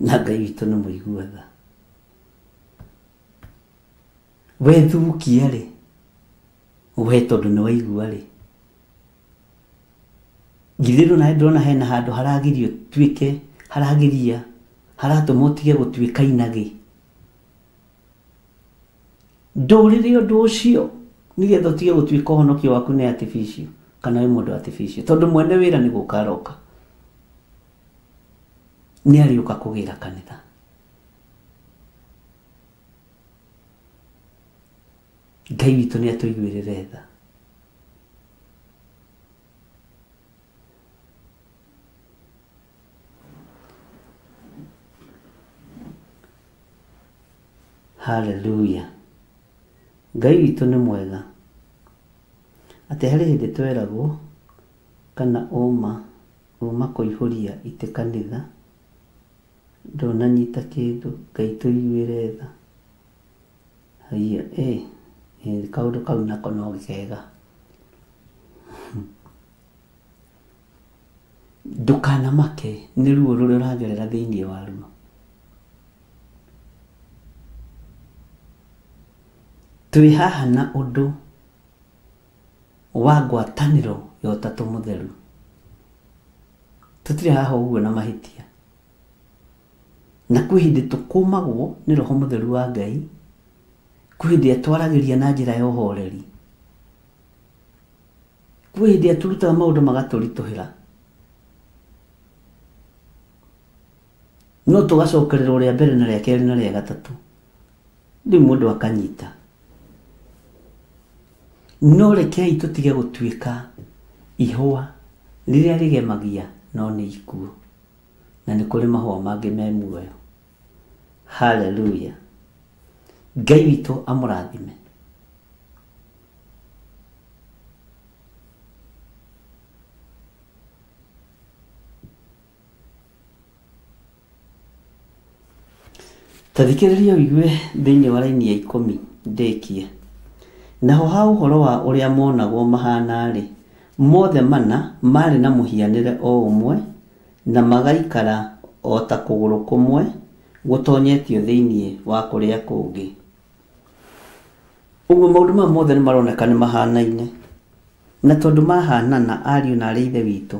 na Ngai witũ nĩ mũigua tha. We thukia rĩ, we tondũ nĩ waigua rĩ, githĩ ndũna ndĩrona hena handũ haragirio tuĩke haragiria haratũma ũtige gũtuĩka inagĩ. Ndũrĩrĩ ũndũ ũcio nĩgetha ũtige gũtuĩka ũhonokio waku nĩ artificial kana wĩ mũndũ artificial tondũ mwene wĩra nĩ gũka aroka nĩ arĩũka kũgĩra kanitha. Ngai witũ nĩ atũiguĩrĩre tha. Hallelujah. Ngai witũ nĩ mwega. Atĩ harĩ hĩndĩ tweragwo kana ũma kũihũria itĩ kanitha ndũnanyita kĩndũ. Ngai tũiguĩre tha. Haiya, kaũndũ kau nako no kega. Ndũkanamake nĩ ruo rũrĩa ũragerera thĩinĩ waruo. Twĩ haha na ũndũ wa ngwatanĩro ya Ũtatũ Mũtheru. Tũtirĩ haha ũguo na mahĩtia. Na kwĩ hĩndĩ tũkũmagwo nĩ Roho Mũtheru wa Ngai, kwĩ hĩndĩ atwaragĩria na njĩra ya ũhoreri, kwĩ hĩndĩ atũrutaga maũndũ magatũritũhĩra, no tũgacokererwo rĩa mbere na rĩa kerĩ na rĩa gatatũ, rĩu mũndũ akanyita. No rekei tũtige gũtuĩka ihũa rĩrĩa rĩgemagia no nĩ ikuũ, na nĩ kũrĩ mahũa mangĩ me muoyo. Hallelujah. Ngai witũ amũrathime. Ta thikĩrĩria ũigue thĩinĩ wa raini ya 10 ndĩkie. Naho ha ũhoro wa ũrĩa monagwo mahana-rĩ, mothe mana marĩ na mũhianĩre o ũmwe na magaikara o ta kũgũrũ kũmwe gũtonyetio thĩinĩ wa kũrĩa kũngĩ. Ũguo maũndũ maya mothe nĩ maroneka nĩ mahanaine, na tondũ mahanana ariũ na arĩ ithe witũ,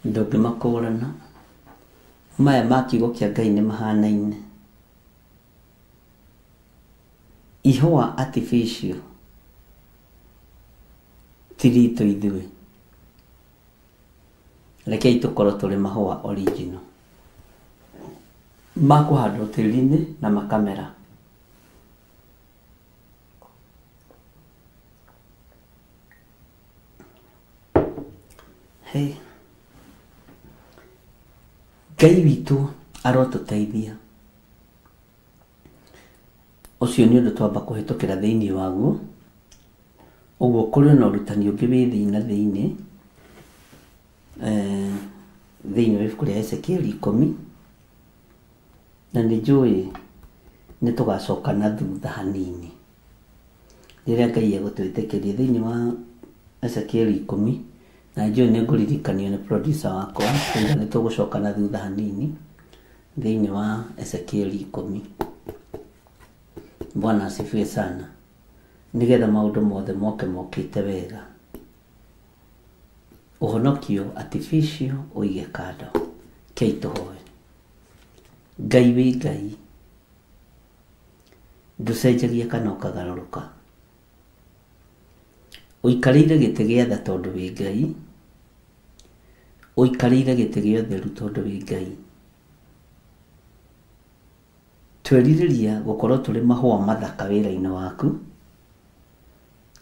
ndũngĩmakũrana. Maya ma kiugo kĩa Ngai nĩ mahanaine. Ihũa artificial ti ritũ ithuĩ. Rekei tũkorwo tũrĩ mahũa original ma kũhandwo tĩri-inĩ na makamera. Hey. Ngai witũ arotũteithia. Ũcio nĩ ũndũ twamba kũhĩtũkĩra thĩinĩ waguo. Ũguo kũrĩ na ũrutani ũngĩ wĩ thĩinĩ na thĩinĩ thĩinĩ wa ibuku rĩa Ezekieli 10. Na nĩ njũĩ nĩ tũgacoka na thutha hanini rĩrĩa Ngai egũtwĩtĩkĩria thĩinĩ wa Ezekieli 10, na njũĩ nĩ ngũririkanio nĩ producer wakwa kuga nĩ tũgũcoka na thutha hanini thĩinĩ wa Ezekieli 10. Bwana asifiwe sana. Nĩgetha maũndũ mothe moke mokĩte wega. Ũhonokio artificial ũige kando. Kei tũhoe. Ngai wĩ Ngai, ndũcenjagia kana ũkagarũrũka. Ũikarĩire gĩtĩ gĩa tha tondũ wĩ Ngai, ũikarĩire gĩtĩ gĩa ũtheru tondũ wĩ Ngai. Twerirĩria gũkorwo tũrĩ mahũa mathaka wĩra-inĩ waku,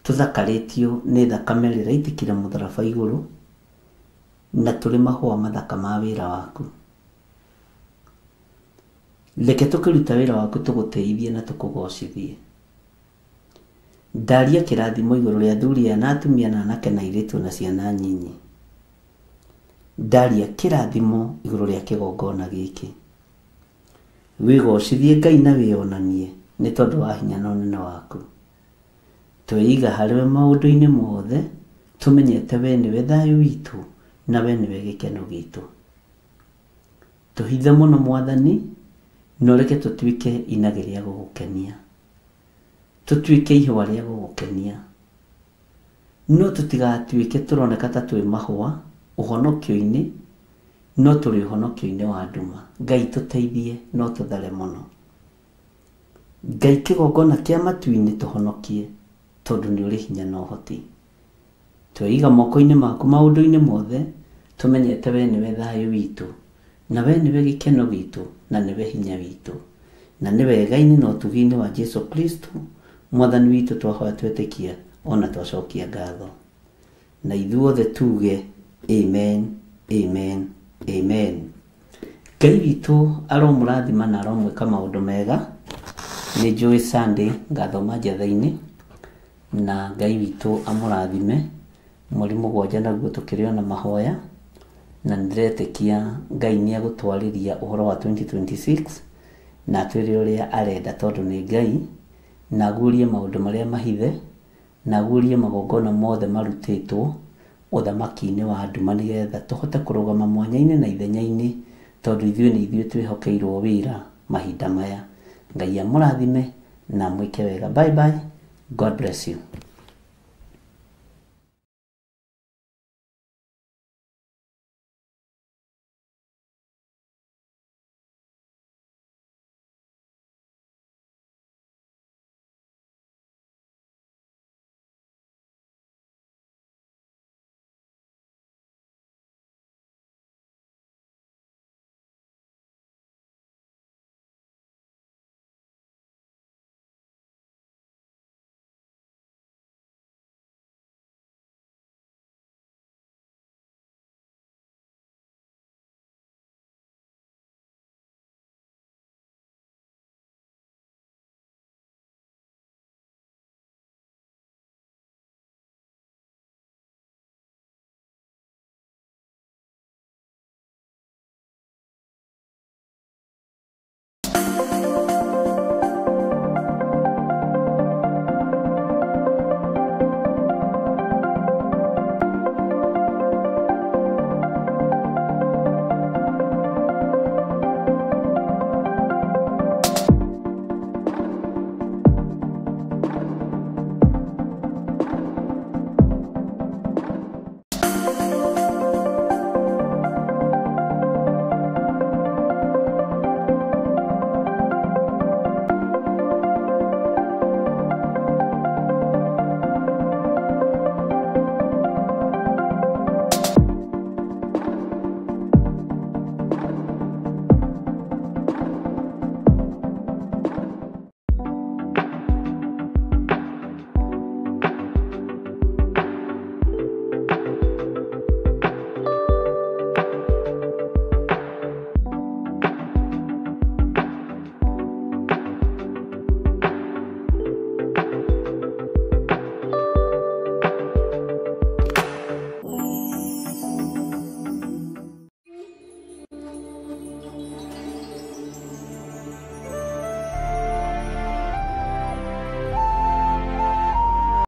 tũthakarĩtio nĩ thakame ĩrĩa ĩraitĩkire mũtharaba igũrũ, na tũrĩ mahũa mathaka ma wĩra waku. Reke tũkĩruta wĩra waku tũgũteithie na tũkũgocithie. Ndaria kĩrathimo igũrũ rĩa athuri aya na atumia na anake na airĩtu na ciana nyinyi. Ndaria kĩrathimo igũrũ rĩa kĩgongona gĩkĩ. Wĩgocithie Ngai na wĩonanie nĩ tondũ wa hinya na ũnene waku. Twĩiga harĩwe maũndũ-inĩ mothe, tũmenyete we nĩwe thayũ witũ na we nĩwe gĩkeno gitũ. Tũhithe mũno Mwathani, na ũreke tũtuĩke inagĩ rĩa gũgũkenia, tũtuĩke ihũa rĩa gũgũkenia. No tũtigatuĩke tũroneka ta twĩ mahũa ũhonokio-inĩ, no tũrĩ ũhonokio-inĩ wa nduma. Ngai tũteithie, no tũthare mũno. Ngai kĩgongona kĩa matu-inĩ tũhonokie, tondũ nĩ ũrĩ hinya na ũhoti. Tweiga moko-inĩ maku maũndũ-inĩ mothe, tũmenyete we nĩwe thayũ witũ, na we nĩwe gĩkeno gitũ, na nĩwe hinya witũ. Na nĩ wega-inĩ na ũtugi-inĩ wa Jesu Kristo Mwathani witũ twahoya twetĩkia ona twacokia ngatho. Na ithuothe tuge amen, amen, amen. Ngai witũ aromũrathima na aromwĩka maũndũ mega. Nĩ njũĩ Sunday ngathoma njatha-inĩ, na Ngai witũ amũrathime. Mweri 7 naguo tũkĩrĩ ona mahoya, na nĩndĩretĩkia Ngai nĩ egũtwarĩria ũhoro wa 2026 na atwĩre ũrĩa arenda tondũ nĩ Ngai, na aguũrie maũndũ marĩa mahithe, na aguũrie magongona mothe marutĩtwo ũthamaki-inĩ wa nduma, nĩgetha tũhote kũrũgama mwanya-inĩ na ithenya-inĩ, tondũ ithuĩ nĩ ithuĩ twĩhokeirwo wĩra mahinda maya. Ngai amũrathime na amwĩke wega. Bye bye. God bless you.